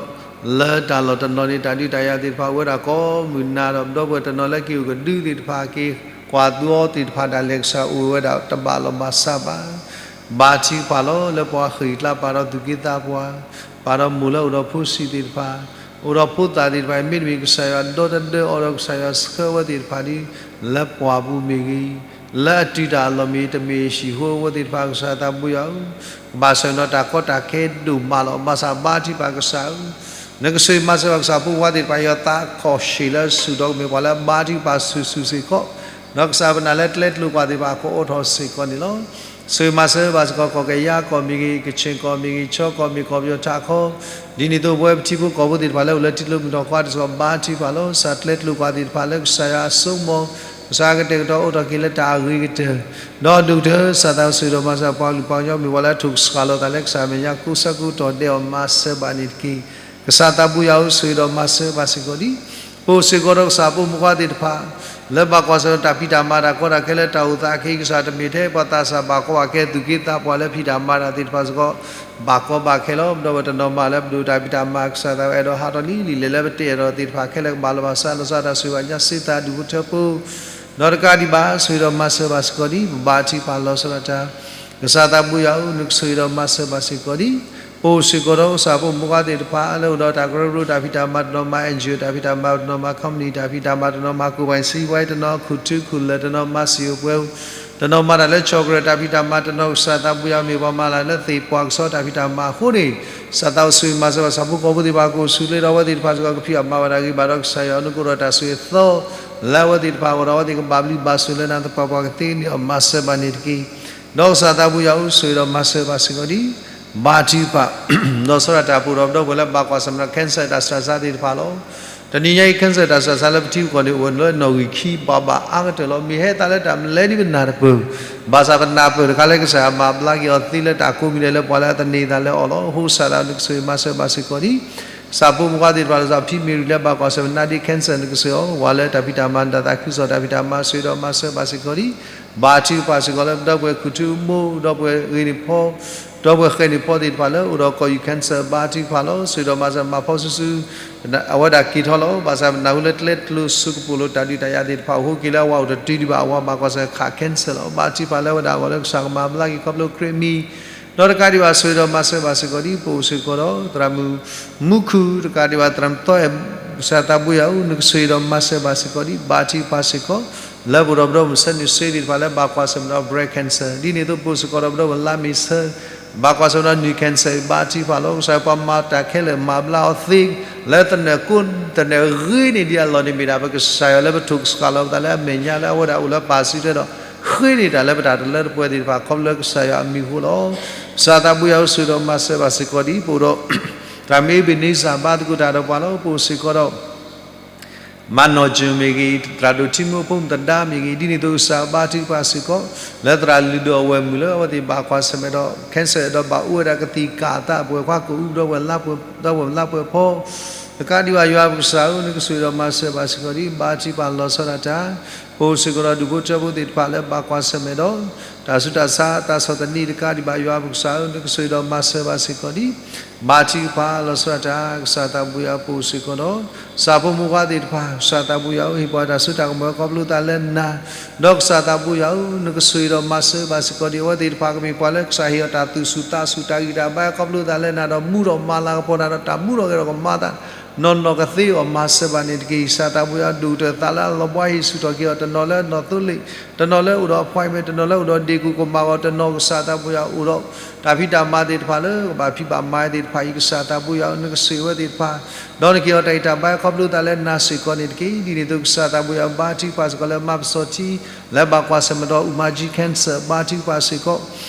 လၢတၢ်လီၢ်တနီၤန့ၣ် တၢ်ဒုးတၢ်ယၤသ့ၣ်တဖၣ်အိၣ်ဝဲဒၣ်ကိးမုၢ်နၤဒီး ပဒီပုၢ်ဝဲၢ်တနီၤလၢက့ၤအိၣ်ကဒုသ့ၣ်တဖၣ် က့ၤကွၢ်သူအီၤသ့ၣ်တဖၣ်ဒၣ်လဲာ် ကစၢ်အိၣ်ဝဲဒၣ်တဘၣ်လီၢ်ဘၣ်စးဘၣ် ဘါထုကဖၣ်လီၤ လၢပှၤဃ့ၢ်ကျါ ပာ်ဒီးသူၣ်က့သးပှၢ် ပာ်ဒီးမိၢ်လၢအိၣ်ဒီးဖိဆံးသ့ၣ်တဖၣ် အိၣ်ဒီးဖိသၣ်သ့ၣ်တဖၣ်အံၤ မ့တမ့ၢ်ကစၢ်ယွၤဒီတဒၢအီၤဒီး ကစၢ်ယွၤဆှၢဝဲသ့ၣ်တဖၣ်ဒ် လၢပှၢ်ပူၤမ့ၢ်ဂ့ၤ, လၢအတုၤတၢ်အလီၢ်မ့ၢ်ဂ့ၤ တမ့ၢ်အဟံၣ်ဖိအဝဲသ့ၣ်တဖၣ် ကစၢ်သးဘိယွၤဧၢ, ကဘၣ်ဆၢၣ်နီၤတၢ်ကီတၢ်ခဲဒိၣ်မးလီၤ. ဘၣ်ဆၣ်ဘါထုကဖၣ်ကစၢ်ဧၢ, နကဆိၣ်ဂ့ၤမၤစၢၤဘၣ်ကစၢ်ဖိခွါသ့ၣ်တဖၣ် ယွၤသးခီၣ်ဆံးလၢအဆူၣ်ဒီးကမ့ၢ်ပှၤလၢအဘါထုကဖၣ် ဆူၣ်ဆူၣ်စ့ၢ်ကီး, ဒီးကစၢ်ပနာ်လၢကျဲကျိၤကွာ်သ့ၣ်တဖၣ် ကအိးထီၣ်စ့ၢ်ကီးန့ၣ်လီၤ. ဆိၣ်ဂ့ၤမၤစၢၤဘၣ်စ့ၢ်ကီး ကီၢ်ကယၤကီၢ်မ့ၢ်ဂ့ၤ, ကခၠ့ၣ်ကီၢ်မ့ၢ်ဂ့ၤ, ခၠီကီၢ်မ့ၢ်ကီၢ်ပယီၤထးခီ, ဒ်န့ၣ်အသိးပဝဲပထံဖိကီၢ်ဖိသ့ၣ်တဖၣ်လၢအိၣ်လၢထံကျိမုၢ်ထီၣ်ကီၢ်သ့ၣ်စ့ၢ်ကီး ဘါထုကဖၣ်လီၤ. ကစၢ်ကျဲကျိၤကွာ်သ့ၣ်တဖၣ်လၢကစၢ်ယွၤအစိကမီၤ, ကစၢ်ကတဲာ်ကတီၤအိးထီၣ်က့ၤလၢတၢ်အဂ့ၤကတၢၢ်, ဒီးဒိၣ်ကတၢၢ် ကစၢ်သးဆိၣ်ဂ့ၤဒီးမၤစၢၤပှၤကလုာ်ပှၤကညီမ့ၢ်ပှၤလၢအထိၣ်ကစှၤလိာ်သးလၢကစၢ်အမဲာ်ညါ ကိးဆၢကတီၢ်ဒဲးအီၤ မၤစၢၤဘၣ်န့ၣ်တက့ၢ်. ကစၢ်သးဘိယွၤဧၢ ဆိၣ်ဂ့ၤဒီးမၤစၢၤဘၣ်စ့ၢ်ကီးဒံး, ပအိၣ်စ့ၢ်ကီးဒီးကစၢ်ဖိမုၣ်ဖိခွါသ့ၣ်တဖၣ် လၢဘၣ်ကွၢ်ဆၢၣ်ဒီးတၢ်ဖံးတၢ်မၤတၢ်ကီတၢ်ခဲလၢတၢ်အိၣ်သးအခံ ကစၢ်တမ့ၢ်ထဲပှၤသးစၢ်ဘၣ်ကီဘၣ်ခဲ သူၣ်က့သးပှၢ်လၢဖံးတၢ်မၤတၢ်သ့ၣ်တဖၣ်စ့ၢ်ကီး ဘၣ်ကီဘၣ်ခဲလီၤ. ပဒီပုၢ်ဝဲၢ်တနီၤမးလၢပဒိၣ်တၢ်ဖံးတၢ်မၤ ကစၢ်သးဝဲအဲၣ်ဒိးဟးထီၣ်လံ လံာ်လဲၣ်လၢပတအဲၣ်ဒိးသ့ၣ်တဖၣ်ခဲလၢာ်ကဘၣ်လီၤဘၣ်စး လီၤဆီဒၣ်တၢ်ဆိၣ်ဂ့ၤဘၣ်ညါစ့သးဒူၣ်ဖိထၢဖိ ဒီးတကးဒံးဘၣ် ဆိၣ်ဂ့ၤဒီးမၤစၢၤဘၣ်စ့ၢ်ကီးဒံး ပဘါထုကဖၣ်လီၤဆီဒၣ်တၢ် ကစၢ်သးဘိယွၤဧၢ နကဆိၣ်ဂ့ၤဒီးမၤစၢၤဘၣ်စ့ၢ်ကီးဒံး, ပအိၣ်စ့ၢ်ကီးဒီးကစၢ်ဖိမုၣ်ဖိခွါသ့ၣ်တဖၣ် လၢအိၣ်ဒီးတၢ်ကရၢကရိတၢ်ဖံးတၢ်မၤတနီၤမး NGO တၢ်ဖံးတၢ်မၤတနီၤမး company တၢ်ဖံးတၢ်မၤတနီၤမး ကိၢ်ပှၤစံးဝဲတနီၤ ခူၣ်ထူခူၣ်လၢာ်တနီၤ မၤစံၣ်အိၣ်ပှဲၤအိၣ် တနီၤမၤတၢ်လၢဆီၣ်ကရၢၢ်တၢ်ဖံးတၢ်မၤတနီၤ ကစၢ်သးဘိယွၤမ့ၢ်ပှၤမၤလၢလၢသ့ၣ်ပှၢ်ကဆီတၢ်ဖံးတၢ်မၤအဃိန့ၣ် ကစၢ်သးအိၣ်ဆိၣ်ဂ့ၤမၤစၢၤဘၣ်ကစၢ်ဖိကီၢ်ဖိသ့ၣ်တဖၣ် ကအိၣ်ဆူၣ်အိၣ်ချ့ဒီးအဝဲသ့ၣ်တဖၣ်စ့ၢ်ကီး ကဖံးအီၣ်မၤအီၣ်တၢ်ဂ့ၤဘၣ်ဒီး ကစၢ်ယွၤနကအိၣ်ဒီးတၢ်ဆိၣ်ဂ့ၤသီ လၢအဝဲသ့ၣ်တဖၣ်အဂီၢ်ဒီး အဝဲသ့ၣ်ကဘၣ်ဘျုးဘၣ်ဆိၣ်လၢနၤသပှၢ်ပှၢ်ကသ့န့ၣ်အီၤ မၤစၢၤဘၣ်န့ၣ်တက့ၢ်. ဒီးကစၢ်သးဘိယွၤဧၢ ဆိၣ်ဂ့ၤဒီးမၤစၢၤဘၣ်စ့ၢ်ကီးဒံး, ဘါထုကဖၣ် ဒီးဆီဒၣ်တၢ်ပူၤဒီးပဒီပုၢ်ဝဲၢ်လၢဘၣ်ကွၢ်ဆၢၣ်မဲာ်ဒီး cancer တၢ်ဆူးတၢ်ဆါသ့ၣ်တဖၣ်လီၤ. တနံၤညါအံၤ cancer တၢ်ဆူးတၢ်ဆါလၢပထံပကီၢ်န့ၣ် အိၣ်လၢနီၣ်ဂံၢ်ခံဘၣ်ဘၣ်အါကတၢၢ်လီၤ. မ့ၢ်ဟဲသးလၢတၢ်မလဲဒ်ပနၢ်တပၢၢ်, ဘၣ်ဆၣ်ပနၢ်ပၢၢ်တခါလၢကစၢ်ယွၤမၤဘျါက့ၤအီၤသ့လၢတၢ်ကိးမံၤဒဲးလၢပှၤလၢအသန့ၤသးလၢအီၤလီၤ. အဃိကစၢ်ဒၣ်နကဆိၣ်ဂ့ၤမၤစၢၤဘၣ်စ့ၢ်ကီးဒံး, ကစၢ်ဖိမုၣ်ဖိခွါသ့ၣ်တဖၣ်လၢစီၤဖံမ့ၢ်ရံၤလၢဘၣ်ကွၢ်ဆၢၣ်မဲာ်နါဒ့ cancer နကဆိၣ်ဂ့ၤအီၤ, ဝၤလၢတၢ်ဖံးတၢ်မၤ နတၢ်သးခုကစီၣ်တၢ်ဖံးတၢ်မၤ ဆိၣ်ဂ့ၤဒီးမၤစၢၤဘၣ်စ့ၢ်ကီးဒံး, ဘါထုကဖၣ်စ့ၢ်ကီးလၢပဒီပုၢ်ဝဲၢ်ခူၣ်ထူမိၢ် ဒီပုၢ်ဝဲၢ်ဂ့ၤန့ၢ်ဖီ ဒီပုၢ်ဝဲၢ်ဃဲးန့ၢ်ဖီသ့ၣ်တဖၣ်လၢအိၣ်ဒီးကီၢ်ယူၢ် cancer ဘါထုကဖၣ်လီၤ. ဆိၣ်ဂ့ၤဒီးမၤစၢၤမၤဖီဆူၣ်ဆူၣ် အဝဲဒၣ်က့ၤထီၣ်လီၤ. ဘၣ်ဆၣ်ပနၢ်ဟူလၢကျဲကျိၤစိကပူၤလိာ်တၢ်ဒုးတၢ်ယၤသ့ၣ်တဖၣ် အိၣ်ဃိက့ၤလၢအဝၤအိၣ်တတုၤဒံးဘၣ် အဝၤဘၣ်ကွၢ်ဆၢၣ်မဲာ်ခး cancer လီၤ. ဘါထုကဖၣ်လၢဝဲဒၣ်အဂီၢ်လၢကစၢ်ကမၤဘျါက့ၤခီဖျိခရံာ်အမံၤ ဒီးတကးဒံးဘၣ် ဆိၣ်ဂ့ၤဒီးမၤစၢၤဘၣ်စ့ၢ်ကီးဒံး ပအိၣ်စ့ၢ်ကီးဒီး သရၣ်မုၣ် မူခိၣ် တကးဒံးဘၣ် သရၣ်မုၣ်သီအဲၣ် ကစၢ်သးဘိယွၤဧၢ နကဆိၣ်ဂ့ၤဒီးမၤစၢၤဘၣ်စ့ၢ်ကီးဒံး ဘါထုကဖၣ်စ့ၢ်ကီး လၢပအိၣ်ဒီးပဒီပုၢ်ဝဲၢ်စဲနုာ်စ့သ့ၣ်တဖၣ်လၢဘၣ်ကွၢ်ဆၢၣ်မဲာ်ဒီး breast cancer ဒ်န့ၣ်အသိး ပအိၣ်စ့ၢ်ကီးဒီးပဒီပုၢ်ဝဲၢ်လါမ့ၤဆၢ ဘၣ်ကွၢ်ဆၢၣ်မဲာ်ဒီးနုၢ် cancer ဘါထုကဖၣ်လီၤ. ကစၢ်ယွၤ ပှၤမၤတၢ်ခဲလၢာ်မၤဘျါအီၤသ့ လၢသနၢၣ်ကိၢ်သနၢၣ်ဂ့ၤန့ၢ်ဒံးအလီၢ်န့ၣ် မ့ၢ်ဒၣ်ပကစၢ်ယွၤလၢပထိၣ်ကစှၤလီၤပသးလၢအမဲာ်ညါလၢအဝဲဒၣ်အိၣ်လၢပၢ်စုထွဲဒီး ဃ့န့ၢ်တၢ်လၢပတၢ်တလၢတပှဲၤသ့ၣ်တဖၣ် ခီဖျိလၢကစၢ်ယွၤအမံၤအဃိလီၤ. ကစၢ်သးဘိယွၤဧၢ ဆိၣ်ဂ့ၤဒီးမၤစၢၤဘၣ်စ့ၢ်ကီးဒံး ပအိၣ်ဒီး တၢ်မ့ၢ်အ့ဘ့ၣ်နံစၢ် ဘါသကိးတၢ်ဒီးပှၤလီၤ. ပအိၣ်စ့ၢ်ကီးဒီး မၤနီၢ်ကၠၢၣ်မ့ၢ်ဂ့ၤ, သရၣ်ဒိၣ်ထံမူဖိမုၣ်သဒါမ့ၢ်ဂ့ၤ, ဒ်န့ၣ်အသိးကစၢ်ဘါထုကဖၣ်စ့ၢ်ကီး လၢသရၣ်လုၢ်ဒိၣ်အဝဲၢ်မုၣ်လၢအဝဲသ့ၣ်ဘၣ်ကွၢ်ဆၢၣ်မဲာ်ဒီး cancer ဒီးဘၣ်အိၣ်ဝဲဒၣ်ကသံၣ်ကၢ်အသး ပဝဲၤခွါကအိၣ်ဒီးဝဲၤလါပှဲၤဖီ တကးဒံးဘၣ်ယွၤပကစၢ်ဧၢ နကဆိၣ်ဂ့ၤဒီးမၤစၢၤဘၣ်စ့ၢ်ကီးဒံး ဘါထုကဖၣ်လီၤဆီဒၣ်တၢ် ပအိၣ်စ့ၢ်ကီးဒီးဒူၣ်ဖိထၢဖိသ့ၣ်တဖၣ်လၢဘၣ်ကွၢ်ဆၢၣ်မဲာ်ဒီး တၢ်ဆူးတၢ်ဆါတၢ်ဆီၣ်သနံးတကးဒံးဘၣ်ယွၤပကစၢ်ဧၢ နကဆိၣ်ဂ့ၤဒီးမၤစၢၤဘၣ်စ့ၢ်ကီးဒံး ဘါထုကဖၣ်လီၤဆီဒၣ်တၢ် ကစၢ်သးဘိယွၤ ပအိၣ်စ့ၢ်ကီးဒီး ကစၢ်ဖိမုၣ်ဖိခွါသ့ၣ်တဖၣ် ကစၢ်သးဘိယွၤဧၢ ဟ့ၣ်ပှၤတၢ်စိတၢ်ကမီၤခီဖျိသးလၢနၤ ဒီးကစၢ်သးဘိယွၤဧၢ နကဆိၣ်ဂ့ၤဒီးမၤစၢၤဘၣ်စ့ၢ်ကီးဒံး အဝဲသ့ၣ်တဖၣ်ကမ့ၢ်ပှၤလၢကစၢ်ဟ့ၣ်အီၤတၢ်သူၣ်ဆူၣ်သးဆူၣ် တၢ်ဂံၢ်တၢ်ဘါခီဖျိသးလၢနၤဒီး မူဒီးမၤလၤကပီၤနၤဒီးတၢ်မူထီၣ်ဂဲၤထီၣ်ကမၤသး နီၢ်နီၢ်ကသ့အီၤ မၤစၢၤဘၣ်န့ၣ်တက့ၢ်. ကစၢ်သးဘိယွၤ ဒိၣ်ကတၢၢ်သးလၢအလီၤဘှါဟ့ၣ်ဆူၣ်ထီၣ်က့ၤအီၤ တနီၤလၢနီၢ်သိလ့ၣ် တနီၤလၢအိၣ်ဒီး appointment တနီၤလၢအိၣ်ဒီး ဒ့ၣ်ကူၣ်ကမၣ်ဂီၤ တနီၤကစၢ်သးဘိယွၤအိၣ်ဒီး တၢ်ဖံးတၢ်မၤသ့ၣ်တဖၣ်လၢကဘၣ်ဖံးဘၣ်မၤသ့ၣ်တဖၣ်အံၤ ကစၢ်သးဘိယွၤဧၢ နကဆိၣ်ဂ့ၤဝဲသ့ၣ်တဖၣ် ဒီးနကဟ့ၣ်အီၤတၢ်ဂံၢ်တၢ်ဘါခီဖျိသးလၢနၤစ့ၢ်ကီးန့ၣ်တက့ၢ်. ဒ်န့ၣ်အသိးကစၢ်သးဘိယွၤ ဘါထုကဖၣ်စ့ၢ်ကီးလၢမါပစီၤထံ လၢဘၣ်ကွၢ်ဆၢၣ်မဲာ်ဒီး အူမါကၠံ cancer ဘါထုကဖၣ်စ့ၢ်ကီး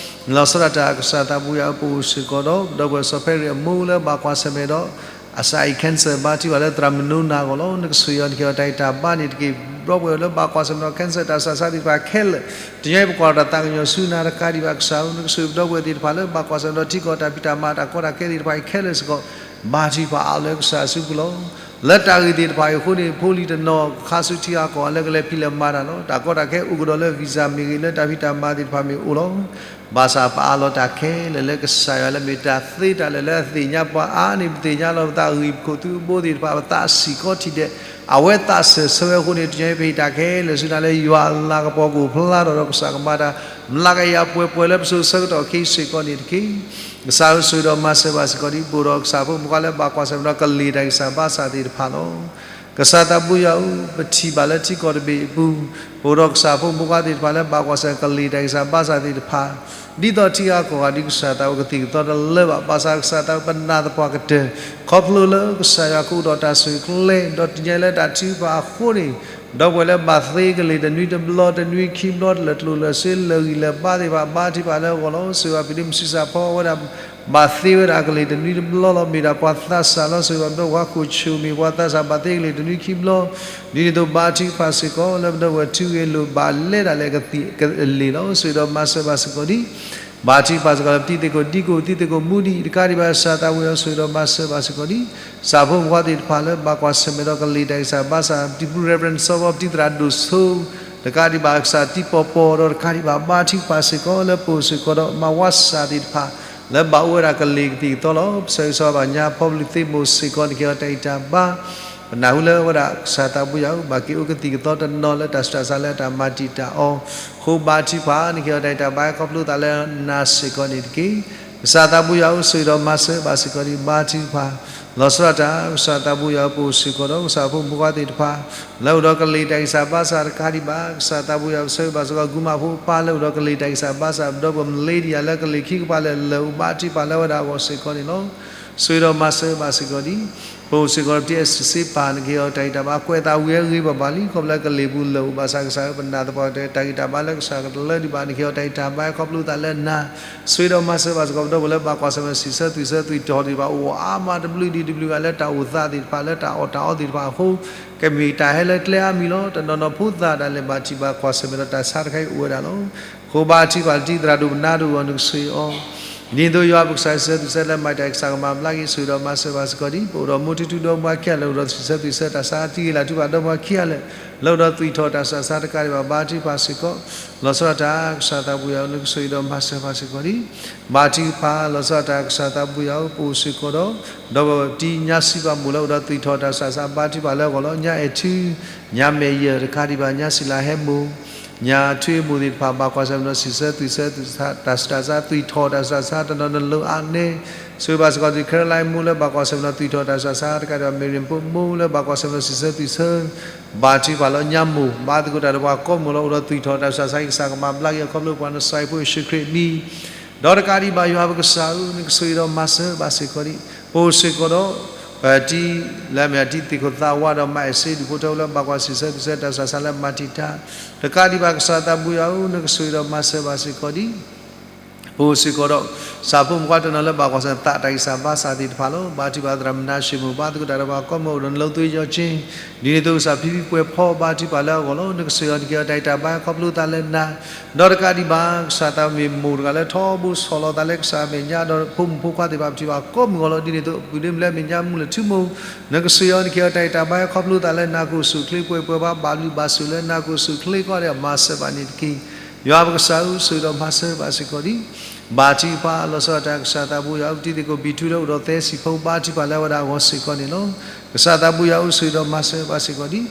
လီၤဆီဒၣ်တၢ်ကစၢ်သးဘိယွၤဧၢ ပအိၣ်စ့ၢ်ကီးဒီး ဒီပုၢ်ဝဲၢ်စီၤဖဲရံၣ်အမိၢ်လၢဘၣ်ကွၢ်ဆၢၣ်မဲာ်ဒီး အစးအံၤ cancer ဘါထုကဖၣ်လၢသရၣ်မုၢ်နိနၤအဂီၢ်လီၤ. နကဆိၣ်ဂ့ၤအီၤ နကဟ့ၣ်အီၤတၢ်ဂံၢ်တၢ်ဘါန့ၣ်တက့ၢ်. ဒီပုၢ်ဝဲၢ်လၢဘၣ်ကွၢ်ဆၢၣ်မဲာ်ဒီး cancer တၢ်ဆူးတၢ်ဆါသ့ၣ်တဖၣ်ခဲလၢာ် တညီအံၤပကွၢ်ဒီးတၢ်သးကညီၤဆူနၤတကးဒံးဘၣ်ကစၢ်ဧၢ နကဆိၣ်ဂ့ၤပဒီပုၢ်ဝဲၢ်သ့ၣ်တဖၣ်လၢဘၣ်ကွၢ်ဆၢၣ်မဲာ်ဒီးထံကီၢ်တၢ်ဖံးတၢ်မၤတၢ်ကီတၢ်ခဲသ့ၣ်တဖၣ်အံၤခဲလၢာ်စ့ၢ်ကီး ဘါထုကဖၣ်အါလၢကစၢ်အစုပူၤလီၤ. လၢတၢ်ဂ့ၢ်သ့ၣ်တဖၣ်အံၤအဃိန့ၣ် ဖိလံၤတနီၤခါဆူထံဂၤကီၢ်ဂၤလၢကလဲၤဖံးလဲၤမၤတၢ်လီၤ. တၢ်ကီတၢ်ခဲအိၣ်ကဒီးလၢ visa မ့ၢ်ဂ့ၤ လၢတၢ်ဖံးတၢ်မၤသ့ၣ်တဖၣ်မ့ၢ်အိၣ်လီၤ. ဘၣ်ဆၣ်ပအးလီၤတၢ်ခဲလၢာ်လၢကစၢ်ယွၤလၢမ့ၢ်တၢ်သ့တၢ်လၢာ်လၢအသ့ၣ်ညါပှၤအါန့ၣ် ပသ့ၣ်ညါလီၤပသး ဂံၢ်ပခိၣ်သုးအဘိသ့ၣ်တဖၣ် ပသးစံၣ်ကီထံၣ်ဒဲး အဝဲသးစၢၢ်ဆၢဝဲအဃိန့ၣ် တညီအံၤပဟ့ၣ်တၢ်ခဲလၢာ်ဆူနၤလၢ ယွၤအလၤကပီၤကအိၣ်ဖျါထီၣ်ဒီးကစၢ်ကမၤတၢ် မျးကယၤပှဲၤပှဲၤလၢပစိၤဆၢကတီၢ်ခဲအံၤစ့ၢ်ကီးန့ၣ်တက့ၢ်. ကစၢ်ဧၢ ဆိၣ်ဂ့ၤဒီးမၤစၢၤဘၣ်စ့ၢ်ကီးဒံး ပအိၣ်ဒီးကစၢ်ဖိမုၣ်ဖိခွါလၢဘၣ်ကွၢ်ဆၢၣ်မဲာ်ဒီးကလံၣ်တၢ်ဂံၢ်စၢ်ဘါစၢ်သ့ၣ်တဖၣ်လီၤ. ကစၢ်သးဘိယွၤဧၢ ပထံၣ်ဘၣ်လၢထံကီၢ်တဘ့ၣ်အပူၤ ပအိၣ်ဒီးကစၢ်ဖိမုၣ်ဖိခွါသ့ၣ်တဖၣ်လၢဘၣ်ကွၢ်ဆၢၣ်မဲာ်ကလံၣ်တၢ်ဂံၢ်စၢ်ဘါစၢ်သ့ၣ်တဖၣ် ဒ်သိးထံဂၤကီၢ်ဂၤဒ်ကစၢ်သးဝဲကသံၣ်ကသီတလၢဘၣ် ဘၣ်ဆၣ်ကစၢ်သးဝဲပနာ်သပှၢ်ကတၢၢ် ခီဖျိလၢကစၢ်ယွၤကအိၣ်ဒီးတၢ်ဆိၣ်ဂ့ၤကျဲ ဒီးတညီလၢတၢ်ထုကဖၣ်အဃိန့ၣ် ဒီပုၢ်ဝဲၢ်လၢဘၣ်သ့ကလံၣ်တနွံတဘျီတနွံခံဘျီ တလၢာ်ကျိၣ်လၢာ်စ့လၢာ်ဂံၢ်လၢာ်ဘါသ့ၣ်တဖၣ် ဘါထုကဖၣ်လၢအဂီၢ်လီၤ. ဆိၣ်ဂ့ၤဘၣ်ဖံးဒ့မုၢ်ဆံးစၢ်ဖီအဝဲဒၣ် ဘၣ်သ့ဝဲဒၣ်ကလံၣ်တနွံတဘျီလီၤ. မ့ၢ်ဒၣ်ပှၤသးစၢ်လီၤ. ဆိၣ်ဂ့ၤဘၣ်ပဝဲခိၣ်ဆူၣ်မ့ၢ်ပှၤသးစၢ်ဘၣ်သ့ကလံၣ်တနွံခံဘျီ ဒ်န့ၣ်အသိးဘါထုကဖၣ်စ့ၢ်ကီး လၢပဒီပုၢ်ဝဲၢ်ထူဂဲၤလိာ်ဘၣ်လဲၤဒၣ်လဲာ်ကသံၣ်ကလံၣ်လီၤ. ဆိၣ်ဂ့ၤဒီးမၤစၢၤဘၣ်စ့ၢ်ကီးဒံး ဘါထုကဖၣ်စ့ၢ်ကီးလၢပတံၤသကိးဒံကိး တံၤသကိးမူဒံး တကးဒံးဘၣ်ကစၢ်သးဝံၣ်အီၤ ဆိၣ်ဂ့ၤဒီးမၤစၢၤဘၣ်စ့ၢ်ကီးဒံး ကစၢ်ဖိမုၣ်ဖိခွါသ့ၣ်တဖၣ်လၢဘၣ်ကွၢ်ဆၢၣ်မဲာ်ဒီးကလံၣ်တၢ်ဂံၢ်စၢ်ဘါစၢ် ပတံၤသကိး Reverend စီၤဘီ ပတံၤသရၣ်ဒိၣ်ဆိ တကးဒံးဘၣ်ကစၢ်တံၤပီၤပီၤဒီးတကးဒံးဘၣ် ဘါထုကဖၣ်စ့ၢ်ကီးလၢပအိၣ်စ့ၢ်ကီးဒီးမၤဝါစၢ်သ့ၣ်တဖၣ် လၢဘၣ်အိၣ်ဝဲဒၣ်ကလံၣ်ကသံၣ်ကသီလီၤ. ပဆၢဂ့ၤဆၢဝါဘၣ်ညါ ဖီပလူးသ့ၣ်မိၢ်စ့ၢ်ကီး နကဟ့ၣ်အီၤတၢ်ဂံၢ်တၢ်ဘါ ပနၢ်ဟူလၢဝဲဒၣ်ကစၢ်သးဘိယွၤဧၢ ဘၣ်က့ၤအိၣ်ကသံၣ်ကသီတနီၤလၢတၢ်ဆူးတၢ်ဆါလၢတၢ်မၤတံာ်တာ်အီၤ ဃိဘါထုကဖၣ် နကဟ့ၣ်အီၤတၢ်ဂံၢ်တၢ်ဘါခီဖျိသးလၢနၤစ့ၢ်ကီးန့ၣ်တက့ၢ်. ကစၢ်သးဘိယွၤဧၢ ဆိၣ်ဂ့ၤဒီးမၤစၢၤဘၣ်စ့ၢ်ကီးဒံး ဘါထုကဖၣ် လီၤဆီဒၣ်တၢ် ကစၢ်သးဘိယွၤဧၢ ပအိၣ်စ့ၢ်ကီးဒီး ကစၢ်ဖိမုၣ်ဖိခွါသ့ၣ်တဖၣ် လၢအိၣ်ဒီးကလံၣ်တၢ်ဂံၢ်စၢ်ဘါစၢ်တကးဒံးဘၣ် ကစၢ်သးဘိယွၤဧၢ ပဆၢဂ့ၤဘၣ်စ့ၢ်ကီး ကုမၣ်ဖိအပၢ်လၢအိၣ်ဒီးကလံၣ်တၢ်ဂံၢ်စၢ်ဘါစၢ် ဒီပုၢ်ဝဲၢ်မလ့ဒံယၤလၢကလံၣ်ခံကပၤလၢာ်လၢာ်အိၣ် ဘါထုကဖၣ်လၢဝဲဒၣ်အဂီၢ်စ့ၢ်ကီးန့ၣ်လီၤ. ဆိၣ်ဂ့ၤဒီးမၤစၢၤဘၣ်စ့ၢ်ကီးဒံး ပအိၣ်စ့ၢ်ကီးဒီးပတံၤသကိးစ့ပၢ် နကဟ့ၣ်အီၤတၢ်ဂံၢ်တၢ်ဘါ ကွဲးသးဝံၤအဂ့ၤဘၣ်ဘၣ်လံ ခီဖျိလၢကလံၣ်ပူၤလၢာ်အိၣ် ဘၣ်ဆၣ်ကစၢ်ဧၢ ပနာ်သပှၢ်ကတၢၢ် တၢ်ဂံၢ်တၢ်ဘါလၢကစၢ်ကတလၢဒံးဘၣ် နကဟ့ၣ်အီၤတၢ်ဂံၢ်တၢ်ဘါခီဖျိသးလၢနၤ ဆိၣ်ဂ့ၤဒီးမၤစၢၤဘၣ်စ့ၢ်ကီး ပဒီပုၢ်ဝဲၢ်လၢဘၣ်ကွၢ်ဆၢၣ်မဲာ်စံးဆၢသွံၣ်ဆၢသွံၣ်ထီၣ်သ့ၣ်တဖၣ် အိၣ်အါမးတဘျုးဒံးတဘျုးဂၤလၢတၢ်အိၣ်သးသ့ၣ်တဖၣ် လၢတၢ်အီၣ်တၢ်အီသ့ၣ်တဖၣ်အဃိ ကမ့ၢ်တၢ်ဟဲလၢကျဲအါမံၤလီၤ. တနီၤနီၤဖိသၣ်တၢ်လဲၤဘၣ်ထံၣ်ဘၣ်ကွၢ်ဆၢၣ်မဲာ်ဒီးတၢ်ဆါတခါအံၤအိၣ်ဝဲဒၣ်လီၤ. ဃိဘါထုကဖၣ် တံၤသရၣ်ဒိၣ်ပနၢ်ဒိၣ်အီၤ နကဆိၣ်ဂ့ၤအီၤ ဒ်သိးယွၤပကစၢ်စံးဆၢသွံၣ်ဆၢလၢမၤတၢ်ကစၢ်ကမၤဘျါက့ၤ ဆိၣ်ဂ့ၤဒီးမၤစၢၤဘၣ်စ့ၢ်ကီးဒံး ပအိၣ်ဒီးမိၢ်ထူထူဒီမါခံဂၤလၢအိၣ်ဒီးစံးဆၢသွံၣ်ဆၢတၢ်ဆါ တံၤဂ့ၤလၢ်ထူဘၣ်ဒီမါခံဂၤလၢ လၢအိၣ်ဒီးသွံၣ်ထီၣ်တၢ်ဆူးတၢ်ဆါတကးဒံးဘၣ် ဘါထုကဖၣ်စ့ၢ်ကီး လီၤဆီဒၣ်တၢ် ကစၢ်သးဘိယွၤဧၢ နကဆိၣ်ဂ့ၤဒီးမၤစၢၤဘၣ်စ့ၢ်ကီးဒံး ဘါထုကဖၣ် လီၤဆီဒၣ်တၢ် ကစၢ်သးဘိယွၤဧၢ ပအိၣ်စ့ၢ်ကီးဒီး ဒီးပတံၤညါစံးဘၣ်မိၢ်လၢအိၣ်ဒီးသွံၣ်ထီၣ်တၢ်ဆူးတၢ်ဆါ ဘါထုကဖၣ်လၢအဂီၢ်လီၤ. ညါအဲၣ်ထူ ညါမဲာ်ယၢၢ်တကးဒံးဘၣ် ညါစံးလၢဟဲမိၢ် ညါထွံၣ်မိၢ်သ့ၣ်တဖၣ် ဘၣ်ကွၢ်ဆၢၣ်မဲာ်ဒီးစံးဆၢသွံၣ်ဆၢ တၢ်ဆူးတၢ်ဆါ သွံၣ်ထီၣ်တၢ်ဆူးတၢ်ဆါ တနီၤနီၤလၢအါန့ၣ် ဆိၣ်ဂ့ၤဘၣ်စ့ၢ်ကီး Caroline မိၢ်လၢဘၣ်ကွၢ်ဆၢၣ်မဲာ်ဒီးသွံၣ်ထီၣ်တၢ်ဆူးတၢ်ဆါတကးဒံးဘၣ် Miriam ဖိမိၢ်လၢဘၣ်ကွၢ်ဆၢၣ်မဲာ်ဒီးစံးဆၢသွံၣ်ဆၢ ဘါထုကဖၣ်လၢညါမိၢ် ဘါသကိးတၢ်ဒီးပှၤကိးမိၢ်လၢအိၣ်ဒီးသွံၣ်ထီၣ်တၢ်ဆူးတၢ်ဆါအံၤ ကစၢ်ကမၤဘျါက့ၤအီၤခီဖျိပှၤနစၢ်ဖိယ့ၣ်ၡူးခရံာ်အမံၤ ဒီးတကးဒံးဘၣ်ယွၤပကစၢ်ဧၢ, နကဆိၣ်ဂ့ၤဒီးမၤစၢၤဘၣ်စ့ၢ်ကီးဒံး, ပအိၣ်စ့ၢ်ကီးဒီး ပတံၤလၢအမ့ၢ်အတံၤသ့ၣ်ခိၣ်သးဝးဒီးမၤအဲၣ်စ့ဒူၣ်ဖိထၢဖိလၢ ဘၣ်ကွၢ်ဆၢၣ်ဆၢကစၢၢ်တၢ်ဆှၢဆါလၢမၤတံာ်တာ်, တကးဒံးဘၣ်ကစၢ်သးဘိယွၤဧၢ, နကဆိၣ်ဂ့ၤဒီးမၤစၢၤဘၣ်စ့ၢ်ကီးဒံး ပအိၣ်စ့ၢ်ကီးဒီး ကစၢ်ဖိမုၣ်ဖိခွါတနီၤလၢဘၣ်ကွၢ်ဆၢၣ်သးတၢ်ဂံၢ်စၢ်ဘါစၢ်သ့ၣ်တဖၣ်လီၤ. ဘါထုကဖၣ်သရၣ်မုၣ်နါၡ့ၣ်မိၣ် ဘါသကိးတၢ်ဒီးပှၤကိးမုၢ်အိၣ်ဒီးနလီၤသွ့ယီၤက့ၤ, ဒ်န့ၣ်အသိးကစၢ်ဖံဖံကွဲၤဖီဘါထုကဖၣ်လၢအဂီၢ်လီၤ. နကဆိၣ်ဂ့ၤအီၤနက့ၤအီၤတၢ်ဂံၢ်တၢ်ဘါခီဖျိသးလၢနၤ, ဒီးတကးဒံးဘၣ် ကစၢ်သးမ့ၢ်မိၢ်တဂၤလၢထီဘိဆီၣ်လီၤသးလၢကစၢ်အမဲာ်ညါ ဒီးဖိမုၣ်ဖိခွါသ့ၣ်တဖၣ်ပထံၣ်ဘၣ်ကိးမုၢ်ဂီၢ်လီၤ. ဒ်န့ၣ်အသိး ပုၢ်ဒ့မုၣ်လၢအမဲာ်ညါမူလၢထူမိၢ်, နကဆိၣ်ဂ့ၤအီၤနက့ၤအီၤတၢ်ဂံၢ်တၢ်ဘါခီဖျိသးလၢနၤ ကအိၣ်ဆူၣ်အိၣ်ချ့ပှဲၤပှဲၤဘၣ် ဘၣ်ဘျုးဘၣ်ဆိၣ်လၢနၤ ကအိၣ်ဆူၣ်အိၣ်ချ့ကီးဒီးမၤစၢၤဘၣ်န့ၣ်တက့ၢ်. ယွၤပကစၢ်ဧၢ, ဆိၣ်ဂ့ၤဒီးမၤစၢၤဘၣ်စ့ၢ်ကီးဒံး ဘၣ်ထုကဖၣ်လီၤဆီဒၣ်တၢ်ကစၢ်သးဘိယွၤဧၢ, ပတံၤသ့ၣ်ခိၣ်ဘံၣ်ထူလၢအိၣ်ဒီးသဲစံာ်ဖိ ဘါထုကဖၣ်လၢအဝဲဒၣ်အဂီၢ်စ့ၢ်ကီးန့ၣ်လီၤ. ကစၢ်သးဘိယွၤဧၢ, ဆိၣ်ဂ့ၤဒီးမၤစၢၤဘၣ်စ့ၢ်ကီးဒံး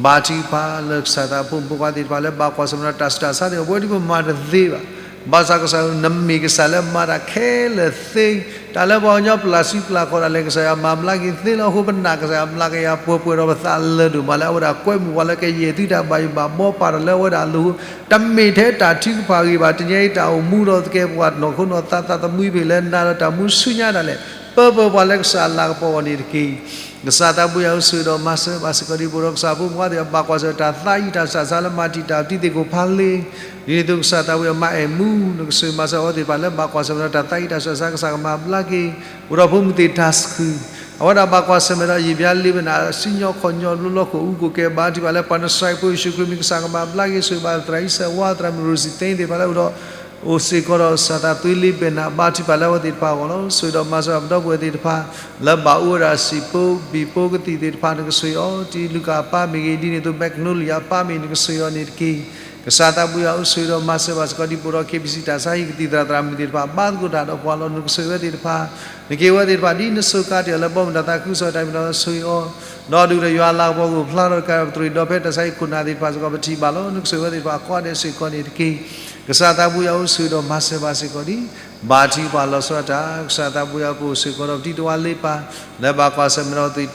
ဘါထုကဖၣ်လၢကစၢ်သးဖိမုၣ်ဖိခွါသ့ၣ်တဖၣ်လၢဘၣ်ကွၢ်ဆၢၣ်မဲာ်ဒီးတၢ်ဆူးတၢ်ဆါသ့ၣ် အဝဲဒၣ်ပမၤတသ့ဘၣ်. ဘၣ်ဆၣ်ကစၢ်ဧၢ, နမ့ၢ်ကစၢ်လၢမၤတၢ်ခဲလၢာ်သ့, တၢ်လၢပှၤကညီပျၢ်စုပျၢ်ခီၣ်ဒၣ်လဲာ် ကစၢ်ယွၤမၤဘျါက့ၤသ့လီၤ. အဃိပနာ်ကစၢ်ယွၤမၤက့ၤယၤပှဲၤပှဲၤဒီးပသးလၢာ်ဒိၣ်မးလၢ အဝဲဒၣ်ကွဲမုာ်ပှၤလၢကယဲၢ်သုတၢ်ဘၣ်ယိၣ်ဘၣ်ဘှီပာ်ဒီးလၢအဝဲဒၣ်အလိၤ, တမ့ၢ်ထဲတၢ်ထုကဖၣ်ဂ့ၤဘၣ်, တနံၤအံၤတၢ်အိၣ်မူဒီးသကဲးပဝးနီၢ်ခိနီၢ်သး သးသမူအံၤဖဲလဲၣ် နၤဒီးတၢ်မူဆူညါဒၣ်လဲာ် ပၢပၢပှၤလၢကစၢ်အလၤကပီၤအဂီၢ်န့ၣ်တက့ၢ်. ကစၢ်သးဘိယွၤဧၢ, ဆိၣ်ဂ့ၤဒီးမၤစၢၤဘၣ်စ့ၢ်ကီးဒံး ပအိၣ်ဒီးကစၢ်ဖိမုၣ်ဖိခွါသ့ၣ်တဖၣ် ဘၣ်ကွၢ်ဆၢၣ်တၢ်သးအံၤတၢ်ဆူးတၢ်ဆါလၢမၤတံာ်တာ်ပတံၤသ့ၣ်ခိၣ်ဖးလ့, ဒ်န့ၣ်အသိးကစၢ်သးဘိယွၤမၤအဲၣ်မူ, နကဆိၣ်ဂ့ၤမၤစၢၤအဝဲသ့ၣ်တဖၣ်လၢဘၣ်ကွၢ်ဆၢၣ်မဲာ်ဒီးတၢ်သးအံၤတၢ်ဆူးတၢ်ဆါ ကစၢ်ကမၤဘျါက့ၤ, အိၣ်ဒီးဖိမုၣ်သ့ၣ်တၢ်ဆှုၣ်, အဝဲဒၣ်ဘၣ်ကွၢ်ဆၢၣ်မဲာ်ဒီးယံာ်ဘျါလံဘၣ်နၤ စံၣ်ညီၣ်ခီၣ်ညီၣ် လီလီၢ်ခိၣ်အူခိၣ်ကဲဘါထုကဖၣ်လၢ ပှၤနစရ့းဖိယ့ၣ်ၡူးခရံာ်မ့ၢ်ကစၢ်ကမၤဘျါက့ၤ, ဆိၣ်ဂ့ၤဘၣ်သရၣ်အံၤစဲးဝါ သရၣ်မုၣ်ရိၤစံၣ်သ့သ့ၣ်တဖၣ်လၢအိၣ်ဒီး အိၣ်စ့ၢ်ကီးဒီးကစၢ်သးသွ့လ့ဘဲၣ်နၤ ဘါထုကဖၣ်လၢအဝဲသ့ၣ်တဖၣ်အဂီၢ်လီၤ. ဆိၣ်ဂ့ၤဒီးမၤစၢၤပဒီပုၢ်ဝဲၢ်သ့ၣ်တဖၣ် လၢဘၣ်အိၣ်ဝဲဒၣ်စံာ်ဖိဘံၣ်ဖိကသံၣ်သ့ၣ်တဖၣ် နကဆိၣ်ဂ့ၤအီၤ, တံၤလူၤကၣ်အပၢ်မ့ၢ်ဂ့ၤ, ဒ်န့ၣ်အသိး မဲးကနိလံယၤအပၢ်မ့ၢ် နကဆိၣ်ဂ့ၤအီၤန့ၣ်တက့ၢ်. ကစၢ်သးဘိယွၤဧၢ, ဆိၣ်ဂ့ၤဒီးမၤစၢၤဘၣ်စ့ၢ်ကီးဒံး ပအိၣ်ဒီး KBC တၢ်ဆါဟံၣ်ကသံၣ်သရၣ်သရၣ်မုၣ်သ့ၣ်တဖၣ် ဘါသကိးတၢ်ဒီးပှၤလီၤ. နကဆိၣ်ဂ့ၤဝဲသ့ၣ်တဖၣ်, နက့ၤဝဲသ့ၣ်တဖၣ် ဒ်နစူးကါတ့ၢ်အီၤလၢဘီမုၢ်တၢ်သးခုကစီၣ်တၢ်မ့ၢ်တၢ်တီ ဆိၣ်ဂ့ၤအီၤ, ဒီးဒုၣ်ဒီးယွၤအလၤကပီၤကအိၣ်ဖျါထီၣ်တကးဒီး ပတရံးဒီးဖဲတၢ်ဆါဟံၣ်ခိၣ်နၢ်သ့ၣ်တဖၣ်စ့ၢ်ကီး ပထံၣ်ဘၣ်လီၤ. နကဆိၣ်ဂ့ၤဝဲသ့ၣ်တဖၣ်ကိးဂၤဒဲးစ့ၢ်ကီးန့ၣ်တက့ၢ်. ကစၢ်သးဘိယွၤဧၢ, ဆိၣ်ဂ့ၤဒီးမၤစၢၤဘၣ်စ့ၢ်ကီးဒံး ဘါထုကဖၣ်လီၤဆီဒၣ်တၢ် ကစၢ်သးဘိယွၤ ပအိၣ်စ့ၢ်ကီးဒီးပတံၤတဝါလ့ပၢ် လၢဘၣ်ကွၢ်ဆၢၣ်မဲာ်ဒီး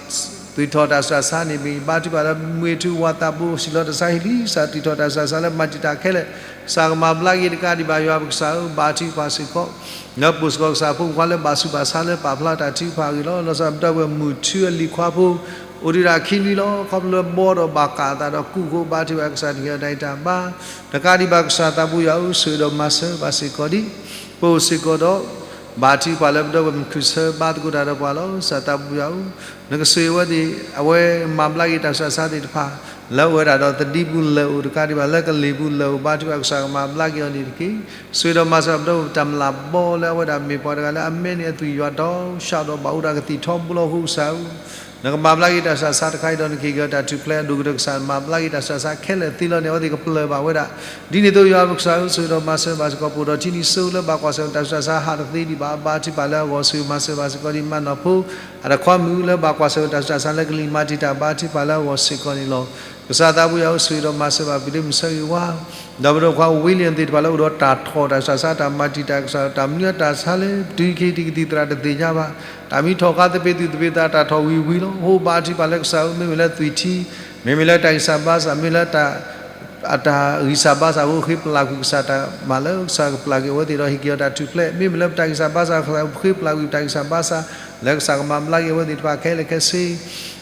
သွံၣ်ထီၣ်တၢ်ဆူးတၢ်ဆါန့ၣ်မ့ၢ် ဘါထုကဖၣ်လၢမုၢ်ထူဝါသးဘိ စံၣ်လီၤတၢ်ဆါဟံၣ်လံ ကစၢ်သွံၣ်ထီၣ်တၢ်ဆူးတၢ်ဆါလၢမၤတံာ်တာ်ခဲလၢာ် ကစၢ်ကမၤဘျါက့ၤတကးဒံးဘၣ် ယွၤပကစၢ်ဧၢ, ဘါထုကဖၣ်စ့ၢ်ကီး လၢပအိၣ်စ့ၢ်ကီးကစၢ်ဖိမုၣ်ဖိခွါလၢဘၣ်ဆူးဘၣ်ဆါလၢပာ်ဖျါတၢ်ထုကဖၣ်အဂ့ၢ်လီၤ. လီၤဆီဒၣ်ပဒီပုၢ်ဝဲၢ်မုၢ်ထူအလံၤခွါဖိ အိၣ်ဒံးဒၣ်ခံနွံလီၤ. ခီဖျိလၢဘီဒီးဘၣ်ကးအသးဒီးကူၣ်ဃိ ဘါထုကဖၣ်ကစၢ်နက့ၤအီၤတၢ်ဂံၢ်တၢ်ဘါ တကးဒံးဘၣ် ကစၢ်သးဘိယွၤဧၢ, ဆိၣ်ဂ့ၤဒီးမၤစၢၤဘၣ်စ့ၢ်ကီးဒံး ပအိၣ်စ့ၢ်ကီးဒီး ဘါထုကဖၣ်လၢပဒီပုၢ်ဝဲၢ်မုၢ်ခုၣ်ဆၢ ဘါသကိးတၢ်ဒီးပှၤလီၤ. ကစၢ်သးဘိယွၤဧၢ, နကဆိၣ်ဂ့ၤဝဲသ့ၣ် အဝဲမၤဘျါက့ၤတၢ်ဆူးတၢ်ဆါသ့ၣ်တဖၣ် လၢအအိၣ်ဝဲဒၣ်ဒီးသဒံပူၤလၢာ်အိၣ် တကးဒံးဘၣ်လၢကလံၤပူၤလၢာ်အိၣ် ဘါထုကဖၣ်ကစၢ်ကမၤဘျါက့ၤအီၤန့ၣ်တက့ၢ်. ဆိၣ်ဂ့ၤဒီးမၤစၢၤပဒီပုၢ်ဝဲၢ်တၢ်မျၢ်ဘီလၢအဝဲဒၣ်မ့ၢ်ပှၤတဂၤလၢအမဲန့ၢ်အသွံၣ်ယွၤဒီး ဆၣ်ဒီးဘၣ်အိၣ်ဒၣ်ကသံၣ်ထီဘိလီၤ. အဃိကစၢ်ဧၢ နကမၤဘျါက့ၤတၢ်ဆူးတၢ်ဆါတခါအံၤဒီး နကဟ့ၣ်က့ၤအီၤတၢ်ထူၣ်ဖျဲး အဒိၣ်ကတၢၢ် ကစၢ်မၤဘျါက့ၤတၢ်ဆူးတၢ်ဆါခဲလၢာ်သ့လီၤန့ၣ် အဝဲသ့ၣ်ကပျၢ်ဘၣ်ဝဲဒၣ်. ဒ်န့ၣ်အသိး ယွၤပကစၢ်ဧၢ, ဆိၣ်ဂ့ၤဒီးမၤစၢၤဘၣ်စ့ၢ်ကီး ပအိၣ်ဒီးထံနံၤစိလၢဘၣ်ကွၢ်ဆၢၣ်မဲာ်တၢ်ဆူးတၢ်ဆါ ဟးတသ့ဒံးဘၣ် ဘါထုကဖၣ်လၢအဂီၢ် ဆိၣ်ဂ့ၤမၤစၢၤဘၣ်စ့ၢ်ကီးဒံး မၤနီၢ်ဖိ အတခွါမုၣ်လၢဘၣ်ကွၢ်ဆၢၣ်မဲာ်တၢ်ဆူးတၢ်ဆါလၢကလံၤမၤတံာ်တာ် ဘါထုကဖၣ်လၢအဂီၢ်စ့ၢ်ကီးန့ၣ်လီၤ. ကစၢ်သးဘိယွၤဧၢ, ဆိၣ်ဂ့ၤဒီးမၤစၢၤဘၣ် ပုၢ်ဒ့မုၣ်ဆၢဂ့ၤဝါ ဒီးပဒီပုၢ်ဝဲၢ်ခွါ ဝံလံယၣ် သ့ၣ်တဖၣ်လၢအိၣ်ဒီးတၢ်ထီၣ်တၢ်ဆူးတၢ်ဆါ တၢ်မၤတံာ်တာ်ကစၢ် တၢ်မနုၤအတၢ်ဆါလဲၣ် တုၤခံထံၣ်ကသံၣ်သရၣ်တသ့ၣ်ညါဘၣ် တၢ်မ့ၢ်ထီၣ်ဃာ်သပ့ၤသူၣ်သပ့ၤသး တၢ်ထီၣ်ဝံၤဝံၤလီၤ. အဃိဘါထုကဖၣ်လၢကစၢ်ဧၢ, မ့မ့ၢ်လၢသွံၣ်ထံ မ့မ့ၢ်လၢတၢ်ဂံၢ်စၢ်ဘါစၢ် မ့ၢ်လၢ အတၢ်ဂံၢ်စၢ်ဘါစၢ်အဃိ ဃ့ပျၢ်ကွံာ်ကစၢ်တၢ်မၤလၢကစၢ်ကပျၢ်က့ၤအဝဲသ့ၣ်ဒီးဟ့ၣ်က့ၤအီၤတၢ်ထူၣ်ဖျဲး, မ့မ့ၢ်လၢပတၢ်ဂံၢ်စၢ်ဘါစၢ် ကစၢ်ဃ့ပျၢ်ကွံာ်ပတၢ်ဂံၢ်စၢ်ဘါစၢ် လၢကစၢ်ကမၤဘျါက့ၤအဝဲသ့ၣ်တဖၣ်ခဲလၢာ်ခဲဆ့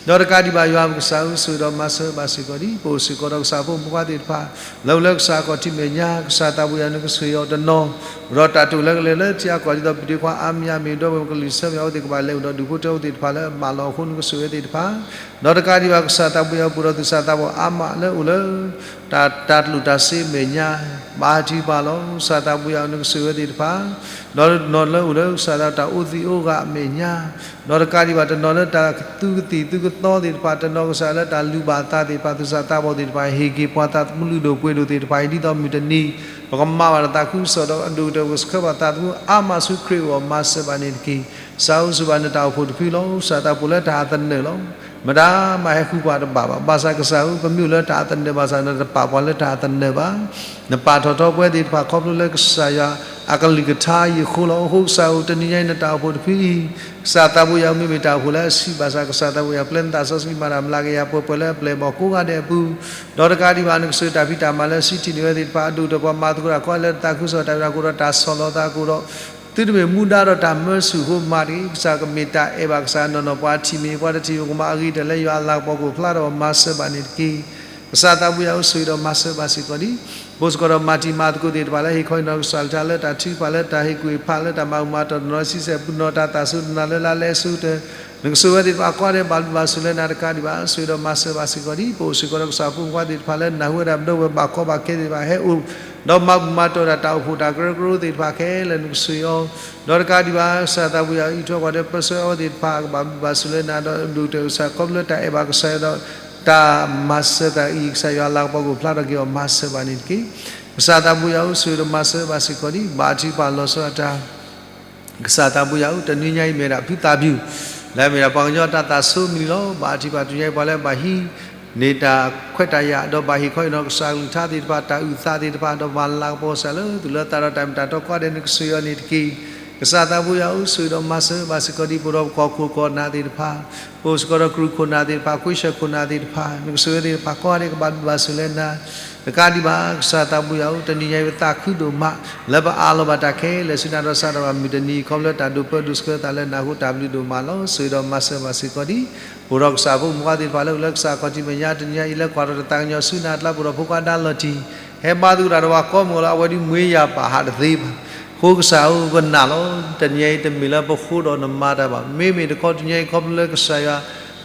ဒီးတကးဒံးဘၣ် ယွၤပကစၢ်ဧၢ, ဆိၣ်ဂ့ၤဒီးမၤစၢၤဘၣ်စ့ၢ်ကီးဒံး ပအိၣ်စ့ၢ်ကီးဒီးကစၢ်ဖိမုၣ်ဖိခွါသ့ၣ်တဖၣ် လၢအိၣ်လၢကစၢ်အခီၣ်ထံးမဲာ်ညါ ကစၢ်သးဘိယွၤ နကဆိၣ်ဂ့ၤအီၤတနီၤ ဒီးတၢ်တိာ်လၢကလဲၤလၢထံအကီၢ် ဒ်သိးပဒ့ခွါအါမံၤအါမံၤ ဒီပုၢ်ဝဲၢ်ကလုၢ်ဆၢမ့ၢ် အဝဲသ့ၣ်ကဘၣ်လဲၤအိၣ်ဒီးဒူၣ်ဖိထၢဖိသ့ၣ်တဖၣ်လၢအဘၣ်လီၤအဃိ နကဆိၣ်ဂ့ၤဝဲသ့ၣ်တဖၣ် ဒီးတကးဒံးဘၣ် ကစၢ်သးဘိယွၤ ပအိၣ်ဒီးသူၣ်စၢ်သးဘီၣ်အါမးလၢအိၣ်လၢ တၢ် တၢ်ကျိၣ်တၢ်စ့အမဲာ်ညါ ဘါထုကဖၣ်လီၤ. ကစၢ်သးဘိယွၤ နကဆိၣ်ဂ့ၤဝဲသ့ၣ်တဖၣ် ဒီးတနီၤလၢအိၣ်လၢကစၢ်သး တၢ်အိၣ်သံးအိၣ်ဂာ်အမဲာ်ညါ ဒီးတကးဒံးဘၣ်တနီၤလၢတၢ်သူကသံၣ်သူကသီသ့ၣ်တဖၣ် တနီၤကစၢ်လၢတၢ်လူၤဘၣ်အသးသ့ၣ်တဖၣ် သူၣ်စၢ်သးဘီၣ်သ့ၣ်တဖၣ် ဟ့ၣ်က့ၤပှၤသးသမူလုၢ်ဒိၣ်ပှ့ၤဒိၣ်သ့ၣ်တဖၣ်အံၤ ဒ်သိးမုၢ်တနံၤ ပကမၤဘၣ်တၢ်သးခုကစီၣ်ဒီးအဒိၣ်ကတၢၢ် ပကဆှၢဘၣ်သးသမူအါမးဆူခရံာ်အဂီၢ် မၤစၢၤဘၣ်န့ၣ်တက့ၢ်. ကစၢ်ဧၢ စူၢ်ဘၣ်နတၢ်အိၣ်ဖှိၣ်တဖုလီၤ. ကစၢ်သးပအိၣ်လၢတၢ်အသနၢၣ်လီၤ. မတၤမၤဟဲဃုပှၤတဘၣ်ဘၣ်. ဘၣ်ဆၣ်ကစၢ်ဧၢ ပမ့ၢ်အိၣ်လၢတၢ်အသနၢၣ်ဘၣ်ဆၣ် နတပာ်ပှၤလၢတၢ်အသနၢၣ်ဘၣ်. နပာ်ထီၣ်ထီပဝဲသ့ၣ်တဖၣ်ခီဖျိလၢကစၢ်ယွၤ အကလုၢ်ကထါအံၤအဃိလီၤ. အဃိကစၢ်ဧၢ, တနံၤညါအံၤနတၢ်အိၣ်ဖှိၣ်တဖုအံၤ, ကစၢ်သးဘိယွၤဧၢ, မ့မ့ၢ်တၢ်အိၣ်ဖှိၣ်လၢအဆံးဘၣ်ဆၣ်, ကစၢ်သးဘိယွၤဧၢ, ပျဲနသးစီဆှံမၤတၢ်မၤလၤက့ၤယၤ ပှဲၤပှဲၤလၢအပျဲၢ်အဘီၣ်ကိးဂၤဒဲးအပူၤ, ဒီးတကးဒံးဘၣ် နကစၢ်တၢ်ဖံးတၢ်မၤလၢအဆံးထံၣ်န့ၢ်ဝဲသ့ၣ်တဖၣ်, အဒိၣ်ကတၢၢ်ပှၤမၤသကိးတၢ်ကိးဂၤဒဲးလၢတၢ်သးခုကစီၣ်တၢ်ဝဲဒၣ်အဃိဒီး တၢ်ဆီၣ်လီၤသးအဃိဒီး သုတမ့ၢ်မူဒါဒီးတၢ်မၢဆူၣ်အဃိမၤတဂ့ၤ. ကစၢ်ကမ့ၢ်တၢ်အဲၣ်ဘၣ်ကစၢ်, နီၢ်နီၢ်ပှၤထံၣ်မ့ၢ်ပှၤတထံၣ် ပကမၤအဂ့ၤတၢ်လၢယွၤအလၤကပီၤကအိၣ်ဖျါထီၣ် မၤစၢၤဘၣ်န့ၣ်တက့ၢ်. ကစၢ်သးဘိယွၤဧၢ, ဆိၣ်ဂ့ၤဒီးမၤစၢၤဘၣ်စ့ၢ်ကီးဒံး, ပအိၣ်စ့ၢ်ကီးဒီးမၤတံၤမၤသကိးသ့ၣ်တဖၣ်လၢဟ့ၣ်ခီဟ့ၣ်နီၤကစၢ်ကလုၢ်ကထါလၢတၢ်ထုကဖၣ်လၢတၢ်ဟ့ၣ်ကူၣ်ဟ့ၣ်ဖးလၢတၢ်မၤကမၣ်တၢ်နီၢ်ဆံဆဲးပူၤနီၢ်တၢ်သးစူၤတနီၤလၢလါလဲဆူကတၢၢ်, နကစၢ်ဝဲသ့ၣ်တဖၣ်ကိးဂၤဒဲးဘၣ်လုၢ်ဘၣ်စူၢ်လၢနၤတကးဒံးဘၣ်, ဆိၣ်ဂ့ၤဒီးမၤစၢၤဘၣ်စ့ၢ်ကီးဒံး. ပအိၣ်စ့ၢ်ကီးဒီးကစၢ်ဖိမုၣ်ဖိခွါသ့ၣ်တဖၣ်လၢနၢ်ဟူဝဲဒၣ်ပဒီပုၢ်ဝဲၢ်ဘၣ်ကီဘၣ်ခဲသ့ၣ်တဖၣ်ဟဲအိၣ် ဒီးမၤဘူၣ်မၤတီၢ်ဒၣ်တၢ်အိၣ်ဖှိၣ်တၢ်ကရၢကရိသ့ၣ်တဖၣ်ခဲလၢာ်နကဆိၣ်ဂ့ၤအီၤ, ဒီးတကးဒံးဘၣ် ကစၢ်သးဘိယွၤဧၢ, အံးထွဲကွၢ်ဒီးပၢဆှၢအဝဲသ့ၣ်တဖၣ်ကဘၣ်ဘူၣ်ဘၣ်စူၢ်လၢနၤဒီးဒိၣ်ကတၢၢ်ကစၢ်ခီဖျိလၢတၢ်အဲၣ်ဘၣ်ကစၢ်ယွၤဒီး တၢ်မၤစၢၤသးအံၤ ကစၢ်ယွၤအလၤကပီၤကအိၣ်ဖျါထီၣ်က့ၤအီၤ မၤစၢၤဘၣ်န့ၣ်တက့ၢ်. ကစၢ်သးဘိယွၤဧၢ, ဆိၣ်ဂ့ၤဒီးမၤစၢၤဘၣ်စ့ၢ်ကီးဒံး, ဘၣ်ထံးပာ်လီၤဆီဒၣ်တၢ် ကစၢ်သးဘိယွၤဧၢ, တနံၤညါအံၤမ့ၢ်ဒၣ်ဖုသးပူၤ, လၢအမ့ၢ်ဒၣ်ပှၤကညီတၢ်သးဆိမုၢ်နံၤလီၤ. ဘၣ်ထံးပာ်တနံၤညါအံၤ ပှၤလၢဘၣ်ဟံးန့ၢ်တၢ်ခွဲးတၢ်ယာ်, ဒီးဘၣ်ဟ့ၣ်ခီဟ့ၣ်နီၤကစၢ်ကလုၢ်ကထါသ့ၣ်တဖၣ်, တၢ်အုၣ်သးသ့ၣ်တဖၣ်, ဒီးမၤလၤကပီၤကစၢ်လၢသူၣ်လၢသးဒီးတၢ်မ့ၢ်တၢ်တီကိးဂၤဒဲး နကဆိၣ်ဂ့ၤအီၤန့ၣ်တက့ၢ်. ကစၢ်သးဘိယွၤဧၢ, ဆိၣ်ဂ့ၤဒီးမၤစၢၤဘၣ်စ့ၢ်ကီးဒံး, ပအိၣ်ဒီးပကီၢ်ခိၣ်ကီၢ်နၢ်သ့ၣ်တဖၣ်, ပအိၣ်စ့ၢ်ကီးဒီးကရူၢ်ခိၣ်နၢ်သ့ၣ်တဖၣ်, ခွံဆၢၣ်ခိၣ်နၢ်သ့ၣ်တဖၣ်, နကဆိၣ်ဂ့ၤသ့ၣ်တဖၣ်ကိးဂၤဒဲးကဘၣ်ဘူၣ်ဘၣ်စူၢ်လၢနၤ တကးဒံးဘၣ် ကစၢ်သးဘိယွၤဧၢ, တနံၤညါအံၤပသးခုဒိၣ်မး လၢပအးလီၤဘၣ်တၢ်ခဲလၢာ်ဆူနၤဒီးစးထီၣ်ဘၣ်မုၢ်တနံၤအံၤ ခီဖျိလၢတၢ်ဒိးပၢဒိးဆှၢသးလၢနၢ်ဟူတၢ်ဘျုးဒိၣ်မးလီၤ. ဆိၣ်ဂ့ၤဒီးမၤစၢၤဘၣ်စ့ၢ်ကီးဒံး, ပအိၣ်ဒီးကစၢ်ဖိမုၣ်ဖိခွါသ့ၣ်တဖၣ်လၢအိၣ်လၢကစၢ်ခီၣ်ထံးမဲာ်ညါ တနံၤညါအံၤ လၢကွၢ်ထီၣ်တၢ်သးကညီၤဆူနၤအကျါ ပအိၣ်ဒီးဖိခွါဒါလီၤတံၢ် ဟဲဘါသကိးတၢ်ဒီးပှၤကိးမုၢ်လီၤ အဝဲဒုးမွေးရာပါ ဟးတသ့ဘၣ်. အဃိကစၢ်ဧၢ ပနာ်လီၤ. တနံၤညါအံၤတမ့ၢ်လၢပဃိဒီးနမါတၢ်ဘၣ်. မ့မ့ၢ်တခီတနံၤညါအံၤ ခီဖျိလၢကစၢ်ယွၤ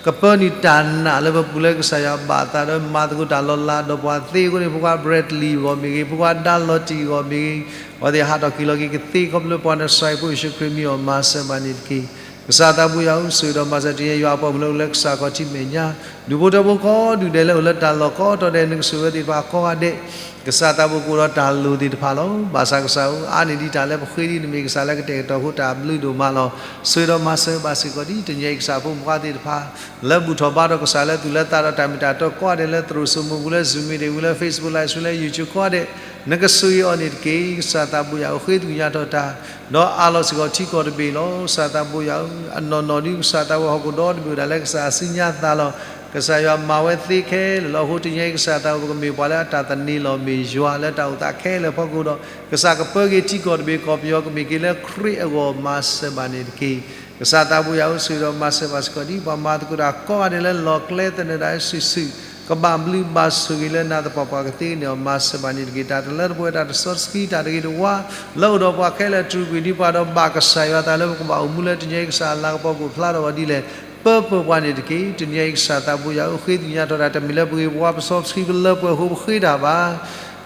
ကပၢနုာ်တၢ်နာ်လၢပပူၤလၢကစၢ်ယွၤဘၣ်သးဒီးမၤသကိးတၢ်လီၤလးဒီးပှၤသ့အဃိန့ၣ် ဖိခွါ Bradley အဂီၢ်မ့ၢ်ဂ့ၤ, ဖိခွါဒါလီၤတံၢ်အဂီၢ်မ့ၢ်ဂ့ၤ, အဝဲသ့ၣ်ဟးထီၣ်က့ၤလီၤက့ၤကသ့ခီဖျိလၢပှၤနၡရၣ်ဖိယ့ၣ်ၡူးခရံာ်မံၤအီၤ မၤစၢၤဘၣ်န့ၣ်တက့ၢ်. ကစၢ်သးဘိယွၤဧၢ, ဆိၣ်ဂ့ၤဒီးမၤစၢၤတနံၤညါအံၤ ယွၤအပှၤမုၣ်လၢအိၣ်လၢကစၢ်ခီၣ်ထံးမဲာ်ညါ, ဒူၣ်ဖိထၢဖိကိးဒူၣ်ဒဲးလၢအိၣ်လၢတၢ်လီၢ်ကိးတီၤဒဲး နကဆိၣ်ဂ့ၤဝဲသ့ၣ်တဖၣ်ကိးဂၤဒဲး ကစၢ်သးဘိကအိၣ်ဒီးတၢ်လိၤသ့ၣ်တဖၣ်လီၤ. ဘၣ်ဆၣ်ကစၢ်ဧၢ, အါန့ၢ်ဒံးတၢ်လၢပဃ့ဒ်နမ့ၢ်ကစၢ်လၢကတဲာ်ကတီၤအဃိ တၢ်ဘျုးဒိၣ်မးလီၤ. ဆိၣ်ဂ့ၤဒီးမၤစၢၤဘၣ်စ့ၢ်ကီးဒံး တနံၤညါအံၤ ကစၢ်ဖိမုၣ်ဖိခွါသ့ၣ်တဖၣ် လၢဘူၣ်ထီၣ်ဘါထီၣ်ကစၢ်လၢသူၣ်လၢသးဒီးတၢ်မ့ၢ်တၢ်တီကိးဂၤဒဲး လၢသရိာ်စိမိၤပူၤ လၢ Zoom meeting ပူၤ လၢ Facebook Live ပူၤ လၢ YouTube ကိးဂၤဒဲး နကဆိၣ်ဂ့ၤအီၤန့ၣ်တက့ၢ်. ကစၢ်သးဘိယွၤဧၢ, ဃ့သကွံာ်ညါထီၣ်တၢ် ဒီးအးလီၤစ့ၢ်ကီးထံကီၢ်တဘ့ၣ်လီၤ. ကစၢ်သးဘိယွၤဧၢ, အနီၢ်နီၢ်ဒ်ကစၢ်သးဘိဟီၣ်ခိၣ်ဒီတဘ့ၣ်ဝဲဒၣ်လၢကစၢ်အစုညါသးလီၤ. ကစၢ်ယွၤမၤဝဲသ့ခဲလၢာ်လီၤ. အဃိတနံၤညါအံၤ ကစၢ်သးဘိကမ့ၢ်ပှၤလၢအတၢ်သန့ၤလီၤမ့ၢ်ယွၤလၢတၢ်အိၣ်သးခဲလၢာ်အဖီခိၣ်ဒီး ကစၢ်ကပၢက့ၤထံကီၢ်တဘ့ၣ်ကီၢ်ပယီၤ ကမ့ၢ်က့ၤလၢခရံာ်အဂီၢ် မၤစၢၤဘၣ်န့ၣ်တက့ၢ်. ကစၢ်သးဘိယွၤဧၢ, ဆိၣ်ဂ့ၤဒီးမၤစၢၤဘၣ်စ့ၢ်ကီးဒံး ပှၤမၤသကိးတၢ်ကိးဂၤဒဲးလၢလီၢ်ကျဲသနၢၣ်ဒၣ်စုာ်စုာ် ကဘၣ်ဘျုးဘၣ်ဆိၣ်ဂ့ၤလၢနၤသပှၢ်ပှၢ်ကသ့န့ၢ်အီၤ မၤစၢၤဘၣ်န့ၣ်တက့ၢ်. တၢ်တလၢတပှဲၤ တၢ်တစီတဆှံ တၢ်တဂ့ၤတဝါ လၢအိၣ်ဒီးပှၤခဲလၢာ် တြူာ်ကွံာ်ဒံးပှၤဒီးဘၣ်ကစၢ်ယွၤအသးလၢပကဘၣ်အိၣ်မူလၢတနံၤညါအံၤ ကစၢ်အလၤကပီၤကအိၣ်ဖျါထီၣ်ဝဲဒ်လဲၣ် ပၢပၢပှၤန့ၣ်တက့ၢ်. တနံၤညါအံၤ ကစၢ်သးဘိယွၤဧၢ, ဃ့သကွံာ်ညါထီၣ်တၢ် တမ့ၢ်လၢပဂ့ၤပဝါ ပစီပဆှံ ပလၢပှဲၤအဃိ ပဃ့တၢ်ဘၣ်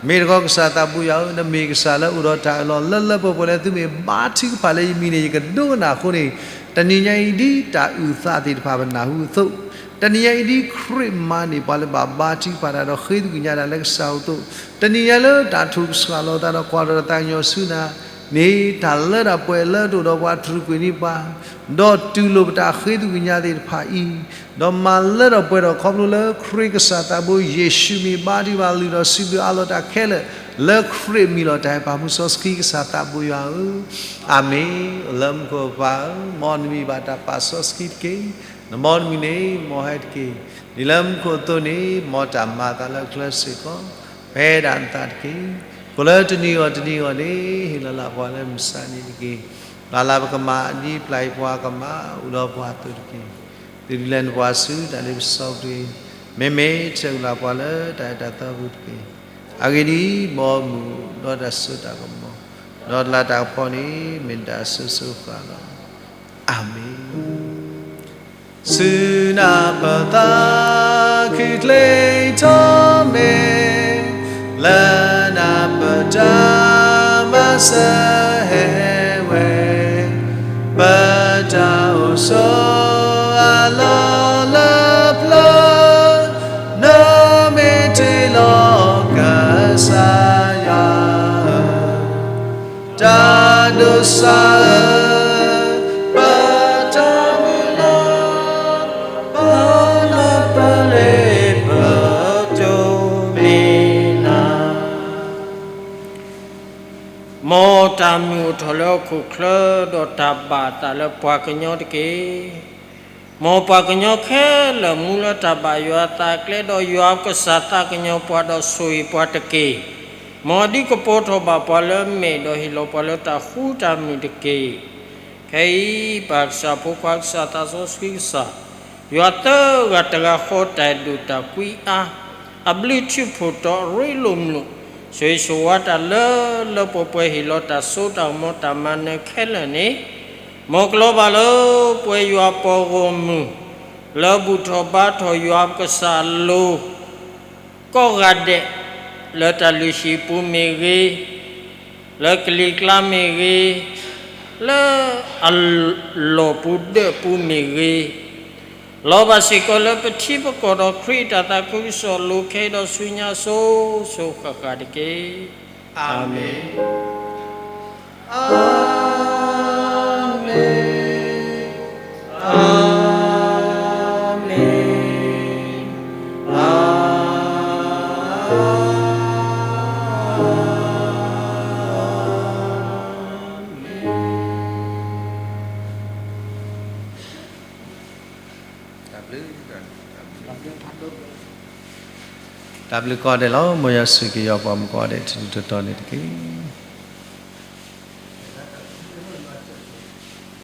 မ့ၢ်တခီ ကစၢ်သးဘိယွၤဧၢ, နမ့ၢ်ကစၢ်လၢအိၣ်ဒီးတၢ်အၢၣ်လီၤလၢလၢပှဲၤပှဲၤလၢသုမ့ၢ်ဘါထုကဖၣ်လၢယမံၤန့ၣ် ယကဒိကနၣ်အဃိန့ၣ်, တနံၤညါအံၤ ဒ်တၢ်အုၣ်သးသ့ၣ်တဖၣ်ပနၢ်ဟူအသိး, တနံၤညါအံၤ ဒ်ခရံာ်မၤန့ၢ်ပှၤလၢဘၣ်ဘါထုကဖၣ်တၢ်ဒီးဃ့သကွံာ်ညါတၢ်လၢကစၢ်အအိၣ်အသိး, တနံၤညါလၢတၢ်ထိၣ်ကစှၤလီၤသးဒီးကွၢ်ဒီးတၢ်သးကညီၤဆူနၤန့ၣ် တၢ်လၢတၢ်ပှဲၤလၢတအိၣ်ဒီးပှၤတြူာ်ကွံာ်န့ၢ်ပှၤ ဒီးတူၢ်လိာ်ပတၢ်ဃ့သကွံာ်ညါသ့ၣ်တဖၣ်အံၤ, ဒီးမၤလၢထီၣ်ပှဲၤထီၣ်ခီဖျိလၢခရံာ်ကစၢ်သးဘိယ့ၣ်ၡူးမံၤ ဘါထုကဖၣ်လုၢ်ထီၣ်စံးဘျုးအးလီၤတၢ်ခဲလၢာ် လၢခရံာ်မံၤလီၤ. တၢ်ဟ့ၣ်ပာ်မူစီဆှံကစၢ်သးဘိယွၤဧၢ, အၤမ့ၣ်. အိၣ်လၢမူခိၣ်ပၢ်ဧၢ, မ်နမံၤဘၣ်တၢ်ပာ်စီဆှံတက့ၢ်. နမ်နမံၤန့ၣ် မ်ဟဲတက့ၢ်. ဒ်လၢမူခိၣ်အသိးန့ၣ် မ်တၢ်မၤအသးလၢအချၢစ့ၢ်ကီး ပဟဲဒၣ်နသးတက့ၢ်. ပအိၣ်လၢတနံၤဂီၢ်တနံၤဂီၢ်န့ၣ် ဟ့ၣ်လီၤလၢပှၤလၢမုၢ်ဆါနံၤတက့ၢ်. ပျၢ်လၢပကမၣ် ဒ်ပျၢ်အံၤပှၤကမၣ် အိၣ်ဒီးပှၤအသိးတက့ၢ်. သုဒုးလဲၤနပှၤဆူတၢ်လ့ပစီပူၤတဂ့ၤ. မ့မ့ၢ်တၢ်အုၣ်လၢပှၤလၢတၢ်အဲၣ်တၢ်သီပူၤတက့ၢ်. အဂ့ၢ်ဒ်အံၤ, ဘီမုၢ်ဒီးတၢ်စိတၢ်ကမီၤ ဒီးတလၤတၢ်ကပီၤန့ၣ် မ့ၢ်တၢ်အစိၤစိၤဃၣ်ဃၣ်လီၤ. အၤမ့ၣ်. ဆူနၢ်ပၢၢ်သးခုချ့ထီၣ်မ့ၢ် လၢနၢ်ပၢၢ်တၢ်မၤစၢၤဟဲဝဲ, ပတၢ်အိၣ်ဆိးအလီၢ်လၢပျၢၤ, နီၢ်မ့ၢ်တ့ၢ်လီၤကစၢ်ယွၤဧၢ တၢ်ဒိးစၢ်ဧၢ, ပတၢ်မုၢ်လၢ်, ပနၢ်ပၢၢ်လၢပတိၢ်မ့ၢ်နၤ, မ်တၢ် ခိၣ်ချၢဒီးတၢ်ဘၣ်အသးလၢပှၤကညီတက့ၢ်. မ်ပှၤကညီခဲလၢာ်မူလၢတၢ်ဘၣ်ယွၤအသးအကျဲဒီးယွၤကစၢ်သးကညီၤပှၤဒီးဆိၣ်ဂ့ၤပှၤတက့ၢ်. မ်အဒုးကပီၤထီၣ်ဘၣ်ပှၤလၢအမဲာ်ဒီးဟ့ၣ်လီၤပှၤလၢတၢ်ဃူတၢ်မုာ်တက့ၢ်. ခဲအံၤ ပၢ်ကစၢ်ဖိခွါကစၢ်သးစီဆှံကစၢ် ယွၤသၢဂၤတဂၤဃီတၢ်အဲၣ်ဒိၣ်တၢ်ကွံအါ အဘျုးထံဖှိၣ်တီအရ့လိာ်မုာ် ဆိၣ်ဂ့ၤဆိၣ်ဝါတၢ်လၢလၢပှဲၤပှဲၤ ဟ့ၣ်လီၤတၢ်စိတၢ်ကမီၤတၢ်မၤနၢၤခဲလၢာ်န့ၣ် မ်ကလီၤဘၣ်လၢပှဲၤယွၤပှၤဂီၢ်မုၢ် လၢဘူၣ်ထီၣ်ဘါထီၣ်ယွၤပကစၢ်အလိၤ ကိးဂၤဒဲး လၢတၢ်လုၢ်ဟံၣ်ပူၤမ့ၢ်ဂ့ၤ, လၢကလံၤကျါမ့ၢ်ဂ့ၤ, လၢအလီၢ်ပူၤဒၢးပူၤမ့ၢ်ဂ့ၤ, လီၤဘၣ်စ့ၢ်ကီးလၢပထံပကီၢ်ဒီးခရံာ်အတၢ်သးခုကစီၣ်အလိၤခဲအံၤဒီးဆူညါအစိၤစိၤဃၣ်ဃၣ်တက့ၢ်. အၤမ့ၣ်. အၤမ့ၣ်, အၤမ့ၣ်, အၤမ့ၣ်. တၢ်ဘျုးကိးဂၤဒဲးလီၤ. မ်ယွၤဆိၣ်ဂ့ၤက့ၤပှၤမုၣ်ကိးဂၤဒဲး တနံၤတတီၤန့ၣ်တက့ၢ်.